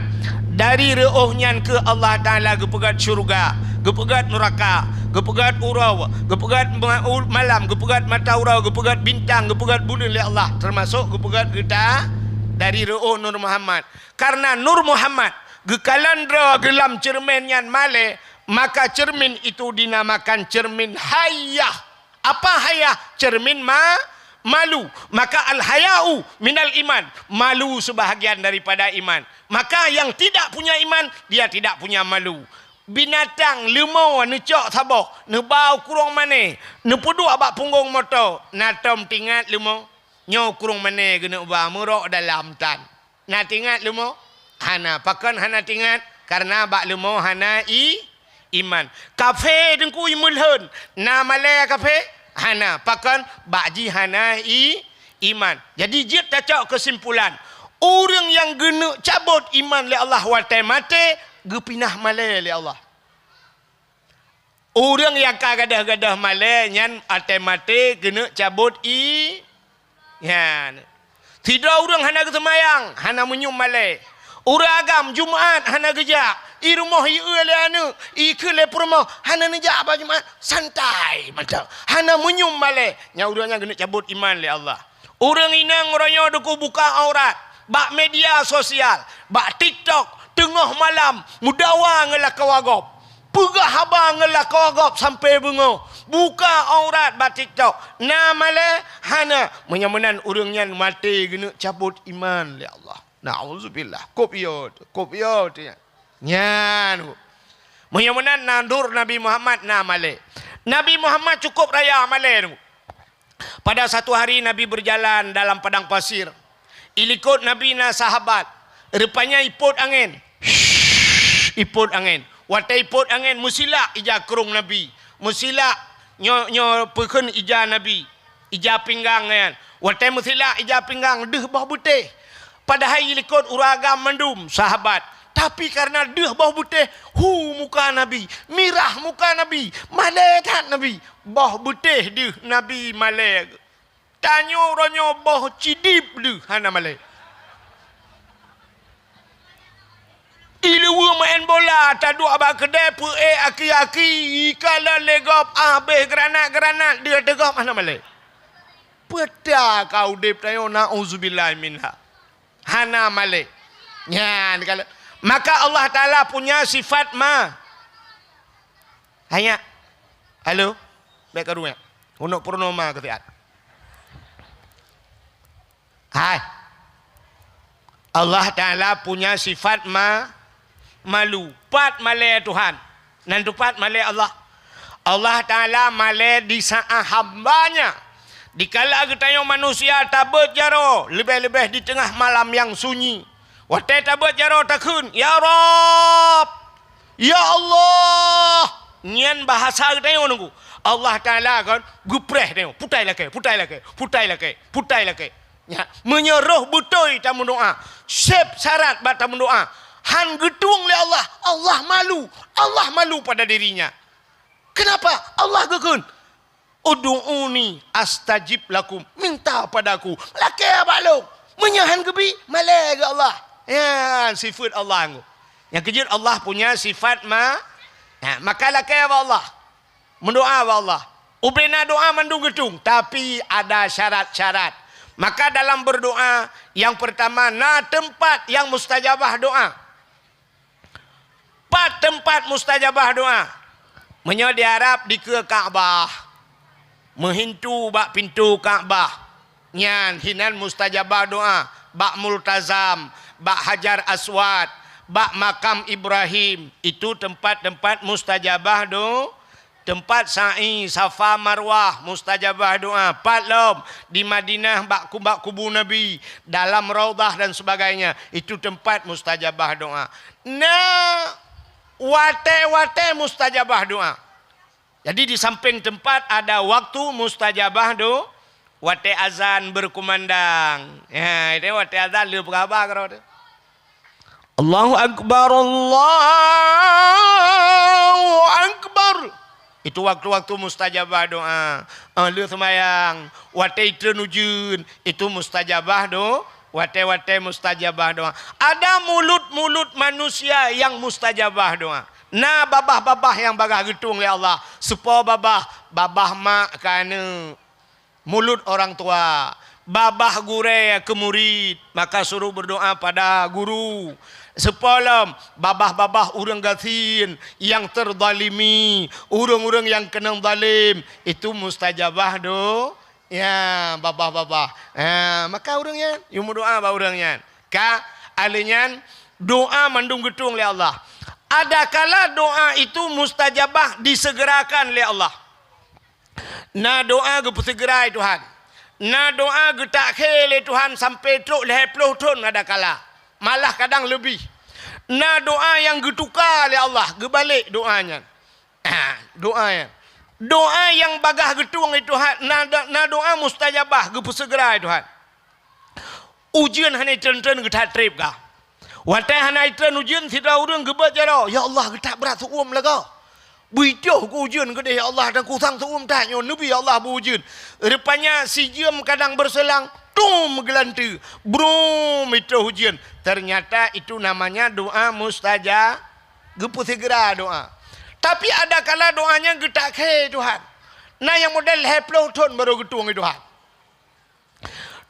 Dari reuôh nyan keuh Allah Taala geupeugét syeuruga, geupeugét neuraka, geupeugét uroe, geupeugét ma-, u-, malam, geupeugét mata uroe, geupeugét bintang, geupeugét buleuen lé Allah, teumasok geupeugét geutanyoe dari reuôh Nur Muhammad. Kareuna Nur Muhammad geukalon droe geuh lam ceureumen nyan malée, maka ceureumen itu dinamakan ceureumen hayyah. Apa hayyah? Ceureumen ma-, malu. Maka al-haya'u minal iman. Malu seubahagian daripada iman. Maka yang tidak punya iman, dia tidak punya malu. Binatang leumo neucok saboh, neuba u krueng mané, neupeuduek bak punggong moto, na tom teuingat leumo? Nyoe krueng mané geuneuk ba, meurok dalam tan. Na teuingat leumo? Hana. Pakon hana teuingat? Kareuna bak leumo hana i-, iman. Kafé Teungku meulhon. Na malée kafé? Hana. Pakon? Bak jih hana i-, iman. Jadi jeuet tacok keusimpulan. Ureuëng nyang geuneuk cabot iman lé Allah watée maté, geupinah malée lé Allah. Ureuëng nyang ka gadôh-gadôh malée nyan até maté keuneuk cabot i-, nyan. Sidroe ureuëng hana geuseumayang, hana meunyium malée. Ureuëng agam Jumat hana geujak, i rumoh i eu lé aneuëk, i keu lé peurumoh, hana neujak bak Jumat, santai mantong. Hana meunyium malée, nyan ureuëng nyan keuneuk cabot iman lé Allah. Ureuëng inong uroe nyoe deuku buka aurat bak media sosial, bak TikTok, teungoh malam meudawa ngon lakoe gob. Peugah haba ngon lakoe gob sampoe beungoh. Buka aurat bak TikTok. Na malée? Hana. Meunyoe meunan ureuëng nyan maté keuneuk cabot iman lé Allah. Nauzubillah. Kop yo, kop yo tu nyan. Nyan. Meunyoe meunan na dur Nabi Muhammad na malée. Nabi Muhammad cukup raya malée tu. Pada satu hari Nabi berjalan dalam padang pasir. Ilikot Nabi na sahabat. Rupanya ipot angén. Ipot angén. Watée ipot angén, meusilak ija krong Nabi. Meusilak nyo-, nyoe peukheun ija Nabi. Ija pinggang nyan. Watée meusilak ija pinggang, deuh boh beutéh. Padahai ilikot ureuëng agam mandum sahabat. Tapi karena deuh boh beutéh, hu muka Nabi, mirah muka Nabi, malée that Nabi. Boh beutéh deuh Nabi malée. Tanyoe uroe nyoe boh cidib deuh hana malée. Iluweue maén bola, taduek bak keudée peuék aki-aki, ikalon lé gob, ah, béh granat-granat deuh teugob hana malée. Peue ta ka udeb tanyoe, nauzubillah minha. Hana malée. Nyan kalau, maka Allah Taala punya sifat ma-, hanya. Halo? Baik ka ruwet. Unok purno ma keu siat. Hai. Allah Taala punya sifat ma-, malu. Pat malée Tuhan. Nan teupat malée Allah. Allah Taala malée di saát hamba-Nya. Dikala geutanyoe manusia tabeuet jaroe, leubeh-leubeh di teungoh malam nyang sunyi. Watée tabeuet jaroe takheun, "Ya Rabb! Ya Allah!" Nyan bahasa geutanyoe nunggu. Allah Taala kan geupreh tanyoe, putai lakée, putai lakée, putai lakée, putai lakée. Nyan, meunyoe roh beutôi tameudoá, seb syarat bak tameudoá, han geutueng lé Allah, Allah malu, Allah malu pada dirinya. Kenapa? Allah geukheun, "Ud'uni astajib lakum." Minta padaku, lakée bak lôn. Meunyoe han geubi, malée keu Allah. Nyan sifat Allah nyoe. Nyang keujeuet Allah punya sifat ma-, ha, maka lakée bak Allah. Meudoá bak Allah. Ubena doá mandum geutueng, tapi ada syarat-syarat. Maka dalam berdoa, yang pertama, na teumpat nyang mustajabah doá. Pat teumpat mustajabah doá? Meunyoe di Arab dikeue Ka'bah, meuhintu bak pintoe Ka'bah, nyan hinan mustajabah doá. Bak Multazam, bak Hajar Aswad, bak makam Ibrahim, itu teumpat-teumpat mustajabah do-, teumpat sa'i Safa Marwah, mustajabah doá. Pat lom di Madinah bak ku-, bak kubu Nabi, dalam Raudhah dan sebagainya, itu teumpat mustajabah doá. Na watée-watée mustajabah doá. Jadi di sampéng teumpat ada waktu mustajabah do-, watée azan berkumandang. Ya, itu watée azan le peugah haba keudroe teuh. Allahu Akbar, Allahu Akbar. Itu waktu-waktu mustajabah doá. Ah, le seumayang, watée itreun ujeuen, itu mustajabah do-, watée-watée mustajabah doá. Ada mulut-mulut manusia yang mustajabah doá. Na babah-babah nyang bagah geutueng lé Allah. Seupôt babah, babah mak keu aneuëk. Mulut orang tua, babah gurée keu murit, maka suruh berdoa pada guru. Seupôt lom, babah-babah ureuëng gasien nyang teuzalimi, ureuëng-ureuëng nyang keunong zalim, itu mustajabah do-, ya, babah-babah. Ha, maka ureuëng nyan, yue meudoá bak ureuëng nyan. Ka, ahli nyan, doá mandum geutueng lé Allah. Adakala doá itu mustajabah disegerakan lé Allah. Na doá geupeuseugeura lé Tuhan. Na doá geutakhé lé Tuhan sampoe trok lhée ploh thon adakala. Malah kadang leubeh. Na doá nyang geutuka lé Allah, geubalek doá nyan. Ah, doá nyan. Doá nyang bagah geutueng lé Tuhan, na, na doá mustajabah geupeuseugeura lé Tuhan. Ujeuen hana itreun-treun geuthat treb gah. Watée hana itreun ujeuen, sidroe ureuëng geubeuet jaroe, "Ya Allah, geutak brat seuuem lagoe." Beuitoh keu ujeuen keudeh, ya Allah, dan kusang seuuem that nyoe neubi, ya Allah, beu ujeuen. Rupanya sijeuem kadang beureuselang, tum geulanteue, brum, itoh ujeuen. Ternyata itu namanya doa mustajab, geupeusigeura doa. Tapi ada kala doa nyan geutakhé Tuhan. Na nyang model lhèe ploh thon barô geutueng Tuhan.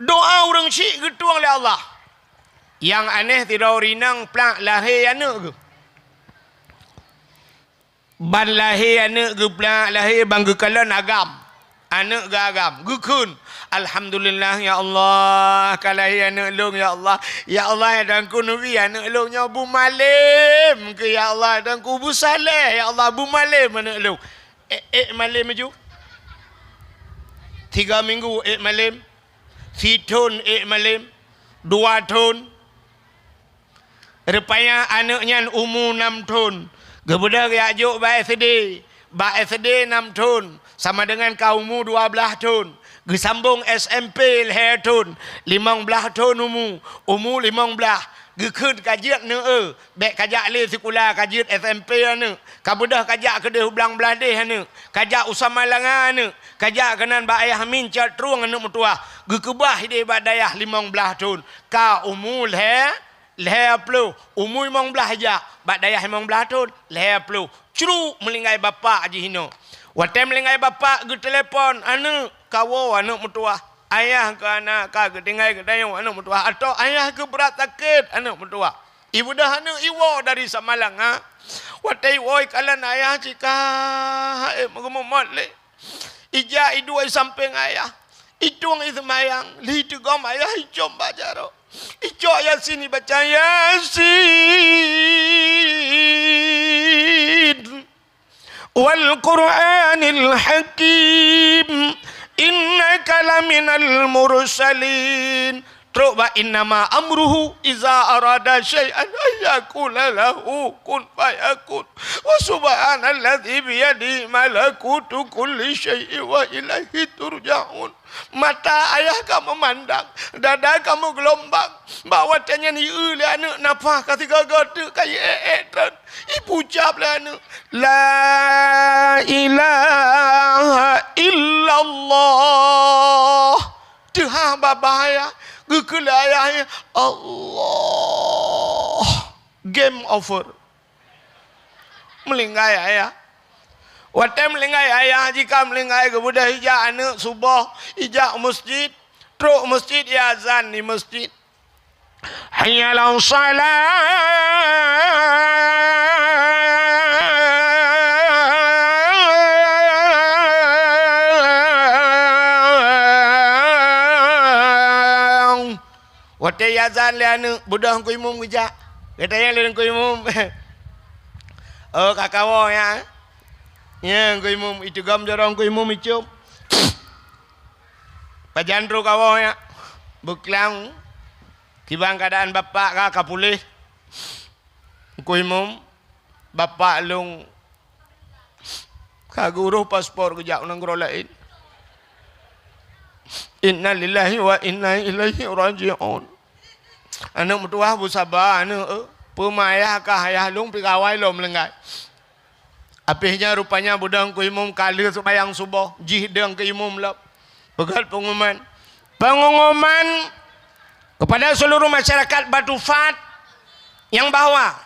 Doa ureueng syik geutueng lé Allah. Nyang aneh, sidroe ureueng inong plak lahé aneuëk geuh. Ban lahé aneuëk geuh, plak lahé ban geukalon agam. Aneuëk geuh agam, geukheun, "Alhamdulillah, ya Allah, ka lahé aneuëk lôn, ya Allah. Ya Allah, ya Tuhanku, neubi aneuëk lôn nyoe beumalém keu, ya Allah, ya Tuhanku, beusaleh, ya Allah, beumalém aneuëk lôn." Ék, ék malém laju. Tiga minggu ék malém. Sithon ék malém. Dua thon. Rupanya aneuëk nyan umu nam thon. Geubeudôh geujak jok bak S D. Bak S D nam thon, sama dengan ka umu dua blaih thon. Geusambong S M P lhèe thon, limong blaih thon umu. Umu limong blaih. Geukheun ka jeuet neueu. Bék kajak lé sikula, ka jeuet S M P aneuëk. Ka beudôh kajak keudeh u Blang Blahdeh aneuëk. Kajak u Samalanga aneuëk. Kajak keunan bak Ayah Min Cot Trueng aneuëk meutuwah. Geukeubah idéh bak dayah limong blaih thon. Ka umu lhèe, lhèe ploh. Umu limong blaih jak. Bak dayah limong blaih thon, lhèe ploh. Cruk meulinggai bapak jih inoe. Watée meulinggai bapak geutelepon aneuëk, ka woe aneuëk meutuwah. Ayah keu anak ka geutinggai geutanyoe aneuëk meutuwah, atau ayah keu brat sakét aneuëk meutuwah. Ibeudôh aneuëk iwoe dari Samalanga. Watée iwoe ikalon ayah cit ka ék meugeumot lé. Ijak iduek i sampéng ayah. Itueng iseumayang, lheuh iteugom ayah icom bak jaroe. Icok Yasin ibaca, "Yasin." "Wal Qur'anil Hakim, innaka laminal mursalin." Trok bak, "Innama amruhu iza arada syai'an an yaqula lahu kun fayakun. Wa subhanalladzi biyadihi malakutu kulli syai'in wa ilaihi turja'un." Mata ayah ka meumandang, dada ka meugeulumbang. Bak watée nyan ieu lé aneuëk, nafah ka sigoe-goe teuk ka iék-ék treun. Ipucab lé aneuëk, "La ilaha illallah." Teuhah babah ayah, geukheun lé ayah, "Ya Allah." Game over. Meulinggai ayah. Watée meulinggai ayah, jika meulinggai geubeudôh ijak aneuëk suboh, ijak u meuseujid, trok meuseujid, iazan di meuseujid. "Hayya 'alas shalah." Watée iazan lé aneuëk, beudôh Teungku Imum geujak. Geutanyong lé Teungku Imum, "Oh, ka kawoe nyan?" "Nyan, Teungku Imum." Iteugom jaroe Teungku Imum icom. Pajan trok kawoe nyan? Beuklam. Kiban keuadaan bapak ka, ka puléh. "Teungku Imum, bapak lôn ka geuurôh paspor geujak u nanggroe laén." "Innalillahi wa inna ilaihi raji'un." Aneuëk meutuwah, beusaba aneuëk, eh. Peue ma ayah kah, ayah lôn pih ka awai lom meulinggai. Abéh nyan rupanya beudôh Teungku Imum ka lheueh seumayang suboh, jih deueng keu imum lom. Peugét pengumuman. Pengumuman kepada seluruh masyarakat Batu Phat yang bahwa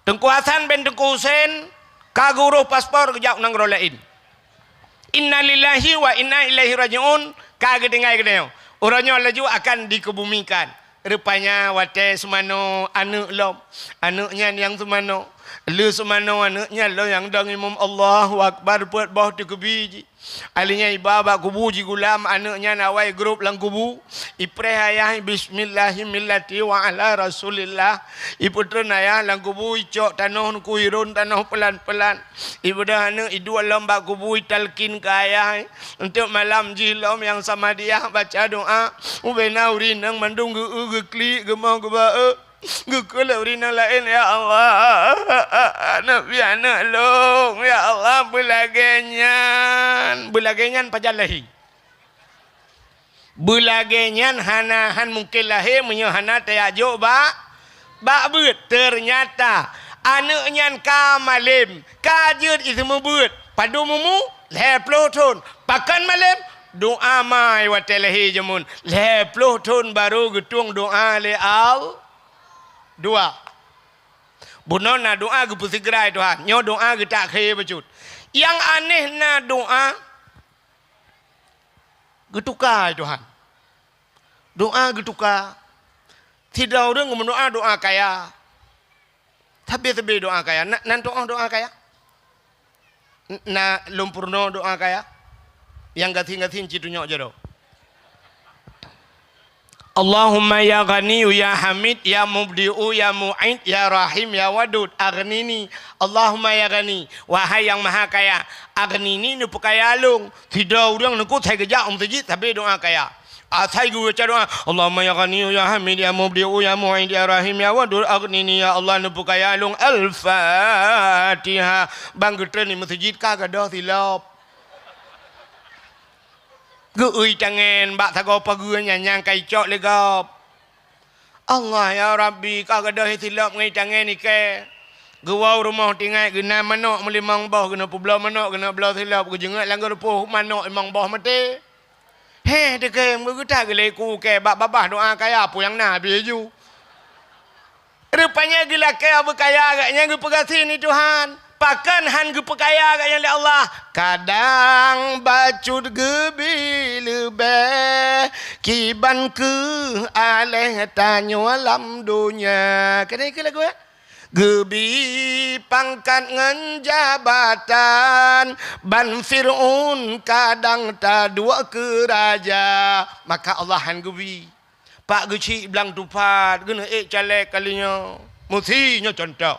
Teungku Hasan bin Teungku Husen ka geuurôh paspor geujak u nanggroe laén. Innalillahi wa inna ilaihi raji'un, ka geutinggai geutanyoe. Uroe nyoe laju akan dikebumikan. Rupanya watée seumanoe aneuëk lom, aneuëk nyan nyang seumanoe. Lheueh seumanoe aneuëk nyan lom nyang dong imum, Allahu Akbar, peuet boh teukeubi jih. Alheuh nyan iba bak kubu jigulam aneuëk nyan awai grôp lam kubu. Ipreh ayah, "Bismillahi millati wa ala Rasulillah." Ipeutreun ayah lam kubu, icok tanoh, Teungku, irôn tanoh peulan-peulan. Ibeudôh aneuëk iduek lom bak kubu, italkin keu ayah. Eunteuk malam jih lom nyang Samadiyah baca doa. Ubena ureuëng inong mandum geu-eu, geuklik, geumoh, geuba-e. Geukheun lé ureuëng inong laén, "Ya Allah, neubi aneuëk lôn, ya Allah, beulagée nyan." Beulagée nyan pajan lahé. Beulagée nyan hana, han mungken lahé meunyoe hana tajak jok bak, bak beuet. Teunyata Aneuk nyan ka malem, ka jeuet i seumeubeuet. Padum umu? Lhèe ploh thon. Pakon malem? Doa mai watèe lahé jameun. Lhèe ploh thon barô geutueng doa lé Al-, dua. Bunoe na doa geupeusigra lé Tuhan. Nyoe doa geutakhé bacut. Nyang aneh na doa geutuka lé Tuhan. Doa geutuka. Sidroe ureueng geumeudoa doa kaya. Sabe-sabe doa kaya. Na, nan tu'oh doa kaya? N-, na lôn peurunoe doa kaya? Nyang gasien-gasien cit tunyok jaroe. Allahumma ya Ghaniyyu ya Hamid ya Mubdi'u ya Mu'id ya Rahim ya Wadud, aghnini. Allahumma ya Ghani, wahai Nyang Mahakaya, aghnini, neupeukaya lôn. Sidroe ureueng neukheun asai geujak u meuseujid sabe doa kaya. Asai geubaca doa, Allahumma ya Ghaniyyu ya Hamid ya Mubdi'u ya Mu'id ya Rahim ya Wadud, aghnini ya Allah, neupeukaya lôn. Al-Fatihah. Ban geutreun di meuseujid ka gadôh silop. Geuui tangen bak sagoe pageue nyan nyang ka icok lé gob. Allah, ya Rabbi, ka gadôh silop ngon tangen ikée. Geuwoe u rumoh tinggai geunan manok meulimong boh, geuneuk peubloe manok, geuneuk bloe silop, geujeungeut lam geurupoh manok limong boh maté. Heh, teukem geugeutak geulée ku kée bak babah doa kaya peue nyang na bie ju. Rupanya geulakée beukaya gobnyan geupeugasien lé Tuhan. Pakon han geupeukaya gobnyan lé Allah? Kadang bacut geubi leubeh kiban keuh aléh tanyoe lam donya. Keuneuk ikheun lagu, ya? Geubi pangkat ngon jabatan, ban Fir'aun kadang taduek keu raja, maka Allah han geubi. Pak Geuchik Blang Tupat, geuneuk ék caleg kali nyoe. Musi nyoe contoh.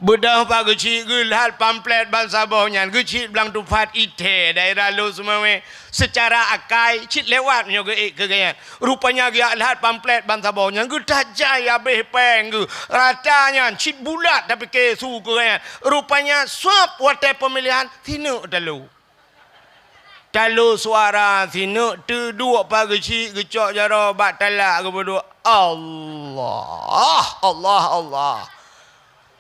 Beudôh Pak Geuchik geulhat pamflet bansaboh nyan, Geuchik Blang Tupat, Ité, daerah Lhokseumawe. Seucara akai cit lewat meunyoe geuék keu gobnyan. Rupanya geujak lhat pamflet bansaboh nyan, geutajai habéh péng geuh. Rata nyan cit bulat tapike su keu gobnyan. Rupanya swab watée peumilihan, sineuk talo. Talo suara sineuk, teuduek Pak Geuchik geucok jaroe bak talak geupeuduek. Allah, Allah, Allah.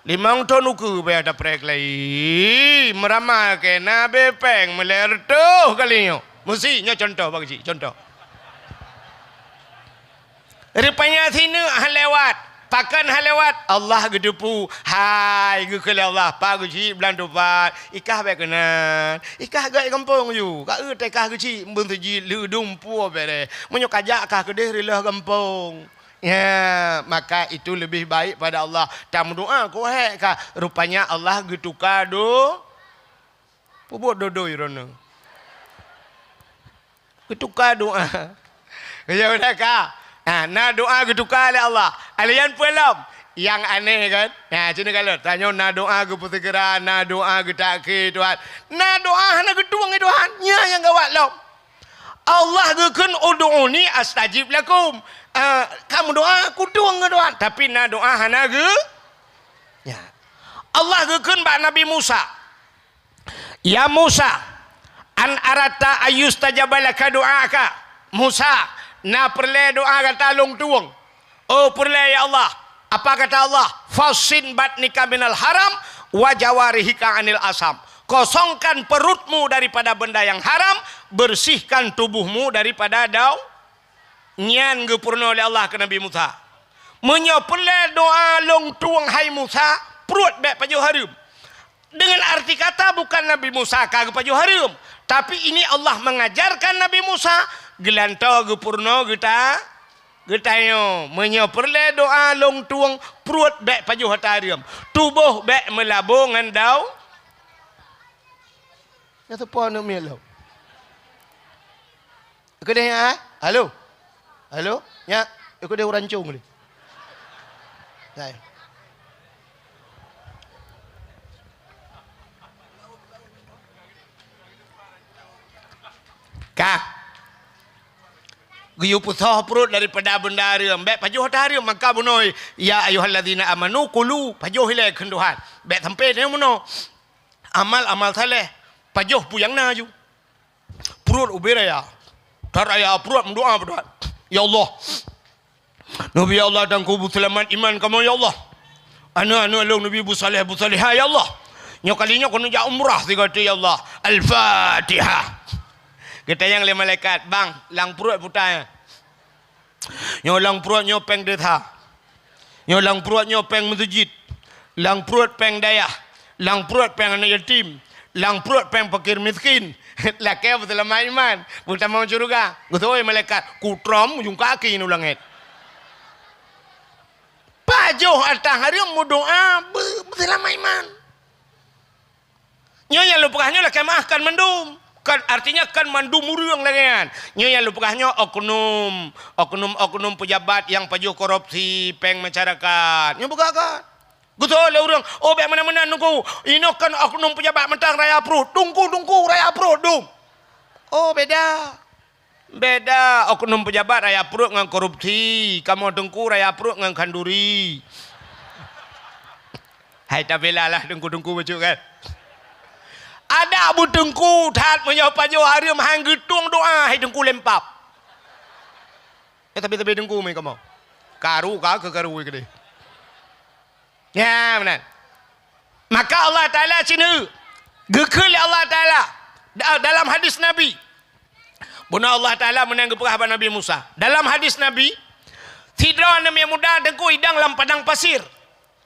Limong thon ukeue baya tapreh keulayi. Meuramal keu na habéh péng meulée reutôh kali nyoe. Musi nyoe contoh Pak Geuchik, contoh. Rupanya sineuk han lewat. Pakon han lewat? Allah geuteupeue. Hai, geukheun lé Allah, Pak Geuchik Blang Tupat, ikah bék keunan. Ikah gét gampông ju. Ka eu teuh kah geuchik, meuseujid leudum pue béreh. Meunyoe kajak kah keudeh reuloh gampông. Ya, maka itu lebih baik pada Allah. Tameudoa keu hék kah. Rupanya Allah geutuka do-, peubuet dodoi droeneuh. Geutuka doa. Ya udah ka. Ha, na doa geutuka lé Allah. Alian peulom. Yang aneh kan? Ha, sini kalau tanyoe na doa geupeuseugera, na doa geutakhé Tuhan. Na doa hana geutueng lé Tuhan. Nya nyang gawat lom. Allah geukheun, "Ud'uni astajib lakum." Ah, kamu doa, kutueng keu Tuhan. Tapi na doa hana geu-, ya. Allah geukheun bak Nabi Musa, "Ya Musa, an aratta ayyustajaba laka du'aaka." Musa, na peureulée doa gata lôn tueng. Oh peureulée, ya Allah. Apa kata Allah? "Fasin batnika minal haram wa jawarihika anil asam." Kosongkan perutmu daripada benda yang haram, bersihkan tubuhmu daripada dau-, nyan geupeurunoe lé Allah keu Nabi Musa. Meunyoe peureulée doa lôn tueng hai Musa, pruet bék pajoh hareuem. Dengan arti kata bukan Nabi Musa ka geupajoh hareuem, tapi ini Allah mengajarkan Nabi Musa, geulantoe geupeurunoe geuta-, geutanyoe, meunyoe peureulée doa lôn tueng, pruet bék pajoh ata hareuem, tuboh bék meulabo ngon dau-, nyan teupeu aneuk miet lom. Keudeh nyak, eh? Halo? Halo? Nyak, keudeh ureueng rancong lé. Hai. Ka. Geuyue peusoh pruet daripada benda hareuem. Bék pajoh ata hareuem, maka bunoe, "Ya ayyuhallazina amanu kulu." Pajoh ilée kheun Tuhan. Bék sampoe nyan bunoe. Amal-amal saleh. Pajoh peue nyang na ju. Pruet ubé raya. That raya pruet meudoa beudoa. Ya Allah. Neubi, ya Allah, Teungku beuseulamat iman kamoe, ya Allah. Aneuëk-aneuëk lôn neubi beusaléh beusalehah, ya Allah. Nyoe kali nyoe keuneuk jak umrah sigoe teuk, ya Allah. Al-Fatihah. Geutanyong lé malaikat, "Bang, lam pruet peue tan?" "Nyoe lam pruet nyoe péng desya. Nyoe lam pruet nyoe péng meuseujid. Lam pruet péng dayah. Lam pruet péng aneuëk yatim. Lam pruet péng fakir miskin." Lakée beuseulamat iman, beutamong syeuruga. Geutanyong malaikat, "Kutrom ujong kaki nyoe langét." Pajoh atra hareuem meudoá beu-, beuseulamat iman. Nyoe nyang lôn peugah nyoe lakée meuáh kon mandum. Kon, artinya kon mandum ureuëng lagée nyan. Nyoe nyang lôn peugah nyoe oknum, oknum-oknum peujabat nyang pajoh korupsi péng masyarakat. Nyoe peugah kon. Geutanyong lé ureuëng, "Oh, bék meunan-meunan, Teungku. Inoe kon oknum peujabat mantong raya pruet. Teungku-teungku raya pruet dum." Oh, beda. Beda oknum peujabat raya pruet ngon korupsi, kamoe Teungku raya pruet ngon khanduri. Hai tabela lah Teungku-teungku bacut kan. Adak beuteungku that meunyoe pajoh hareuem han geutueng doá hai Teungku lempap. Eh, tapi-tapi Teungku meukamoe. Karu ka keu karu keudeh. Ya, meunan. Maka Allah Taala sineuk geukheun lé Allah Taala da-, dalam hadis Nabi. Bunoe Allah Taala meunan geupeugah bak Nabi Musa. Dalam hadis Nabi, sidroe aneuk muda Teungku idong lam padang pasir.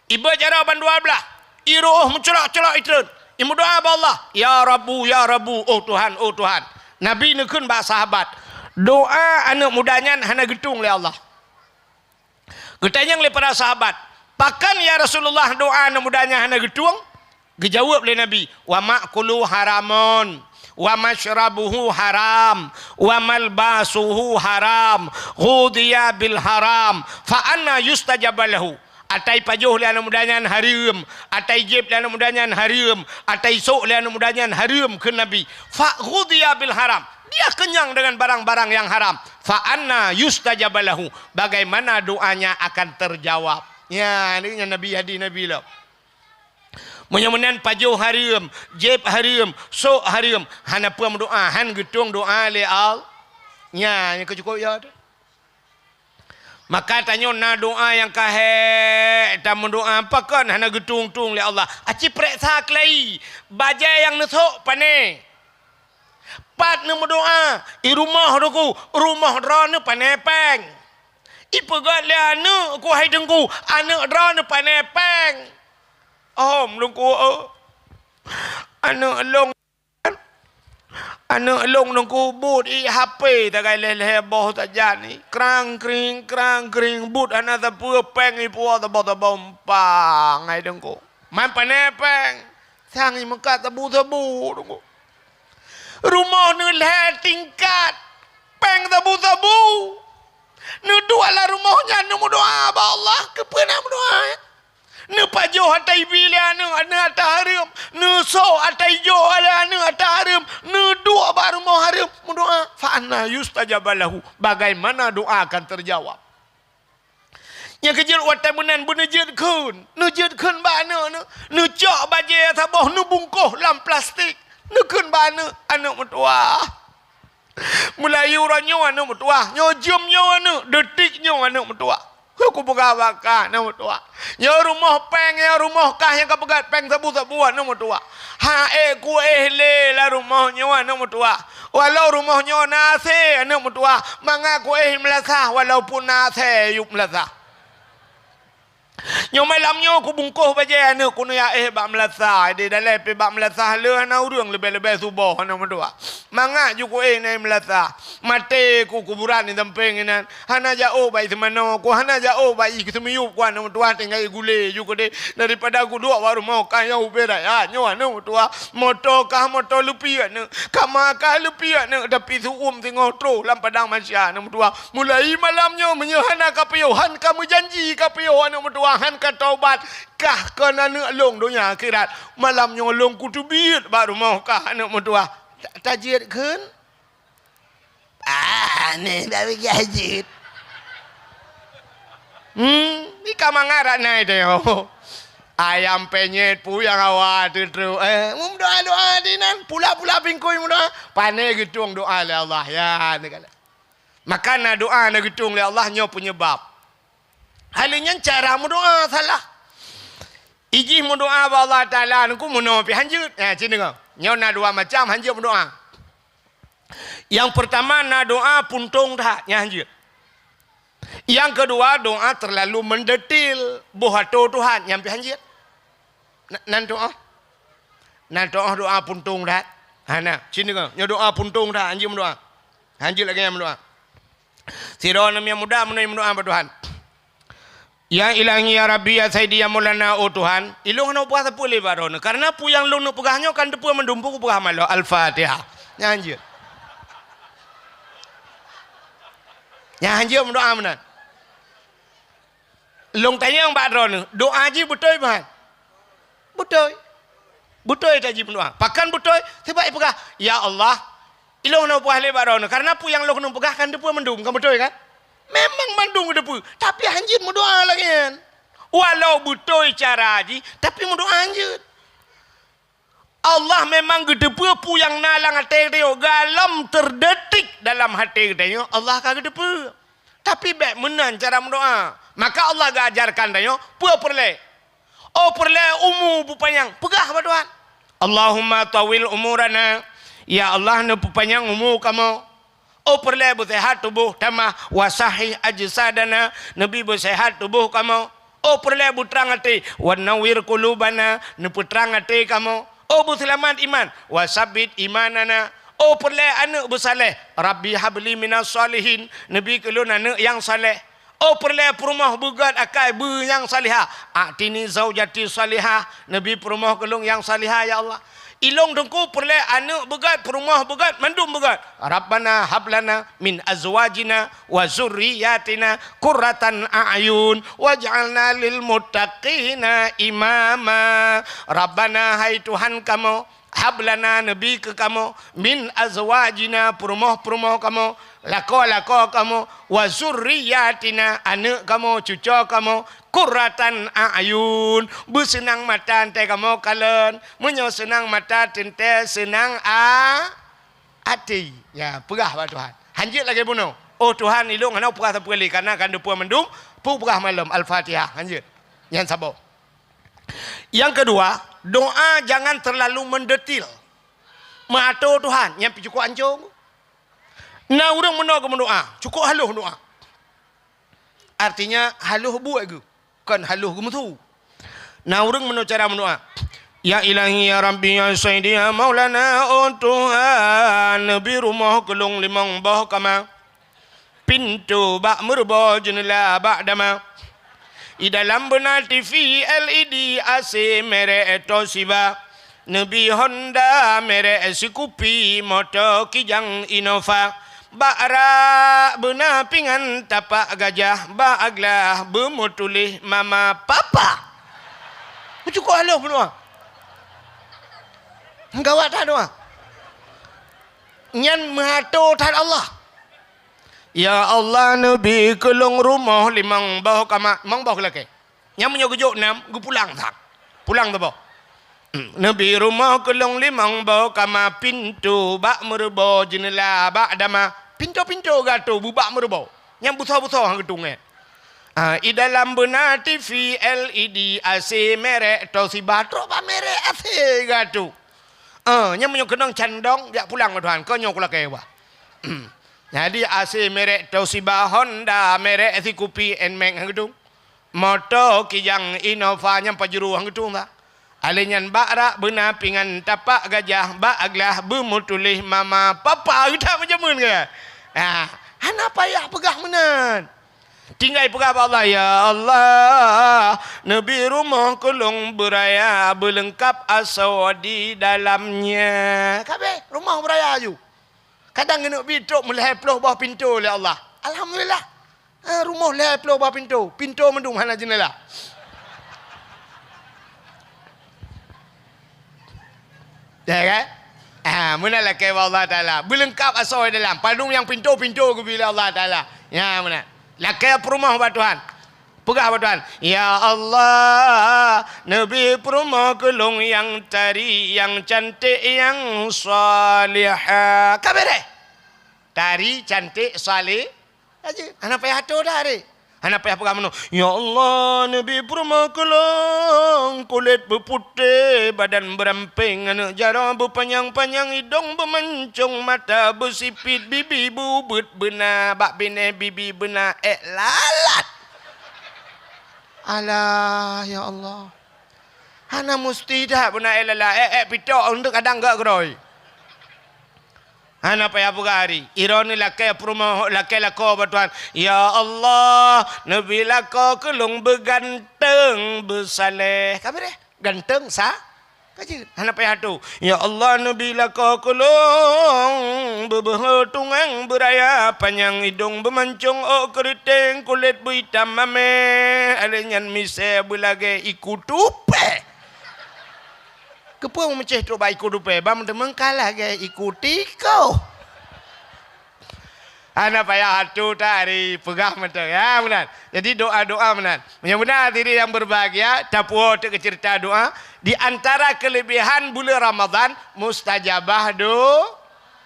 Iba jaroe ban dua blaih, iruôh meuculok-culok itreun. Imeudoá bak Allah, "Ya Rabbu, ya Rabbu, oh Tuhan, oh Tuhan." Nabi neukheun bak sahabat, "Doá aneuk muda nyan hana geutueng lé Allah." Geutanyong lé para sahabat, "Pakon ya Rasulullah doá aneuk muda nyan hana geutueng?" Geujaweueb lé Nabi, "Wa ma'kuluhu haramun, wa masyrabuhu haram, wa malbasuhu haram, ghudhiya bil haram, fa anna yustajabu lahu?" Atai pajoh lé aneuk muda nyan hareuem, atai jieb lé aneuk muda nyan hareuem, atai sôk lé aneuk muda nyan hareuem, kheun Nabi. Fa ghudhiya bil haram. Dia kenyang dengan barang-barang yang haram. Fa anna yustajabu lahu? Bagaimana doanya akan terjawab? Ya, ini Nabi, hadis Nabi lah. Meunyoe meunan pajoh hareuem, jieb hareuem, sôk hareuem, hana peue meudoá, han geutueng doá lé Allah. Nya, nyang keu cukup ya tu. Maka tanyoe na doá nyang ka hék tameudoá, pakon hana geutueng-tueng lé Allah. Aci preksa keulayi, bajée nyang neusôk pané. Pat neumeudoá, i rumoh Teungku, rumoh droeneuh pané péng. Ipeugét lé aneuk ku, hai Teungku, aneuk droeneuh pané péng. Hom Teungku, eh. Aneuk lôn, aneuk lôn Teungku buet i H P tagai lhée-lhée boh tajak ni. Krang kring, krang kring, buet hana sapeue, péng ipuwoe saboh-saboh umpang, hai Teungku. Man pané péng, sang imeukat sabu-sabu Teungku. Rumoh neuh lhée tingkat, péng sabu-sabu. Neuduek lam rumoh nyan neumeudoá bak Allah, keupeue na meudoá? Neupajoh atai bi lé aneuk, aneuk ata hareuem, neusôk atai jôk lé aneuk ata hareuem, neuduek bak rumoh hareuem meudoá. Fa anna yustajabu lahu? Bagaimana doa akan terjawab? Nyang keujeuet watée meunan beuneujeuet kheun, neujeuet kheun bak aneuk, aneuk, neucok bajée saboh neubungkoh lam plastik, neukheun bak aneuk, "Aneuk meutuwah. Meulayeue uroe nyoe aneuk meutuwah, nyoe jeuem nyoe aneuk, detik nyoe aneuk meutuwah. Keu kupeugah bak kah aneuk meutuwah. Nyoe rumoh péng, nyoe rumoh kah nyang ka peugét péng sabu-sabu aneuk meutuwah. Han ék kuéh lé lam rumoh nyoe aneuk meutuwah. Walau rumoh nyoe na asèe aneuk meutuwah, mangat kuéh meulasah walaupun na asèe yup meulasah. Nyoe malam nyoe kubungkoh bajée aneuk kuneuyak éh bak meulasah, di dalai pih bak meulasah le hana ureuëng leubeh-leubeh suboh aneuk meutuwah. Mangat ju kuéh na meulasah. Maté ku kuburan di sampéng inan. Hana jaoh bak i seumanoe ku, hana jaoh bak i seumiyueb ku aneuk meutuwah, tinggai gulé ju keudeh daripada kuduek bak rumoh kah nyang ubé raya nyoe aneuk meutuwah. Moto kah moto leupie aneuk, kama kah leupie aneuk, tapi seuuem singoh troh lam padang mahsyar aneuk meutuwah. Mulai malam nyoe meunyoe hana kapiôh, han ka meujanji kapiôh aneuk meutuwah, han ka taubat, kah kon aneuk lôn donya akhirat. Malam nyoe lôn kuteubiet bak rumoh kah aneuk meutuwah." Ta-, tajeuet kheun? Ah, ni dah bagi jeuet. Hmm, ni ka mangat rak nai teuh. Ayam penyet puyang awak tu terus. Eh, meudoa-doa di nan, pula-pula bingkui meudoa. Pané geutueng doa lé Allah. Ya, ni kala. Maka na doa na geutueng lé Allah nyoe peunyeubab. Hal nyan cara meudoa salah. Ijih meudoa bak Allah Taala nungku meunoe pih hanjeuet. Ha, ci deungoe. Nyoe na dua macam hanjeuet meudoa. Nyang peurtama na doa puntông that, nyan hanjeuet. Nyang keudua doa teurlalu meudetil, boh atô Tuhan, nyan pih hanjeuet. Na, nan doa? Nan doa, doa puntông that. Hana, ci deungoe. Nyoe doa puntông that, hanjeuet meudoa. Hanjeuet lagèe nyan meudoa. Sidroe aneuk miet muda meunoe meudoa bak Tuhan. Ya Ilahi, ya Rabbi, ya Sayyidi, ya Maulana, oh Tuhan, ilôn hana peugah sapeue lé bak droeneuh. Karena peue nyang lôn neuk peugah nyoe kan teupeue mandum, peue kupeugah malôh. Al-Fatihah. Nyan jeuet. Nyan hanjeuet meudoa meunan. Lôn tanyong bak droeneuh, doa jih beutôi, Tuhan? Beutôi. Beutôi that jimeudoa. Pakon beutôi? Sabab jipeugah, "Ya Allah, ilôn hana peugah lé bak droeneuh, karena peue nyang lôn keuneuk peugah kan teupeue mandum, kan beutôi kan?" Memang mandum geuteupeue, tapi hanjeuet meudoa lagèe nyan. Walau beutôi cara jih, tapi meudoa hanjeuet. Allah memang geuteupeue peue nyang na lam até geutanyoe, galom teudetik dalam até geutanyoe, Allah ka geuteupeue. Tapi bèk meunan cara meudoa. Maka Allah geuajarkan tanyoe peue peureulèe. Oh peureulèe umu beupanyang, peugah bak Tuhan, "Allahumma tawwil umurana." Ya Allah, neupeupanyang umu kamoe. Oh peureulèe beuseuhat tuboh tamah, "Wa sahhih ajsadana." Neubi beuseuhat tuboh kamoe. Oh peureulèe beutrang até, "Wa nawwir qulubana." Neupeutrang até kamoe. Oh beuseulamat iman, "Wa sabbit imanana." Oh peureulèe aneuk beusaléh, "Rabbi habli minas shalihin." Neubi keu lôn aneuk nyang saléh. Oh peureulèe peurumoh beugèt akai beu nyang salihah, "A'tini zaujati shalihah." Neubi peurumoh keu lôn nyang salihah, ya Allah. Ilôn teungku peureulèe aneuk beugèt, peurumoh beugèt, mandum beugèt. "Rabbana hablana min azwajina wa zurriyatina qurratan a'yun waj'alna lil muttaqina imama." Rabbana, hai Tuhan kamoe, hablana, neubi keu kamoe, min azwajina, peurumoh-peurumoh kamoe, lakoe-lakoe kamoe, wa zurriyatina, aneuk kamoe, cucoe kamoe, qurratan a'yun, beuseunang mata watèe kamoe kalon. Meunyoe seunang mata teuntèe seunang a- até. Ya, peugah bak Tuhan. Hanjeuet lagèe bunoe, "Oh Tuhan, ilôn hana peugah sapeue lé, karena kan teupeue mandum, peue peugah malom." Al-Fatihah, hanjeuet. Nyan saboh. Nyang keudua, doa jangan terlalu mendetil. Meuatô Tuhan, nyan pih cukôp ancông. Na ureueng meunoe geumeudoa, cukôp halôh doa. Artinya, halôh buet geuh, kon halôh geumeusu. Na ureueng meunoe cara meudoa, "Ya Ilahi, ya Rabbi, ya Sayyidi, ya Maulana, oh Tuhan, neubi rumoh keu lôn limong boh kama, pintoe bak meureubo, jeuneula bak dama. I dalam beuna T V L E D, A C merek Toshiba, neubi Honda merek Scoopy, moto Kijang Innova. Bak rak beuna pingan tapak gajah, bak glah beumeutuléh mama papa." Meucukôp halôh meudoa. Gawat that doa. Nyan meuatô that Allah. "Ya Allah, neubi keu lôn rumoh limong boh kama." Limong boh geulakèe. Nyan meunyoe geujok nam, geupulang that. Pulang saboh. "Neubi rumoh keu lôn limong boh kama, pintoe bak meureubo, jeuneula bak dama." Pintoe-pintoe geuatô bak meureubo. Nyan beusoe-beusoe han geutueng. Ah, i dalam beuna T V L E D, A C merek Toshiba, trok bak merek A C geuatô. Ah, nyan meunyoe keunong candong, jak pulang bak Tuhan, keu nyoe kulakèe bah. Jadi A C merek Toshiba, Honda merek Scoopy, Nmax han geutueng. Moto Kijang Innova, nyan Pajero han geutueng bah. Alèh nyan bak rak beuna pingan tapak gajah, bak glah beumeutuléh mama papa, geutak meujameun kan? Ah, hana payah peugah meunan. Tinggai peugah bak Allah, "Ya Allah, neubi rumoh keu lôn beuraya, beuleungkap asoe di dalamnya." Ka abéh, rumoh beuraya aju. Kadang keuneuk bi trok meulhèe ploh boh pintoe lé Allah. Alhamdulillah. Eh, rumoh lhèe ploh boh pintoe, pintoe mandum hana jeunela. Ya kan? Ah, meunan lakèe bak Allah Taala. Beuleungkap asoe dalam. Padum nyang pintoe-pintoe geubi lé Allah Taala. Ya, meunan. Lakèe peurumoh bak Tuhan. Peugah bak Tuhan, "Ya Allah, neubi peurumoh keu lôn nyang tari, nyang cantik, nyang salihah." Ka beureh. Tari, cantik, salih. Aja. Hana payah atô dah, deh. Hana payah peugah meunoe, "Ya Allah, neubi peurumoh keu lôn, kulét beuputéh, badan beurampéng, aneuk jaroe beupanyang-panyang, idong beumancong, mata beusipit, bibi beubeuet beuna, bak binéh bibi beuna, ék lalat." Alah, ya Allah. Hana musti that beuna ék lalat, ék, ék pitok, untuk kadang gak geroi. Hana payah peugah hari. Droeneuh lakée peurumoh, lakée lakoe bak Tuhan. "Ya Allah, neubi lakoe keu lôn beuganteng, beusaléh." Ka beureh. Ganteng sa? Ka jeuet. Hana payah tu. "Ya Allah, neubi lakoe keu lôn beubeuhe tungang, beuraya panyang, idong beumancong, ôk keuriteng, kulét beuitam mameh, alé nyan misé beulagée iku tupée." Keupeue meucéh trok bak iku tupée? Ban meuteumé ka lagée iku tikoh. Hana payah atu tari peugah mantong, ya, meunan. Jadi, doa-doa meunan. Meunyoe meunan, hadirin yang berbahagia, tapuwoe teuk keu ceurita doa. Di antara keulebihan buleuen Ramadhan, mustajabah do-,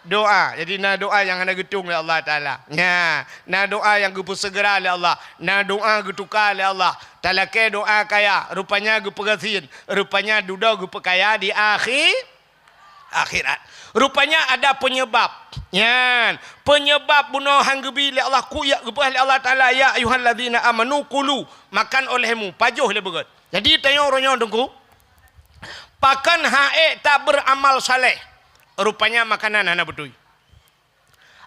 doa. Jadi, na doa nyang hana geutueng lé Allah Taala. Nya, na doa nyang geupeuseugera lé Allah. Na doa geutuka lé Allah. Talakée doa kaya, rupanya geupeugasien. Rupanya dudoe geupeukaya di akhi-, akhirat. Rupanya ada penyebab. Nyan, penyebab bunoe han geubi lé Allah, ku ya geupeugah lé Allah Taala, "Ya ayyuhalladzina amanu kulu," makan olehmu, pajoh lé beugét. Jadi, tanyoe uroe nyoe Teungku, pakon han ék taberamal saleh, rupanya makanan hana beutôi.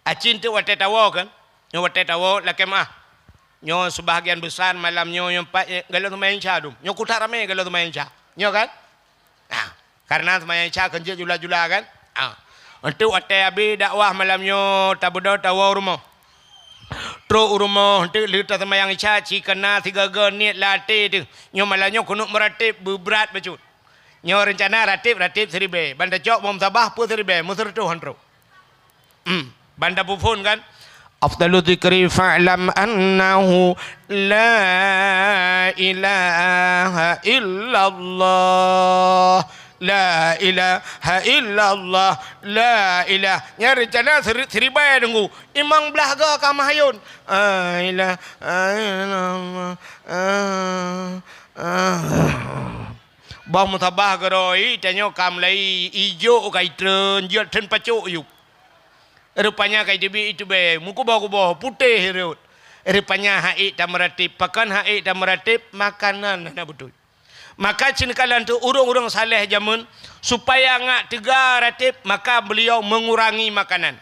Aci teuk watée tawoe kan? Nyoe watée tawoe lakée meuah. Nyoe sebahagian besar malam nyoe, nyoe pat, eh, galak seumayang Isya dum. Nyoe kutak ramé galak seumayang Isya. Nyoe kan? Nah, karena seumayang Isya kan jeuet jula-jula kan? Ah. Enteuk watée abéh dakwah malam nyoe, tabeudôh tawoe u rumoh. Trok u rumoh, enteuk lheueh taseumayang Isya, ci keuna sigoe-goe niet lam até teuh. Nyoe malam nyoe keuneuk meuratéb beubrat bacut. Nyoe reuncana ratéb, ratéb siribée. Ban tacok bom sabah peuet siribée, meuseureutoh han trok. Hmm. Ban tapeuphon kan? Afdalu dzikri fa'lam annahu la ilaha illallah. La ilaha illallah. La ilah. Nyan reuncana seri-, siribée Teungku. Imong blah goe ka meuhayôn. La ilaha illallah. Ah, ah. Boh musabah keudroe, tanyoe ka mulai ijok ka itreun, jeuet treun pacok yup. Rupanya ka iteubiet iteubiet, meukuboh-kuboh, putéh rhot. Rupanya han ék tameuratéb, pakon han ék tameuratéb, makanan hana beutôi. Maka ceuneukala teuh ureuëng-ureuëng saleh jameun, supaya ngat teuga ratéb, maka beuliau meungurangi makanan.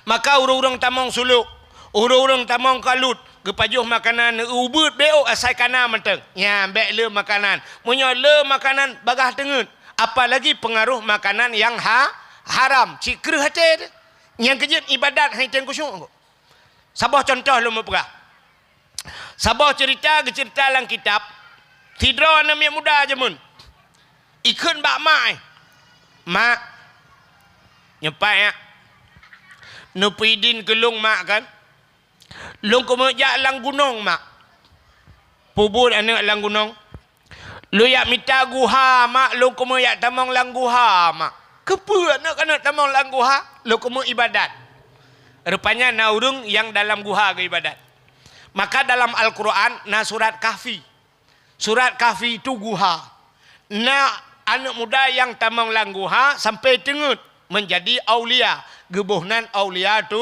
Maka ureuëng-ureuëng tamong sulok, ureuëng-ureuëng tamong kalut, geupajoh makanan ubeuet bék asai kana mantong. Nyan bék le makanan. Meunyoe le makanan bagah teungeut, apalagi peungaroh makanan nyang ha-, haram, cit kreueh até teuh. Nyang keujeuet ibadat hai teueng khusyuk. Saboh cuntoh lôn meupeugah. Saboh ceurita geuceurita lam kitab, sidroe aneuk miet muda jameun ikheun bak mak, eh, "Mak, nyoe pat, ya, neupeuidin keu lôn, Mak, kan? Lôn keumeung jak lam gunong, Mak." "Peue buet aneuk lam gunong?" "Lôn jak mita guha, Mak, lôn keumeung jak tamong lam guha, Mak." "Keupeue aneuk keuneuk tamong lam guha?" "Lôn keumeung ibadat." Rupanya na ureuëng nyang dalam guha geuibadat. Maka dalam Al-Quran na surat Kahfi. Surat Kahfi itu guha. Na aneuk muda nyang tamong lam guha sampai teungeut menjadi aulia. Geuboh nan aulia tu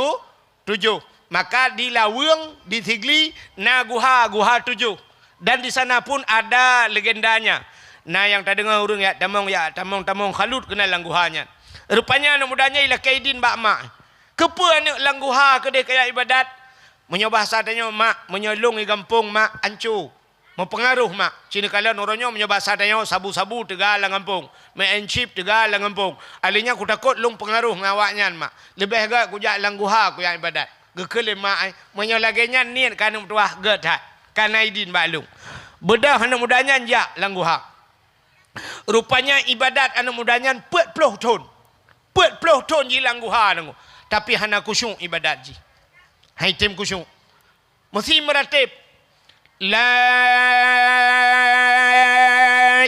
tujoh. Maka di Laweueng, di Sigli, na guha, guha tujoh. Dan di sana pun ada legendanya. Na nyang tadeungoe ureuëng jak tamong, jak tamong-tamong kalut keunan lam guha nyan. Rupanya aneuk muda nyan ilakée idin bak mak. "Keupeue aneuk lam guha keudeh kajak ibadat?" "Meunyoe bahasa tanyoe, Mak, meunyoe lôn i gampông, Mak, anco. Meupeungaroh, Mak. Cit neukalon uroe nyoe meunyoe basa tanyoe sabu-sabu teuga lam gampông, meu'en chip teuga lam gampông. Alheuh nyan kutakot lôn peungaroh ngon awaknyan, Mak. Leubeh gét kujak lam guha kujak ibadat." Geukheun lé mak, eh, "Meunyoe lagée nyan niet keu aneuk meutuwah, gét that. Ka na idin bak lôn." Beudôh aneuk muda nyan jak lam guha. Rupanya ibadat aneuk muda nyan peuet ploh thon. Peuet ploh thon jih lam guha nyan, tapi hana khusyuk ibadat jih. Hai tem khusyuk. Meusi meuratéb, "La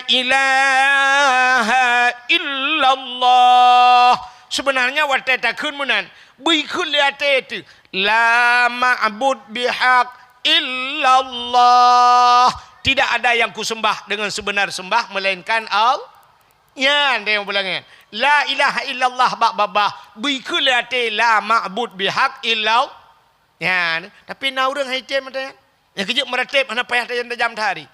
ilaha illallah." Seubeunarnya watée takheun meunan, beu ikheun lé até teuh, "La ma'bud bihaq illallah. Tidak ada yang kusembah dengan sebenar sembah melainkan Allah. Nyan teuh nyang peulangan. La ilaha illallah bak babah. Bri keu lé até la ma'bud bihaq illallah. Nyan. Tapi na ureuëng hai tem mata nyan. Nyang keujeuet meuratéb hana payah tajam-tajam that hari.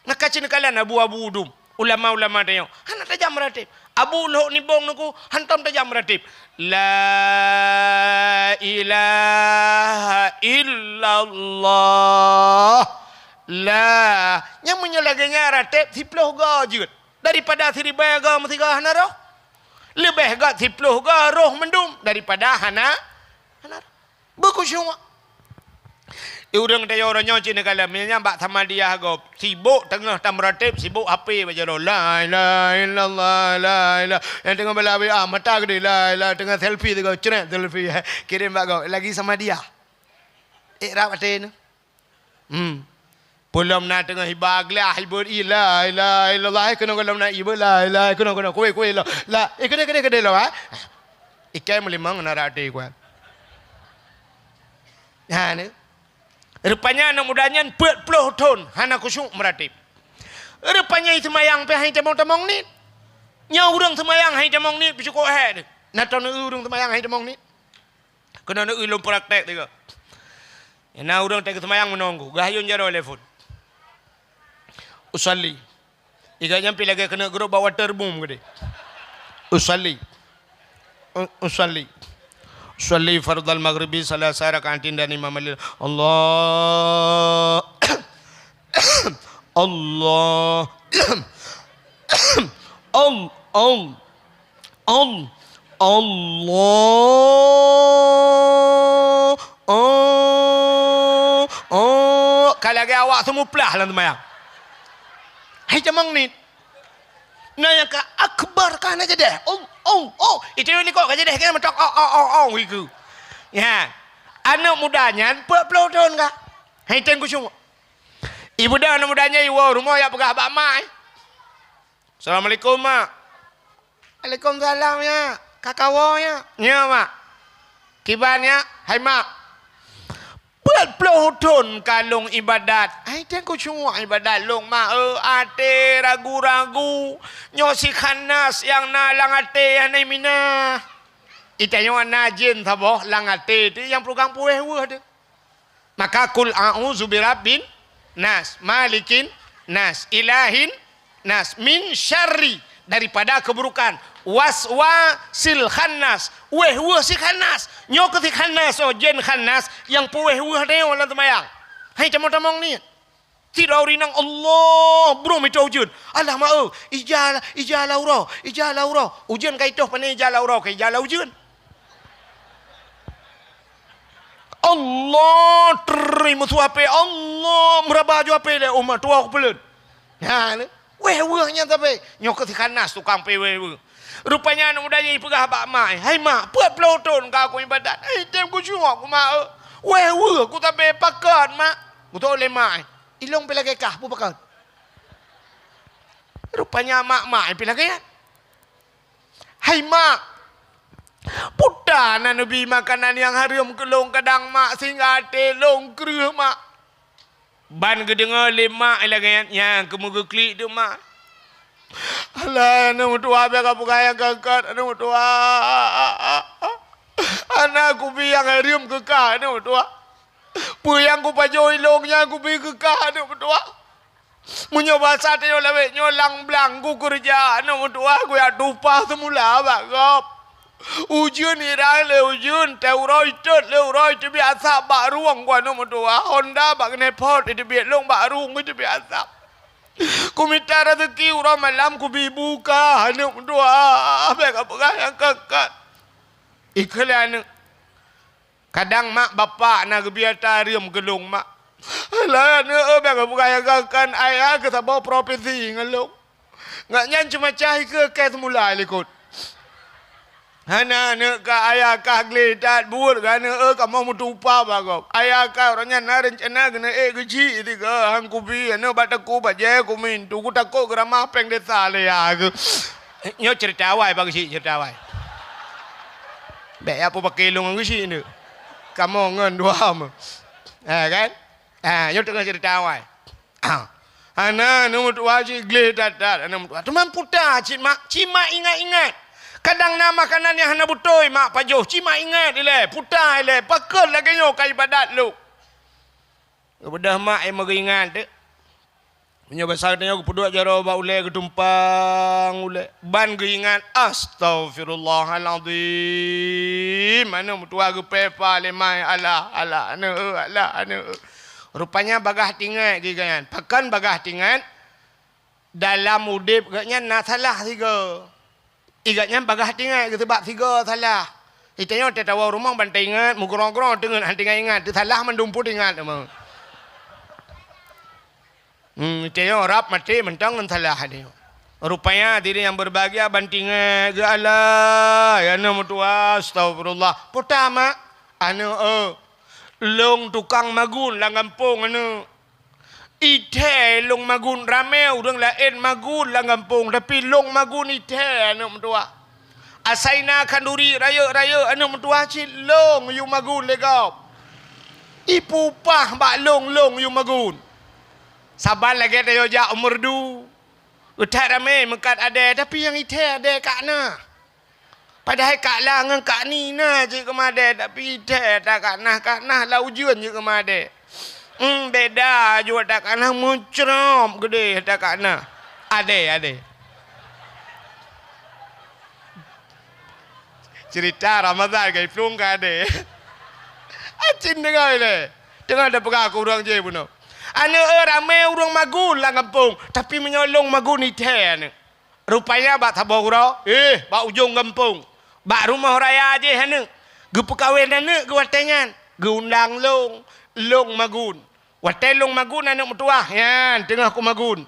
Maka cit neukalon abu-abu dum, ulama-ulama tanyoe, hana tajam meuratéb. Abu Lhok Nibong Teungku hantom tajam meuratéb. La ilaha illallah. La. Nyang meunyoe lagée nyan ratéb siploh goe jeuet daripada siribée goe meusigoe hana roh. Leubeh gét siploh goe roh mandum daripada hana, hana roh. Beukhusyuk. Ureuëng teuh uroe nyoe cit neukalon, misalnya bak Samadiyah gob, sibok teungoh tameuratéb, sibok H P baca doa, la ilaha illallah, la ilaha. Nyang teungoh bala W A, mata gede, la ilaha, teungoh selfie sigoe, cret selfie, kirém bak gob, lagi Samadiyah. Ikrab até nyoe. Hmm. Peulom na teungoh hiba glah, hiba i, la ilaha illallah, eh, keunoe gohlom na iba, la ilaha, keunoe, keunoe, kueh, kueh lo. La, eh, keudeh, keudeh, keudeh lo, ha? Ikai meulimong na rate kuat. Ha, ni. Rupanya aneuk muda nyan peuet ploh thon hana khusyuk meuratéb. Rupanya seumayang pih hai tamong-tamong nit. Nyoe ureuëng seumayang hai tamong nit pih cukôp hék teuh. Na teuneuk ureuëng seumayang hai tamong nit. Keunoe ulôn praktek tiga. Na ureuëng teuk seumayang meununggu, geuhayun jaroe lé phon. Usalli. Iga nyampi lagée keuneuk geuruek bak waterboom geude. Usalli. U-, usalli. Usalli fardal maghribi salasa rakaatin dan imam lil. Allah. Allah. Al-, al-, Al-, Allah. Oh, oh. Ka lagée awak seumuplah lam seumayang. Hai jamang ni. Na nyang ka akbar ka na jadeh. Oh, oh, oh. Itu yang likot ka jadeh kan mentok. Oh, oh, oh, oh. Iku. Ya. Aneuk muda nyan peuet ploh thon ka. Hai teng kusyuk. Ibu dah aneuk muda nyan iwoe rumoh yak peugah bak mak, eh. Assalamualaikum, Mak. Waalaikumsalam, ya. Ka kawoe, ya. Ya, Mak. Kiban, ya. Hai, Mak. Peuet ploh thon ka lôn ibadat. Hai, teuh kusyuk ibadat lôn, Mak, eh, até ragu-ragu. Nyoe si khanas nyang na lam até hana mina. Itanyoe na jén saboh lam até teuh nyang peugang puweh-weuh teuh. Maka, "Qul a'udzu birabbin nas, malikin nas, ilahin nas, min syarri," daripada keburukan, "waswasil khannas," weh-weuh si khannas. Nyoe keuh si khannas, oh, jén khannas nyang peuweh-weuh tanyoe lam seumayang. Hai tamong-tamong ni. Sidroe ureuëng inong, Allah, brôh mita ujeuen. Alah, ma, eu, ija la, ija la uroe, ija la uroe. Ujeuen ka itoh pane ija la uroe, ka ija la ujeuen. Allah, trrr, meusu ape, Allah, meuraba aju ape lé, oh, ma, tuwoe kupeuleuen. Ha, lé. Weh, weueh nyan sabe. Nyoe keuh si khanas tukang pe weh, weueh. Rupanya aneuk muda nyan ipeugah bak mak, "Hai mak, peuet ploh thon ka aku ibadat. Hai, tem kusyuok ku mak, eu. Weh, weueh ku sabe pakon, mak." Geutoe lé mak, "Ilong pi lagée kah, peue pakon?" Rupanya mak-mak pi lagée nyan. "Hai mak, peue tan na neubi makanan nyang hareuem keu lôn kadang mak, sehingga até lôn kreueh mak." Ban geudeungoe lé mak lagée nyan, nyan keumeung geuklik teuk mak. "Alah, aneuk meutuwah, bèk kapeugah nyang ka-ka, aneuk meutuwah. Hana kubi nyang hareuem keu kah, aneuk meutuwah. Peue nyang kupajoh ilong nyan kubi keu kah, aneuk meutuwah. Meunyoe basa tanyoe lawét nyoe lang-blang kukeureuja, aneuk meutuwah, kujak tupa seumula bak gob. Ujeuen irang lé ujeuen, teuroe itot lé uroe, iteubiet asap bak rueng ku, aneuk meutuwah. Honda bak keuneuk phot, iteubiet lôn bak rueng, iteubiet asap. Kumita raseuki uroe malam kubi bu kah, aneuk meutuwah. Bèk kapeugah nyang ka-ka." Ikheun lé aneuk. Kadang mak bapak na geubri ata hareuem keu lôn, mak. Alah, aneuk, eu, bèk kapeugah nyang ka-ka, ayah keuh saboh profesi ngon lôn. Ngat nyan cuma cah ikeue kèe seumula likot. Hana aneuk ka ayah kah gleh that buet keu aneuk, eu, kamoe meutupa bak gob. Ayah kah uroe nyan na reuncana keuneuk ék geuchik sigoe, han kubi aneuk bak takue bajèe kumintu, kutakot geuramah péng desa lé ya keuh. Nyoe ceurita awai bak geuchik, ceurita awai. Bèk ya peupaké lôn ngon geuchik neuk. Kamoe ngon dua meuh. Ha, kan? Ah, nyoe teungoh cerita awai. Ah. Hana, aneuk meutuah cit gleh that-that, aneuk meutuah. Teuma puta cit mak, cit mak ingat-ingat. Kadang na makanan nyang hana beutôi mak pajoh, cit mak ingat ilée, puta ilée, pakon lagée nyoe ka ibadat lôn. Geubeudôh mak nyang meugeuingat teuk. Meunyoe basa geutanyoe geupeuduek jaroe bak ulée geutumpang ulée, ban geuingat, "Astaghfirullahalazim." Aneuk meutuah geupeupa lé mak, "Alah, alah, aneuk, alah, aneuk." Rupanya bagaih teuingat geuh gobnyan. Pakon bagaih teuingat? Dalam udeb gobnyan na salah sigoe. Gobnyan bagaih teuingat geuh sabab sigoe salah. Geutanyoe teuh tawoe rumoh ban teuingat, meugrong-grong teungeut han teuingat-ingat, teusalah mandum pun teuingat teuma. Hmm, geutanyoe rab maté mantong ngon salah geutanyoe. Rupanya diri nyang berbahagia ban teuingat geuh, "Alah, ya aneuk meutuah, astaghfirullah." Puta mak, "Aneuk, eu, lôn tukang magun lam gampông aneuk." Ithée lôn magun, ramé ureuëng laén magun lam gampông, tapi lôn magun ithée aneuk meutuah. Asai na khanduri rayeuk-rayeuk aneuk meutuah cit lôn yue magun lé gob. Ipeupah bak lôn, lôn yue magun. Saban lagée tanyoe jak u meureudu. That ramé meukat adée, tapi nyang ithée adée ka na. Padahai Kak La ngon Kak Ni na jeuet keu madé, tapi ithée that Kak Nah, Kak Nah lam ujeuen jeuet keu madé. Hmm, beda jeuet that Kak Nah, meucrop geudeh that Kak Nah. Adé, adé. Cerita Ramadhan ka iplueng keu adé. Acin deungoe lé. Teungoh tapeugah keu ureuëng jéh bunoe. Aneuk, eu, ramé ureuëng magun lam gampông, tapi meunyoe lôn magun ithée aneuk. Rupanya bak saboh uroe, eh, bak ujong gampông, bak rumoh raya jih aneuk, geupeukawen aneuk geuh watée nyan, geuundang lôn, lôn magun. Watée lôn magun aneuk meutuah, nyan teungoh kumagun.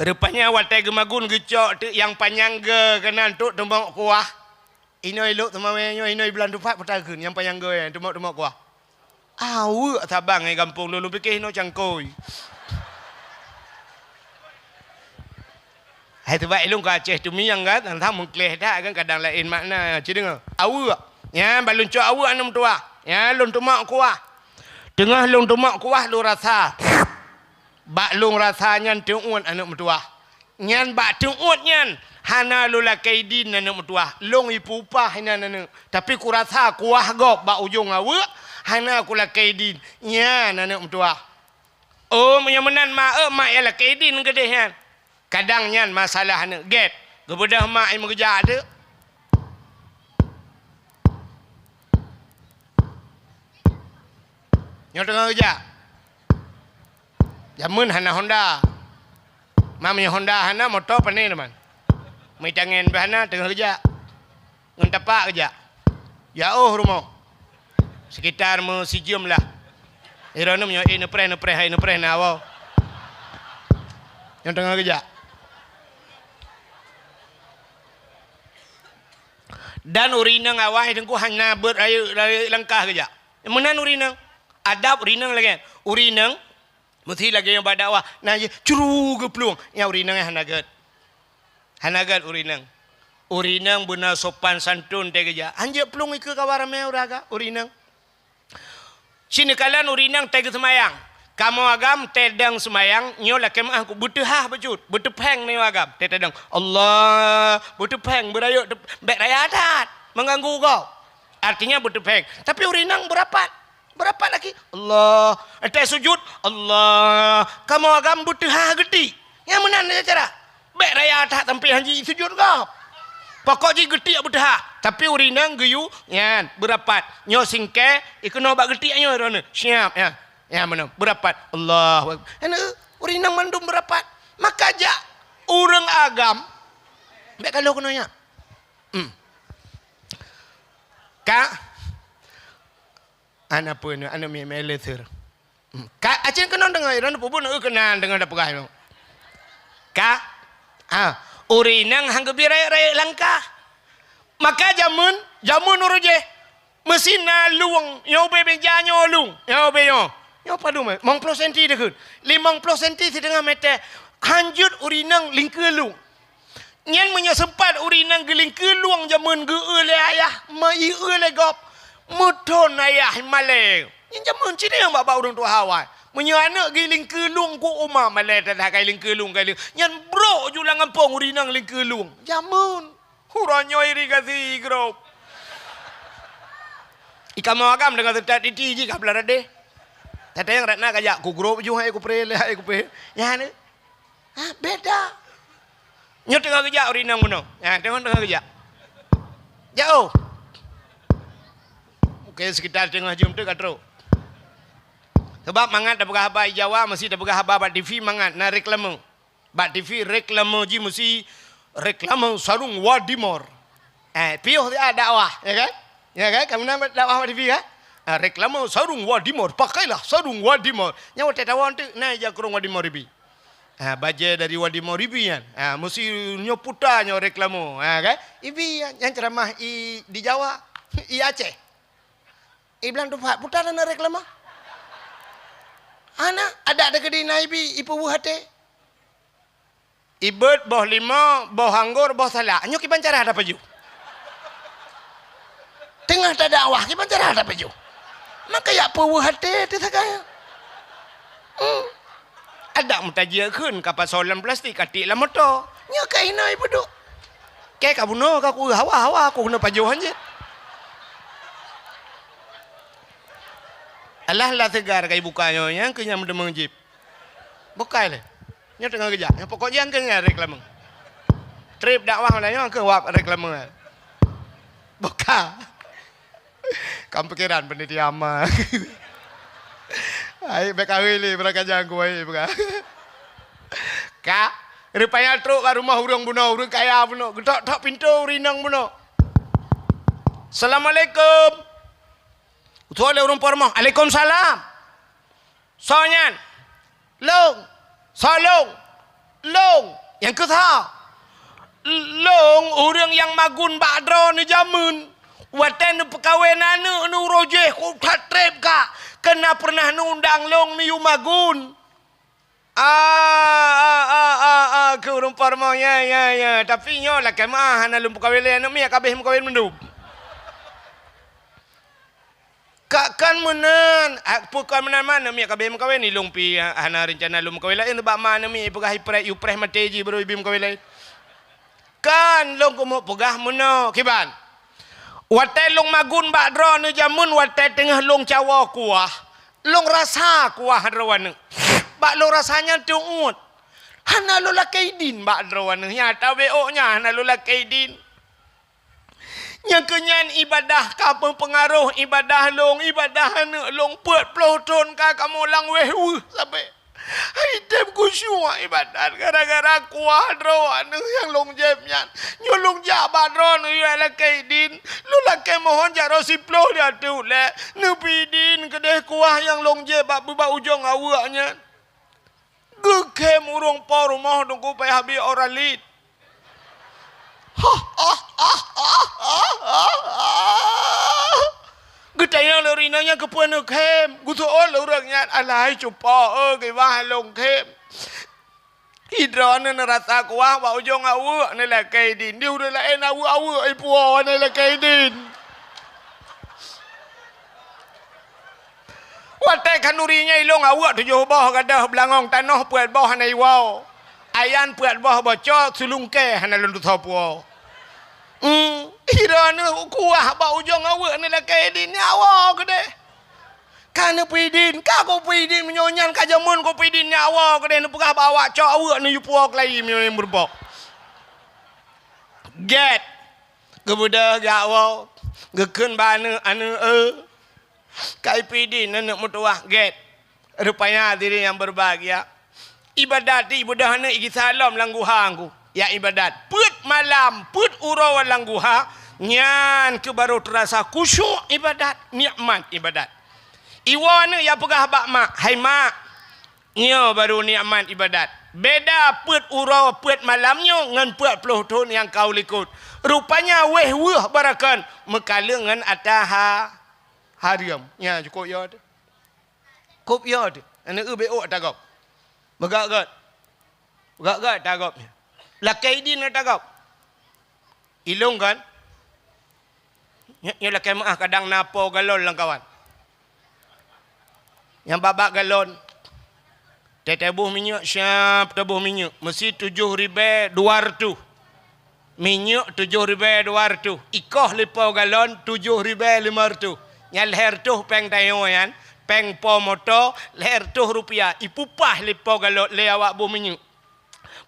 Rupanya watée geumagun geucok teuk nyang panyang goe keunan trok teumok kuah. Inoe lôn teumawé nyoe, inoe bulan tupat peutakheun nyang panyang goe nyan teumok-teumok kuah. Aweuek saban ngon gampông lôn, lôn pike inoe cangkôi. Hai teuba ilôn ka Aceh tumiang kan, tang meukleh that kan kadang laén makna. Ci deungoe. Aweuek. Nyan ban lôn cok aweuek aneuk meutuah. Nyan lôn teumok kuah. Teungoh lôn teumok kuah lôn rasa. Bak lôn rasa nyan teuôt aneuk meutuah. Nyan bak teuôt nyan hana lôn lakée idin aneuk meutuah. Lôn ipeupah inan aneuk. Tapi kurasa kuah gob bak ujong aweuek hana kulakée idin. Nyan aneuk meutuah. Oh, meunyoe meunan ma, eu, mak nyang lakée idin keudeh nyan. Kadang nyan masalah aneuk gét. Geubeudôh mak nyang meugeujak teuk. Nyoe teungoh geujak. Jameun hana Honda. Ma meunyoe Honda hana, moto pane teuma. Meuitangen beh hana, teungoh geujak. Ngon tapak geujak. Jaoh rumoh. Sekitar meusijeuem lah. Droeneuh meunyoe ék neupreh, neupreh, hai neupreh na woe. Nyoe teungoh geujak. Dan ureueng inong awai teungku hana beuet rayeuk, rayeuk langkah geujak. Meunan ureueng inong. Adab ureueng inong lagée nyan. Ureueng inong meusti lagée nyang bak dakwah, na jih curu geuplueng. Nyan ureueng inong nyan hana gét. Hana gét ureueng inong. Ureueng inong beuna sopan santun teuh geujak. Hanjeuet plueng ikeue kawan ramé ureueng agam, ureueng inong. Ci neukalon ureueng inong teuh geuseumayang. Kamoe agam teuh dong seumayang, nyoe lakée meuáh ku beuteuhah bacut, beuteuphéng nyoe agam teuh dong. Allah, beuteuphéng beurayeuk teup-, bék raya that, meuganggu gob. Artinya beuteuphéng. Tapi ureueng inong beurapat. Beurapat lagi. Allah. Entah sujud. Allah. Kamoe agam beuteuhah geuti. Nyang meunan cara. Bék raya that sampai hanji sujud gob. Pokok jih geuti beuteuhah. Tapi ureueng inong geuyue nyan beurapat. Nyoe singkée, ikeunoe bak geuti nyoe droeneuh. Siap ya. Ya meunan beurapat. Allahu Akbar. Hana ureueng inong mandum beurapat. Maka jak ureueng agam. Bék kalo keunoe nyan. Hmm. Ka Aneuk peue nyoe, aneuk miet-miet le seuh. Hmm. Ka, acen keunoe deungoe, droeneuh peubuet nyoe keunan deungoe tapeugah nyoe. Ka, ah, ureueng inong han geubri rayeuk-rayeuk langkah. Maka jameun, jameun uroe jéh, meusi na lueng, nyoe ubé méja nyoe lueng, nyoe ubé nyoe. Nyoe padub, limong ploh senti deukheun. Limong ploh senti sideungoe metée, hanjeuet ureueng inong lingkeue lueng. Nyan meunyoe seumpat ureueng inong geulingkeue lueng jameun geu-eu lé ayah, meu-eu lé gob, meuthon ayah malée. Nyan jameun cit nyang bak-bak ureuëng tuha awai. Meunyoe aneuëk geuh lingkeue lueng ku uma malée tadah kai lingkeue lueng kai lingkeue. Nyan brok ju lam gampông ureuëng inong lingkeue lueng. Jameun. Uroe nyoe irigasi grob. Ikamoe agam deungon seutat titi jih ka blah radeh. Tateueng ratna kajak ku grob ju hai ku pre le hai ku pre. Nyan. Ha, beda. Nyoe teungoh geujak ureuëng inong bunoe. Ha, teungoh, teungoh geujak. Jak oh. Oke, sekitar teungoh jeuem tu ka trok. Sebab mangat tapeugah haba di Jawa, meusti tapeugah haba bak T V mangat na reklame. Bak T V reklame jih meusti reklame sarong Wadimor. Eh, piôh siat dakwah, ya kan? Ya kan? Kamu na dakwah bak T V kan? Ah, reklame sarong Wadimor, pakailah sarong Wadimor. Nyan watée tawon tu na ija kurong Wadimor ibi. Ha, bajée dari Wadi Mauribi nyan. Ha, meusi nyoe puta nyoe reklame. Ha, kan? Ibi nyan, nyan ceramah i, di Jawa. I Aceh. I blang teumpat puta na reklame. Hana, adak teukeudi na ibi, ipeuweuh até. Ibeuet boh limau, boh anggor, boh salak. Nyoe kiban cara tapajoh. Teungoh tadakwah, kiban cara tapajoh. Maka yak peuweuh até teuh sagai. Hmm. Adak meutajia kheun ka pasoe lam plastik, ka tiek lam moto. Nyoe ka inoe peuduek. Kée ka bunoe ka kueu hawa-hawa, ku keuneuk pajoh hanjeuet. Alah lah segar ka ibuka nyoe, nyang keu nyang meudeungoe jip. Bukai lé. Nyoe teungoh geujak. Nyang pokok jih angkeu nyan reklame. Trip dakwah mana nyoe angkeu wab reklame. Buka. Kam pikiran panitia ma. Hai, bèk kawé lé, beurangkat jangku, hai, buka. Ka, rupanya trok bak rumoh ureueng bunoe, ureueng kaya bunoe. Geutok-tok pintoe ureueng inong bunoe. "Assalamualaikum." Utoe lé ureueng po rumoh, "Alaikumsalam." "Soe nyan?" "Lôn." "Soe lôn?" "Lôn." "Nyang keu soe?" "Lôn ureueng nyang magun bak droeneuh jameun. Watèe neupeukawen aneuk neuh uroe jéh, kok that trép ka, keu na peureunah neuundang lôn neuyue magun." Ah, ah, ah, ah, ah, keu ureueng po rumoh, ya, ya, ya. Tapi nyoe lakèe meu'ah, hana lôn peukawen lé aneuk miet, ka abéh meukawen mandum. Ka kan meunan, ah, peue kon meunan ma aneuk miet ka abéh meukawen, ilôn pi, ah, hana reuncana lôn meukawen laén, sabab ma aneuk miet ipeugah ipreh, ipreh maté jih baru ibi meukawen laén. Kan lôn keumeung peugah meunoe, kiban. Watèe lôn magun bak droeneuh jameun, watèe teungoh lôn cawoe kuah, lôn rasa kuah droeneuh. Bak lôn rasa nyan teuôt. Hana lôn lakèe idin bak droeneuh, nyata beuôt nyan hana lôn lakèe idin. Nyang keu nyan ibadah ka meupeungaroh ibadah lôn, ibadah aneuk lôn peuet ploh thon ka kamoe lam wéh weuh sabe. Hai tem khusyuk ibadat gara-gara kuah droeneuh nyang lôn jieb nyan. Nyoe lôn jak bak droeneuh lakèe idin, lôn lakèe mohon jak droe siploh di ateueh ulèe. Neupeuidin keudeh kuah nyang lôn jieb bak, bak ujong aweuek nyan. Geukhém ureueng po rumoh Teungku payah bi Oralit. Geutanyong lé ureueng inong nyan keupeue neukhém. Geuseuôt lé ureueng nyan, "Alai cupo, eu, kiban lôn khém." Idroeneuh neurasa kuah bak ujong aweuek neulakèe idin. Di ureueng laén aweuek-aweuek ipuwoe neulakèe idin. Watèe khanuri nyan ilôn aweuek tujoh boh gadoh beulangong tanoh peuet boh hana iwoe. Ayan peuet boh bocor, sulungkèe hana lôn tusoe puwoe. Hmm, idroeneuh kuah bak ujong aweuek neulakèe idin nyawoe keudeh. Ka neupeuidin, ka kupeuidin meunyoe nyan ka jameun kupeuidin nyawoe keudeh neupeugah bak awak cok aweuek neuyue puwoe keulayi meunyoe meurumpok. Gèt. Geubeudôh geuwoe, geukheun bak aneuk, "Aneuk, eu." Ka ipeuidin aneuk meutuwah gèt. Rupanya hadirin yang berbahagia, ibadat ibeudôh aneuk igisa lom lam guha ngku. Ya ibadat. Peuet malam, peuet uroe lam guha, nyan keuh baru teurasa khusyuk ibadat, nikmat ibadat. Iwoe aneuk ya peugah bak mak, "Hai mak, nyoe baru nikmat ibadat. Beda peuet uroe, peuet malam nyoe ngon peuet ploh thon nyang ka u likot. Rupanya wéh weueh barakon meukaleueng ngon ata ha-, hareuem." Nya cukôp yo teuh. Kôp yo teuh. Aneuk eu beuôt ata gob. Meugét-gét. Meugét-gét ata gob nyan. Lakèe idin ata gob. Ilôn kan? Nyoe, nyoe lakèe meu'ah kadang na po galon lam kawan. Nyang bak-bak galon. Teuboh minyeuk, siap teuboh minyeuk. Meusi tujoh ribèe dua reutôh. Minyeuk tujoh ribèe dua reutôh. Ikoh lé po galon tujoh ribèe limong reutôh. Nyan lhèe reutôh péng tanyoe nyan, péng po moto lhèe reutôh rupiah. Ipupah lé po galon lé awak boh minyeuk.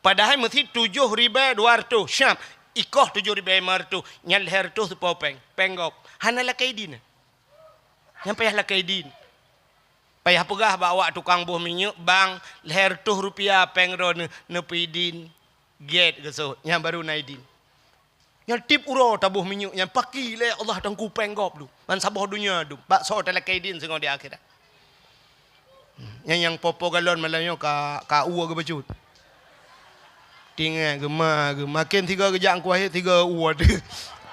Padahai meusi tujoh ribèe dua reutôh. Siap. Ikoh tujoh ribèe limong reutôh. Nyan lhèe reutôh teupo péng. Péng gob. Hana lakèe idin. Nyang payah lakèe idin. Payah peugah bak awak tukang boh minyeuk, "Bang, lhèe reutôh rupiah péng droeneuh, neupeu idin." Gèt geusôt, nyan baru na idin. Nyan tiep uroe taboh minyeuk, nyan paki lé Allah Teungku péng gob dum. Ban saboh donya dum. Bak soe talakèe idin singoh di akhirat. Nyan nyang po-po galon malam nyoe ka, ka ue geubacut. Tinggai geuma, geuma. Maken sigoe geujak ngon kuahe, sigoe ue teuh.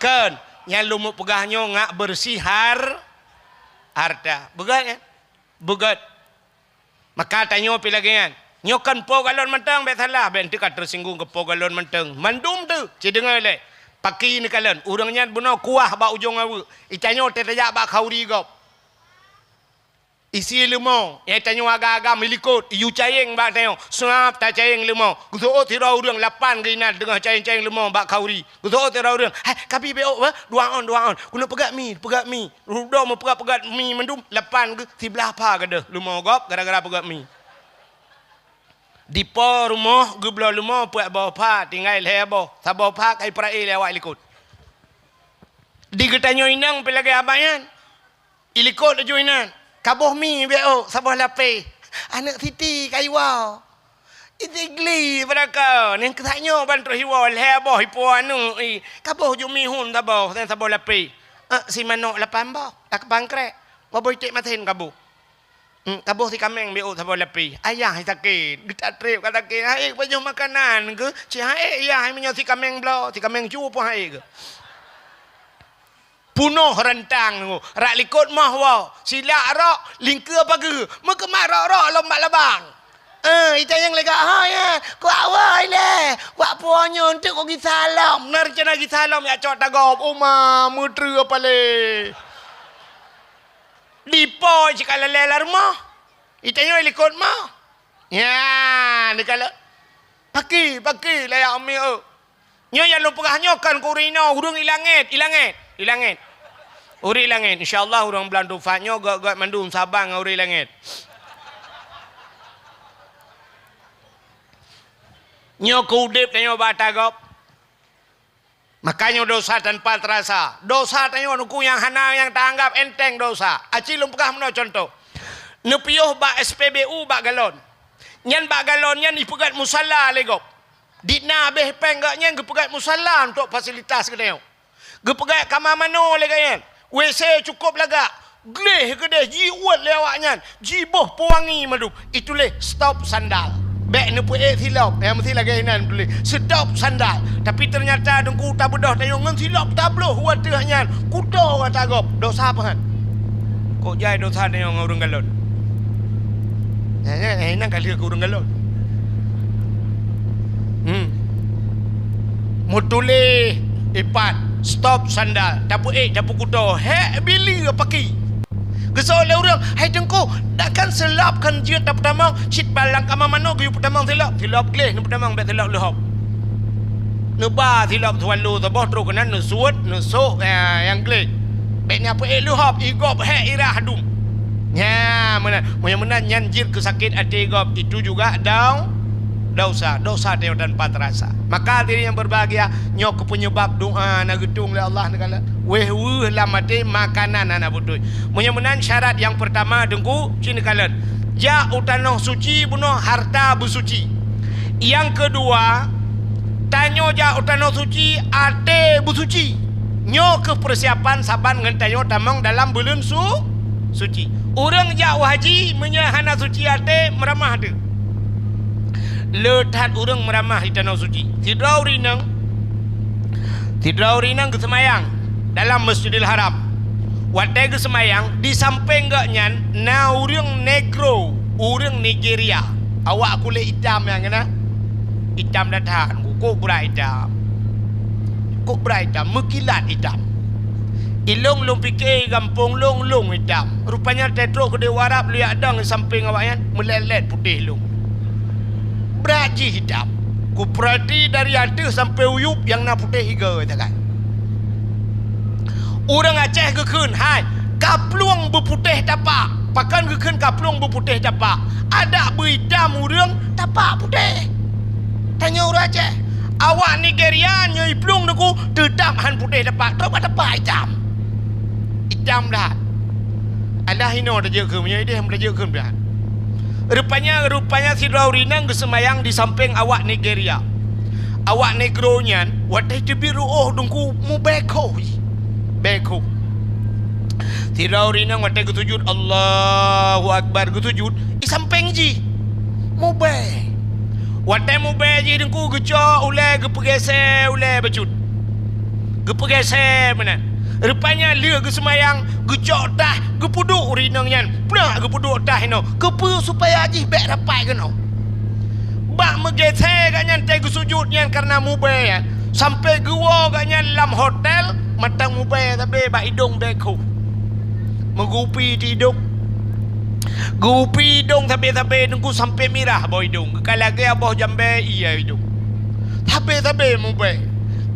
Kan, nyan lôn peugah nyoe ngak beureusi har-, harta. Beugèt nyan? Beugèt. Maka tanyoe pih lagèe nyan. Nyoe kan po galon mantong, bèk salah, bèk teuka teusinggung keu po galon mantong. Mandum teuh, ci deungö lé. Paki neukalon, ureueng nyan bunoe kuah bak ujong aweuek. Itanyoe teuh tajak bak khauri gob. Isi leumo, nyang tanyoe agam-agam ilikot, iyue cayeng bak tanyoe, suap tacayeng leumo. Geuseuôt sidroe ureueng lapan geuh inan teungoh cayeng-cayeng leumo bak khauri. Geuseuôt sidroe ureueng, "Hai, kabi beuôt, eh? Dua ôn, dua ôn. Keuneuk peugöt mi, peugöt mi." Rudoe meupeugöt-peugöt mi mandum, lapan geuh, siblah pha gadôh leumo gob gara-gara peugöt mi. Dipo rumoh geubloe leumo peuet boh pha, tinggai lhèe boh. Saboh pha ka ipeurak lé awak ilikot. Di geutanyoe inong pih lagèe abah nyan. Ilikot laju inan, "Kaboh mi beuôt saboh lapéh." Aneuk siti ka iwoe. Isigli padaka, nyan keuh nyoe ban troh iwoe lhèe boh ipo aneuk i. "Kaboh ju mi hon saboh, saboh lapéh." "Eh, si manok lapan boh, dak pangkrek. Boh boh iték masen kaboh." "Hmm, kaboh si kaméng beuôt saboh lapéh." Ayah sakét, geutak trép ka sakét. "Hai, pajoh makanan keuh?" "Cit hai, yah, hai meunyoe si kaméng bloe, si kaméng cu pun hai keuh." Punoh rantang nyoe, rak likot moh woe, silak rok, lingkeue pageue, meukeumat rok-rok lom bak labang. Eh, itanyong lé gak, "Ho ya, kuat woe ilèe, wak puwoe nyoe eunteuk kok gisa lom." Na reuncana gisa lom jak cok tagob, uma, meutreue palé. Dipo cit ka lalèe lam rumoh. Itanyong likot moh. Nyan, dikalon. Paki, paki, lé ya umi, oh. Nyoe nyang lôn peugah nyoe kan keu ureueng inoe, ureueng i langèt, i langèt, i langèt. Ureueng i langèt, insya Allah ureueng blang tufa nyoe gèt-gèt mandum saban ngon ureueng i langèt. Nyoe keu udép tanyoe bak ata gob. Makanya dosa tanpa terasa. Dosa tanyoe nuku nyang hana nyang taanggap enteng dosa. Aci lôn peugah meunoe contoh. Neupiôh bak S P B U bak galon. Nyan bak galon nyan ipeugèt musala lé gob. Di na abéh péng geuh nyan geupeugèt musala untuk fasilitas geutanyoe. Geupeugèt kama manoe lé geuh nyan. W C cukôp lagak. Gleh keudeh jiuet lé awaknyan. Jiboh peuwangi mandum. Ituléh stop sandal. Bèk neupeuék silop. Nyang meusti lagèe inan tuléh. Stop sandal. Tapi ternyata teungku tabeudôh tanyoe ngon silop tabloh u ateueh nyan. Kuto gata gob. Dosa peue han? Kok jai dosa tanyoe ngon ureueng galon? Nyan, nyan, nyan ka lheueh keu ureueng galon. Hmm. Meutuléh ipat, stop sandal, tapeuék, tapeukuto, hék bili paki. Geuseuôt lé ureueng, "Hai teungku, dak kan silop kan jeuet tapeutamong, cit balang kama manoe geuyue peutamong silop." Silop gleh neupeutamong bèk silop leuhop. Neuba silop swallow saboh trôk keunan neusuet, neusôk, eh, nyang gleh. Bèk na peuék leuhop, igob hék irah dum. Nyan meunan, meunyoe meunan nyan jeuet keu sakét até gob, itu juga dau-, dosa, dosa tanyoe tanpa terasa. Maka hadirin yang berbahagia, nyoe keuh penyebab doa na geutueng lé Allah neukalon. Wéh weueh lam até makanan hana beutôi. Meunyoe meunan syarat nyang pertama teungku, ci neukalon. Jak u tanoh suci bunoe harta beusuci. Nyang keudua, tanyoe jak u tanoh suci até beusuci. Nyoe keuh peusiapan saban ngon tanyoe tamong dalam buleuen su-, suci. Ureueng jak u haji meunyoe hana suci até meuramah teuh. Le that ureueng meuramah di tanoh suci. Sidroe ureueng inong, sidroe ureueng inong geuseumayang dalam Masjidil Haram. Watèe geuseumayang, di sampéng gobnyan na ureueng negro, ureueng Nigeria. Awak kulét itam nyang keunan. Itam that-that, kok brat itam. Kok brat itam, meukilat itam. Ilông lôn pike gampông lông, lông itam. Rupanya teutrok keudeh u Arab lôn jak dong di sampéng awaknyan, meulét-lét putéh lông. Brat jih itam. Kupeurati dari ateueh sampoe u yueb nyang na putéh igoe sagai. Ureuëng Aceh geukheun, "Hai, kaplueng beuputéh tapak." Pakon geukheun kaplueng beuputéh tapak? Adak beuitam ureuëng tapak putéh. Tanyoe ureuëng Aceh. Awak Nigeria nyoe iplueng Teungku, teutab han putéh tapak, trok bak tapak itam. Itam that. Alah inoe tajeuet kheun, meunyoe ideh tajeuet kheun that. Rupanya, rupanya sidroe ureuëng inong geuseumayang di sampéng awak Nigeria. Awak Negro nyan watée teubiet reuôh Teungku mubée khoh jih. Bée khoh. Sidroe ureuëng inong watée geusujut, Allahu Akbar, geusujut di sampéng jih. Mubée. Watée mubée jih Teungku geucok ulée, geupeugésée ulée bacut. Geupeugésée meunan. Rupanya lheueh geuseumayang, geucok tah, geupeuduek ureuëng inong nyan. Prak geupeuduek tah inoe. Keupeue? Supaya jih bék rapat keunoe. Bak meugésée gobnyan tée geusujut nyan kareuna mubée nyan, sampoe geuwoe gobnyan lam hotel, mantong mubée sabe bak idong bée khoh. Meugeupi di idong. Geupi idong sabe-sabe Teungku sampoe mirah boh idong. Geukalagée boh jambée ié idong. Sabe-sabe mubée.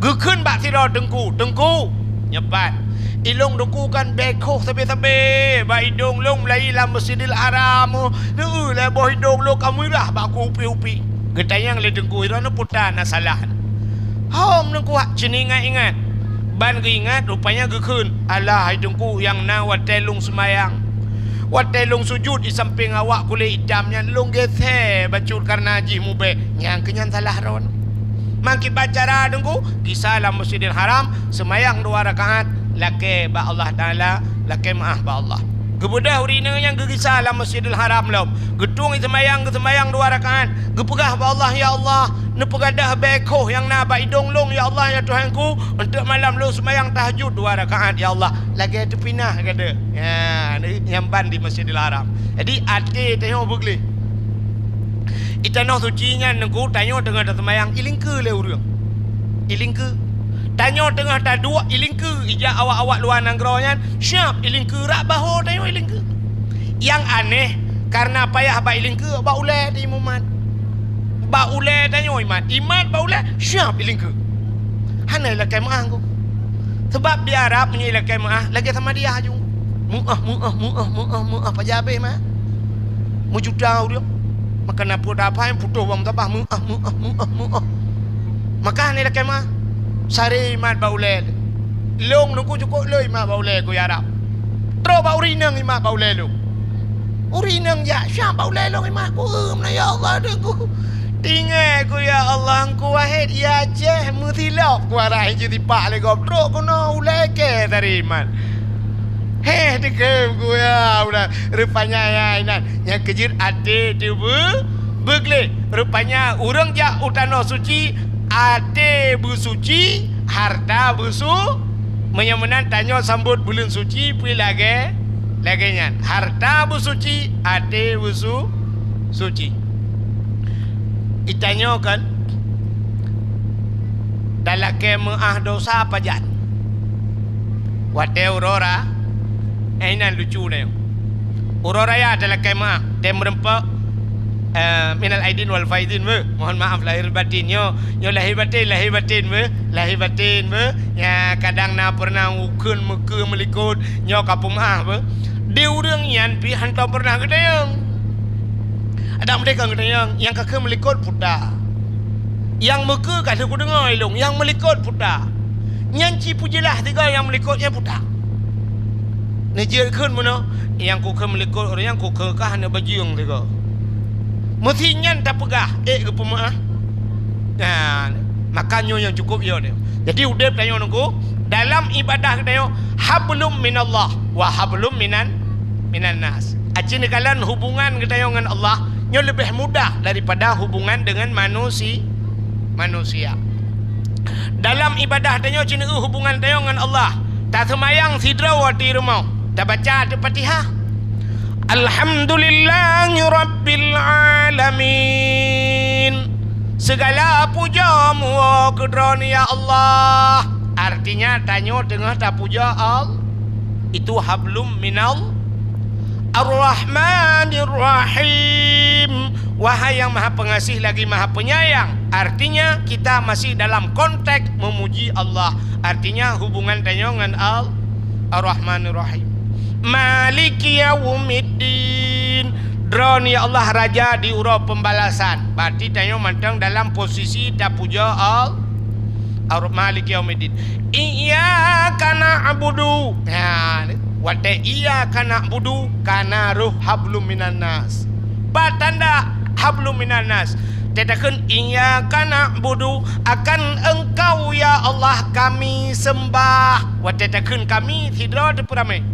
Geukheun bak sidroe teungku, "Teungku, nyoe pat. Ilông teungku kan bée khoh sabe-sabe bak idong lông meulayeue lam Masjidil Haram. Neu lé boh idong lông ka mirah bak kupi-upi." Geutanyong lé teungku, "Droeneuh peue tan na salah?" "Hom neuk kuat cit ingat-ingat." Ban geuingat, rupanya geukheun, "Alah hai teungku, nyang na watée lông seumayang. Watée lông sujut di sampéng awak kulét itam nyan lông gésée bacut kareuna jih mubée, nyang keu nyan salah droeneuh." Meukiban cara teungku, gisa lam Masjidil Haram, seumayang dua rakaat, lakée bak Allah Taala, lakée meuáh bak Allah. Geubeudôh ureuëng inong nyang geugisa lam Masjidil Haram lom, geutueng seumayang, geuseumayang dua rakaat, geupeugah bak Allah, "Ya Allah, neupeugah bée khoh nyang na bak idong lông, ya Allah, ya Tuhanku, untuk malam lông seumayang tahajud dua rakaat, ya Allah." Lagée teupinah gata. Ya, nyang ban di Masjidil Haram. Jadi, até tanyoe beugleh. Di tanoh suci nyan teungku, tanyoe teungoh taseumayang, ilingkeue lé ureuëng. Ilingkeue. Tanyoe teungoh taduek, ilingkeue. Ijak awak-awak luwa nanggroe nyan, siab ilingkeue, rab bahô tanyoe ilingkeue. Nyang aneh, kareuna payah bak ilingkeue, bak ulée di mumat. Bak ulée tanyoe imat. Imat bak ulée, siab ilingkeue. Hana ilakée meuáh teungku. Sabab di Arab meunyoe ilakée meuáh, lagée sama dia aju. Meuáh, meuáh, meuáh, meuáh, meuáh, pajan habéh meuáh. Meujuta ureuëng. Maka na peue tapai putôh bak meutabah, meuáh, meuáh, meuáh, meuáh. Maka hana ilakée meuáh. Saré imat bak ulée. Lông teungku cukôp lé imat bak ulée ku ya Arab. Trok bak ureuëng inong imat bak ulée lông. Ureuëng inong jak siab bak ulée lông imat, "Ku eu meunan ya Allah, deuh ku." Tinggai ku, "Ya Allah, ku wahét ya Aceh meusilop ku arah jih sipak lé gob trok keunoe ulée kée tarimat." Heh, dikeue ku ya, udah rupanya ya inan. Nyang keujeuet até teuh beu-, beugleh. Rupanya ureuëng jak u tanoh suci, até beusuci, harta beusu-, meunyoe meunan tanyoe sambot buleuen suci pih lagée, lagée nyan. Harta beusuci, até beusu-, suci. Di tanyoe kan talakée meuáh desya pajan. Watée uroe ra-, eh, inan lucu na nyoe. Uroe raya talakée meuáh, tém meureumpok, eh, minal aidin wal faizin beuh. Mohon maaf lahir batin nyoe. Nyoe lahir batin, lahir batin beuh. Lahir batin beuh. Ya, kadang na pernah ukheun meukeue meulikot, nyoe ka peumeuáh beuh. Di ureuëng nyan pih hantom pernah geutanyong. Adak meudeh ka geutanyong, nyang ka kheun meulikot puta. Nyang meukeue ka lheueh kudeungoe ilông, nyang meulikot puta. Nyan ci peujeulaih sigoe nyang meulikot nyan puta. Neujeuet kheun meunoe, nyang kukheun meulikot ureuëng nyang kukheun ka hana bajeueng sigoe. Meusi nyan tapeugah, ék geupeumeuáh. Nah, maka nyoe nyang cukôp yo nyoe. Jadi udeb tanyoe teungku, dalam ibadah tanyoe, hablum minallah wa hablum minan, minan nas. Aci neukalon hubungan geutanyoe ngon Allah nyoe leubeh mudah daripada hubungan dengan manusi-, manusia. Dalam ibadah tanyoe ci neueu hubungan tanyoe ngon Allah, taseumayang sidroe watée rumoh, tabaca ateueh Fatihah. Alhamdulillahirabbil alamin. Segala puja muwoe keu Droeneuh ya Allah. Arti Artinya, tanyoe teungoh tapuja Allah, itu hablum minal Ar-Rahmanir Rahim. Wahai yang Maha Pengasih lagi Maha Penyayang. Artinya, kita masih dalam konteks memuji Allah. Artinya, hubungan tanyoe ngon Al-, Ar-Rahmanir Rahim. Maliki yaumiddin. Droeneuh ya Allah, Raja di uroe pembalasan. Berarti tanyoe mantong dalam posisi tapuja Al-, Ar-, Maliki yaumiddin. Iyyaka na'budu. Nah, watée iyyaka na'budu, kana roh hablum minan nas. Pat tanda hablum minan nas. Teutakheun iyyaka na'budu, akan Engkau ya Allah kami sembah. Watée takheun kami, sidroe teupeuramé.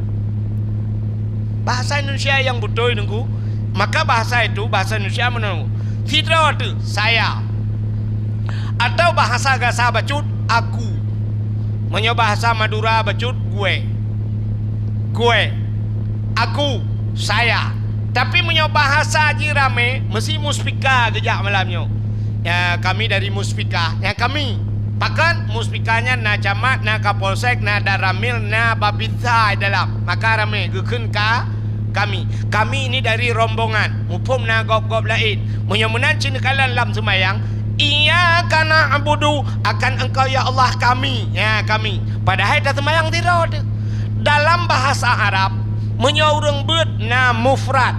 Bahasa Indonesia yang beutôi, Teungku. Maka bahasa itu, bahasa Indonesia meunan. Sidroe teuh, saya. Atau bahasa gasa bacut, aku. Meunyoe bahasa Madura bacut, gue. Gue. Aku. Saya. Tapi meunyoe bahasa jih ramé, meusti muspika geujak malam nyoe. Ya, kami dari muspika. Ya, kami. Pakon muspika nyan na camat, na kapolsek, na danramil, na babinsa di dalam. Maka ramé geukheun ka kami. Kami ini dari rombongan. Muphom na gob-gob laén. Meunyoe meunan cit neukalon lam seumayang, iyyaka na'budu, akan Engkau ya Allah kami. Ya, kami. Padahai taseumayang sidroe teuh. Dalam bahasa Arab, meunyoe ureuëng beuet na mufrad,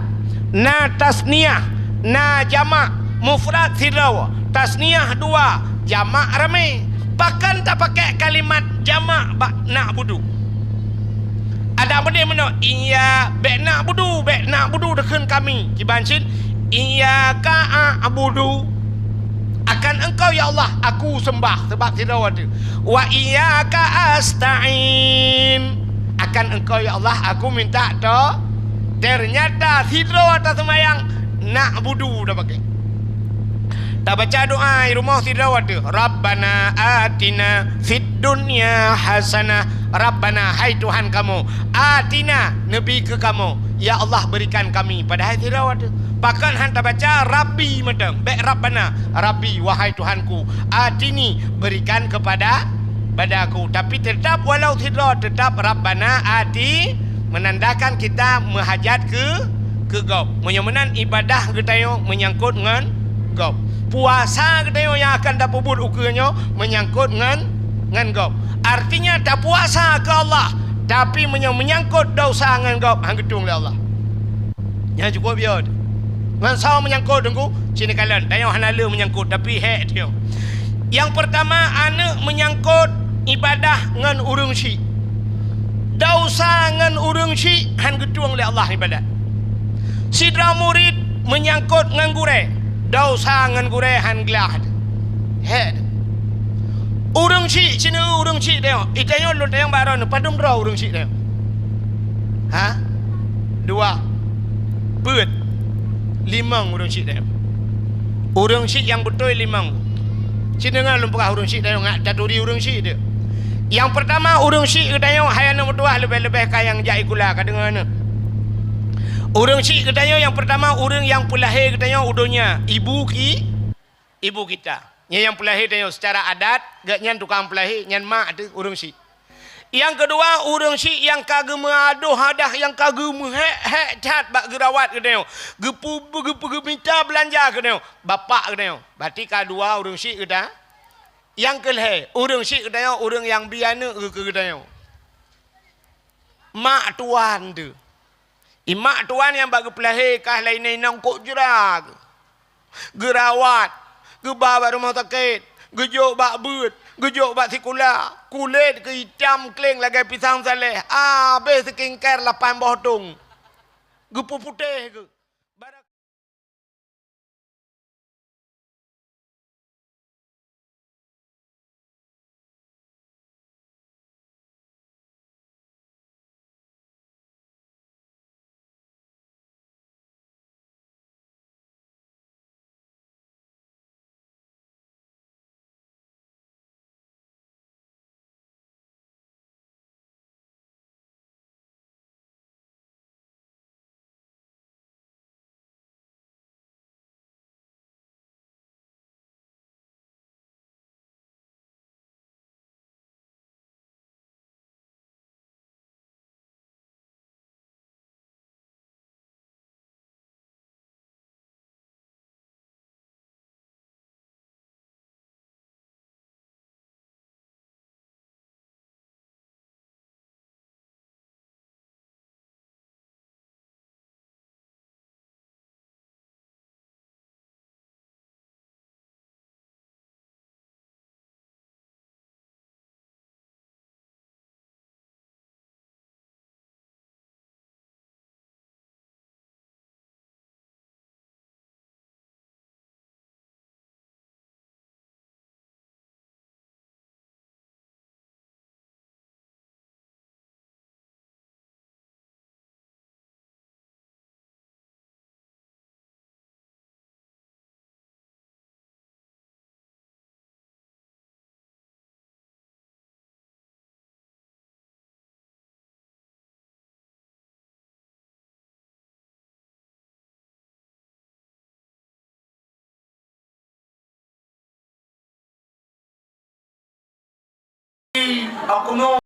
na tasniah, na jamak, mufrad sidroe, tasniah dua, jamak ramé. Pakon tapakai kalimat jamak bak na'budu? Adak beudeh meunoe, iya, bék na'budu, bék na'budu takheun kami. Kiban cit, iyyaka a'budu. Akan Engkau, ya Allah, aku sembah, sabab sidroe teuh. Wa iyyaka asta'in. Akan Engkau, ya Allah, aku minta to-, ternyata sidroe taseumayang, na'budu tapakai. Tabaca doa di rumoh sidroe teuh, "Rabbana atina fid dunya hasanah." Rabbana, hai Tuhan kamoe, atina, neubi keu kamoe, ya Allah, berikan kami. Padahai sidroe teuh. Pakon han tabaca Rabbi mantong, bék Rabbana, Rabbi, wahai Tuhanku, atini, berikan kepada, pada aku. Tapi tetap walau sidroe, tetap Rabbana ati, menandakan kita meuhajat keu, keu gob. Meunyoe meunan ibadah geutanyoe menyangkut ngon gob. Puasa geutanyoe nyang akan tapeubuet ukeue nyoe menyangkut ngon, ngon gob. Artinya tapuasa keu Allah, tapi meunyoe menyangkut dosa ngon gob, han geutueng lé Allah. Nyan cukup yo. Ngon soe menyangkut, Teungku? Cit neukalon, tanyoe hana le menyangkut, tapi hék tanyoe. Nyang peurtama, aneuëk menyangkot ibadah ngon ureuëng syik. Desya ngon ureuëng syik han geutueng lé Allah ibadat. Sidroe murit menyangkot ngon gurée, desya ngon gurée han glah. Hék. Ureuëng syik, sineuk ureuëng syik tanyoe. Itanyoe lôn tanyong bak droeneuh, padum droe ureuëng syik tanyoe? Ha? Dua. Peuet. Limong ureuëng syik tanyoe. Ureuëng syik nyang beutôi limong. Sineuk lôn peugah ureuëng syik tanyoe, ngat taturi ureuëng syik teuh. Nyang peurtama, ureuëng syik geutanyoe hai aneuëk meutuwah, leubeh-leubeh ka nyang jak sikula, ka deungoe neuh. Ureuëng syik geutanyoe nyang peurtama, ureuëng nyang peulahé geutanyoe u donya, ibu ki-, ibu kita. Nyan nyang peulahé tanyoe seucara adat, gobnyan tukang peulahé, nyan mak teuh ureuëng syik. Nyang keudua, ureuëng syik nyang ka geumeuadoh adah, nyang ka geumeuhék-hék that bak geurawat geutanyoe, geupeu-, geupeu-, geumita beulanja geutanyoe, bapak geutanyoe. Berarti ka dua ureuëng syik geuta-, nyang keu lhée, ureuëng syik geutanyoe, ureuëng nyang bi aneuëk geu-, keu geutanyoe. Mak tuan teuh. Imak tuan nyang bak geupeulahé kah laén inong kok jra geuh. Geurawat, geuba bak rumoh sakét, geujok bak beuet, geujok bak sikula, kulét geuh itam kleng lagée pisang saleh, abéh skincare lapan boh tong. Geupeuputéh geuh. oknum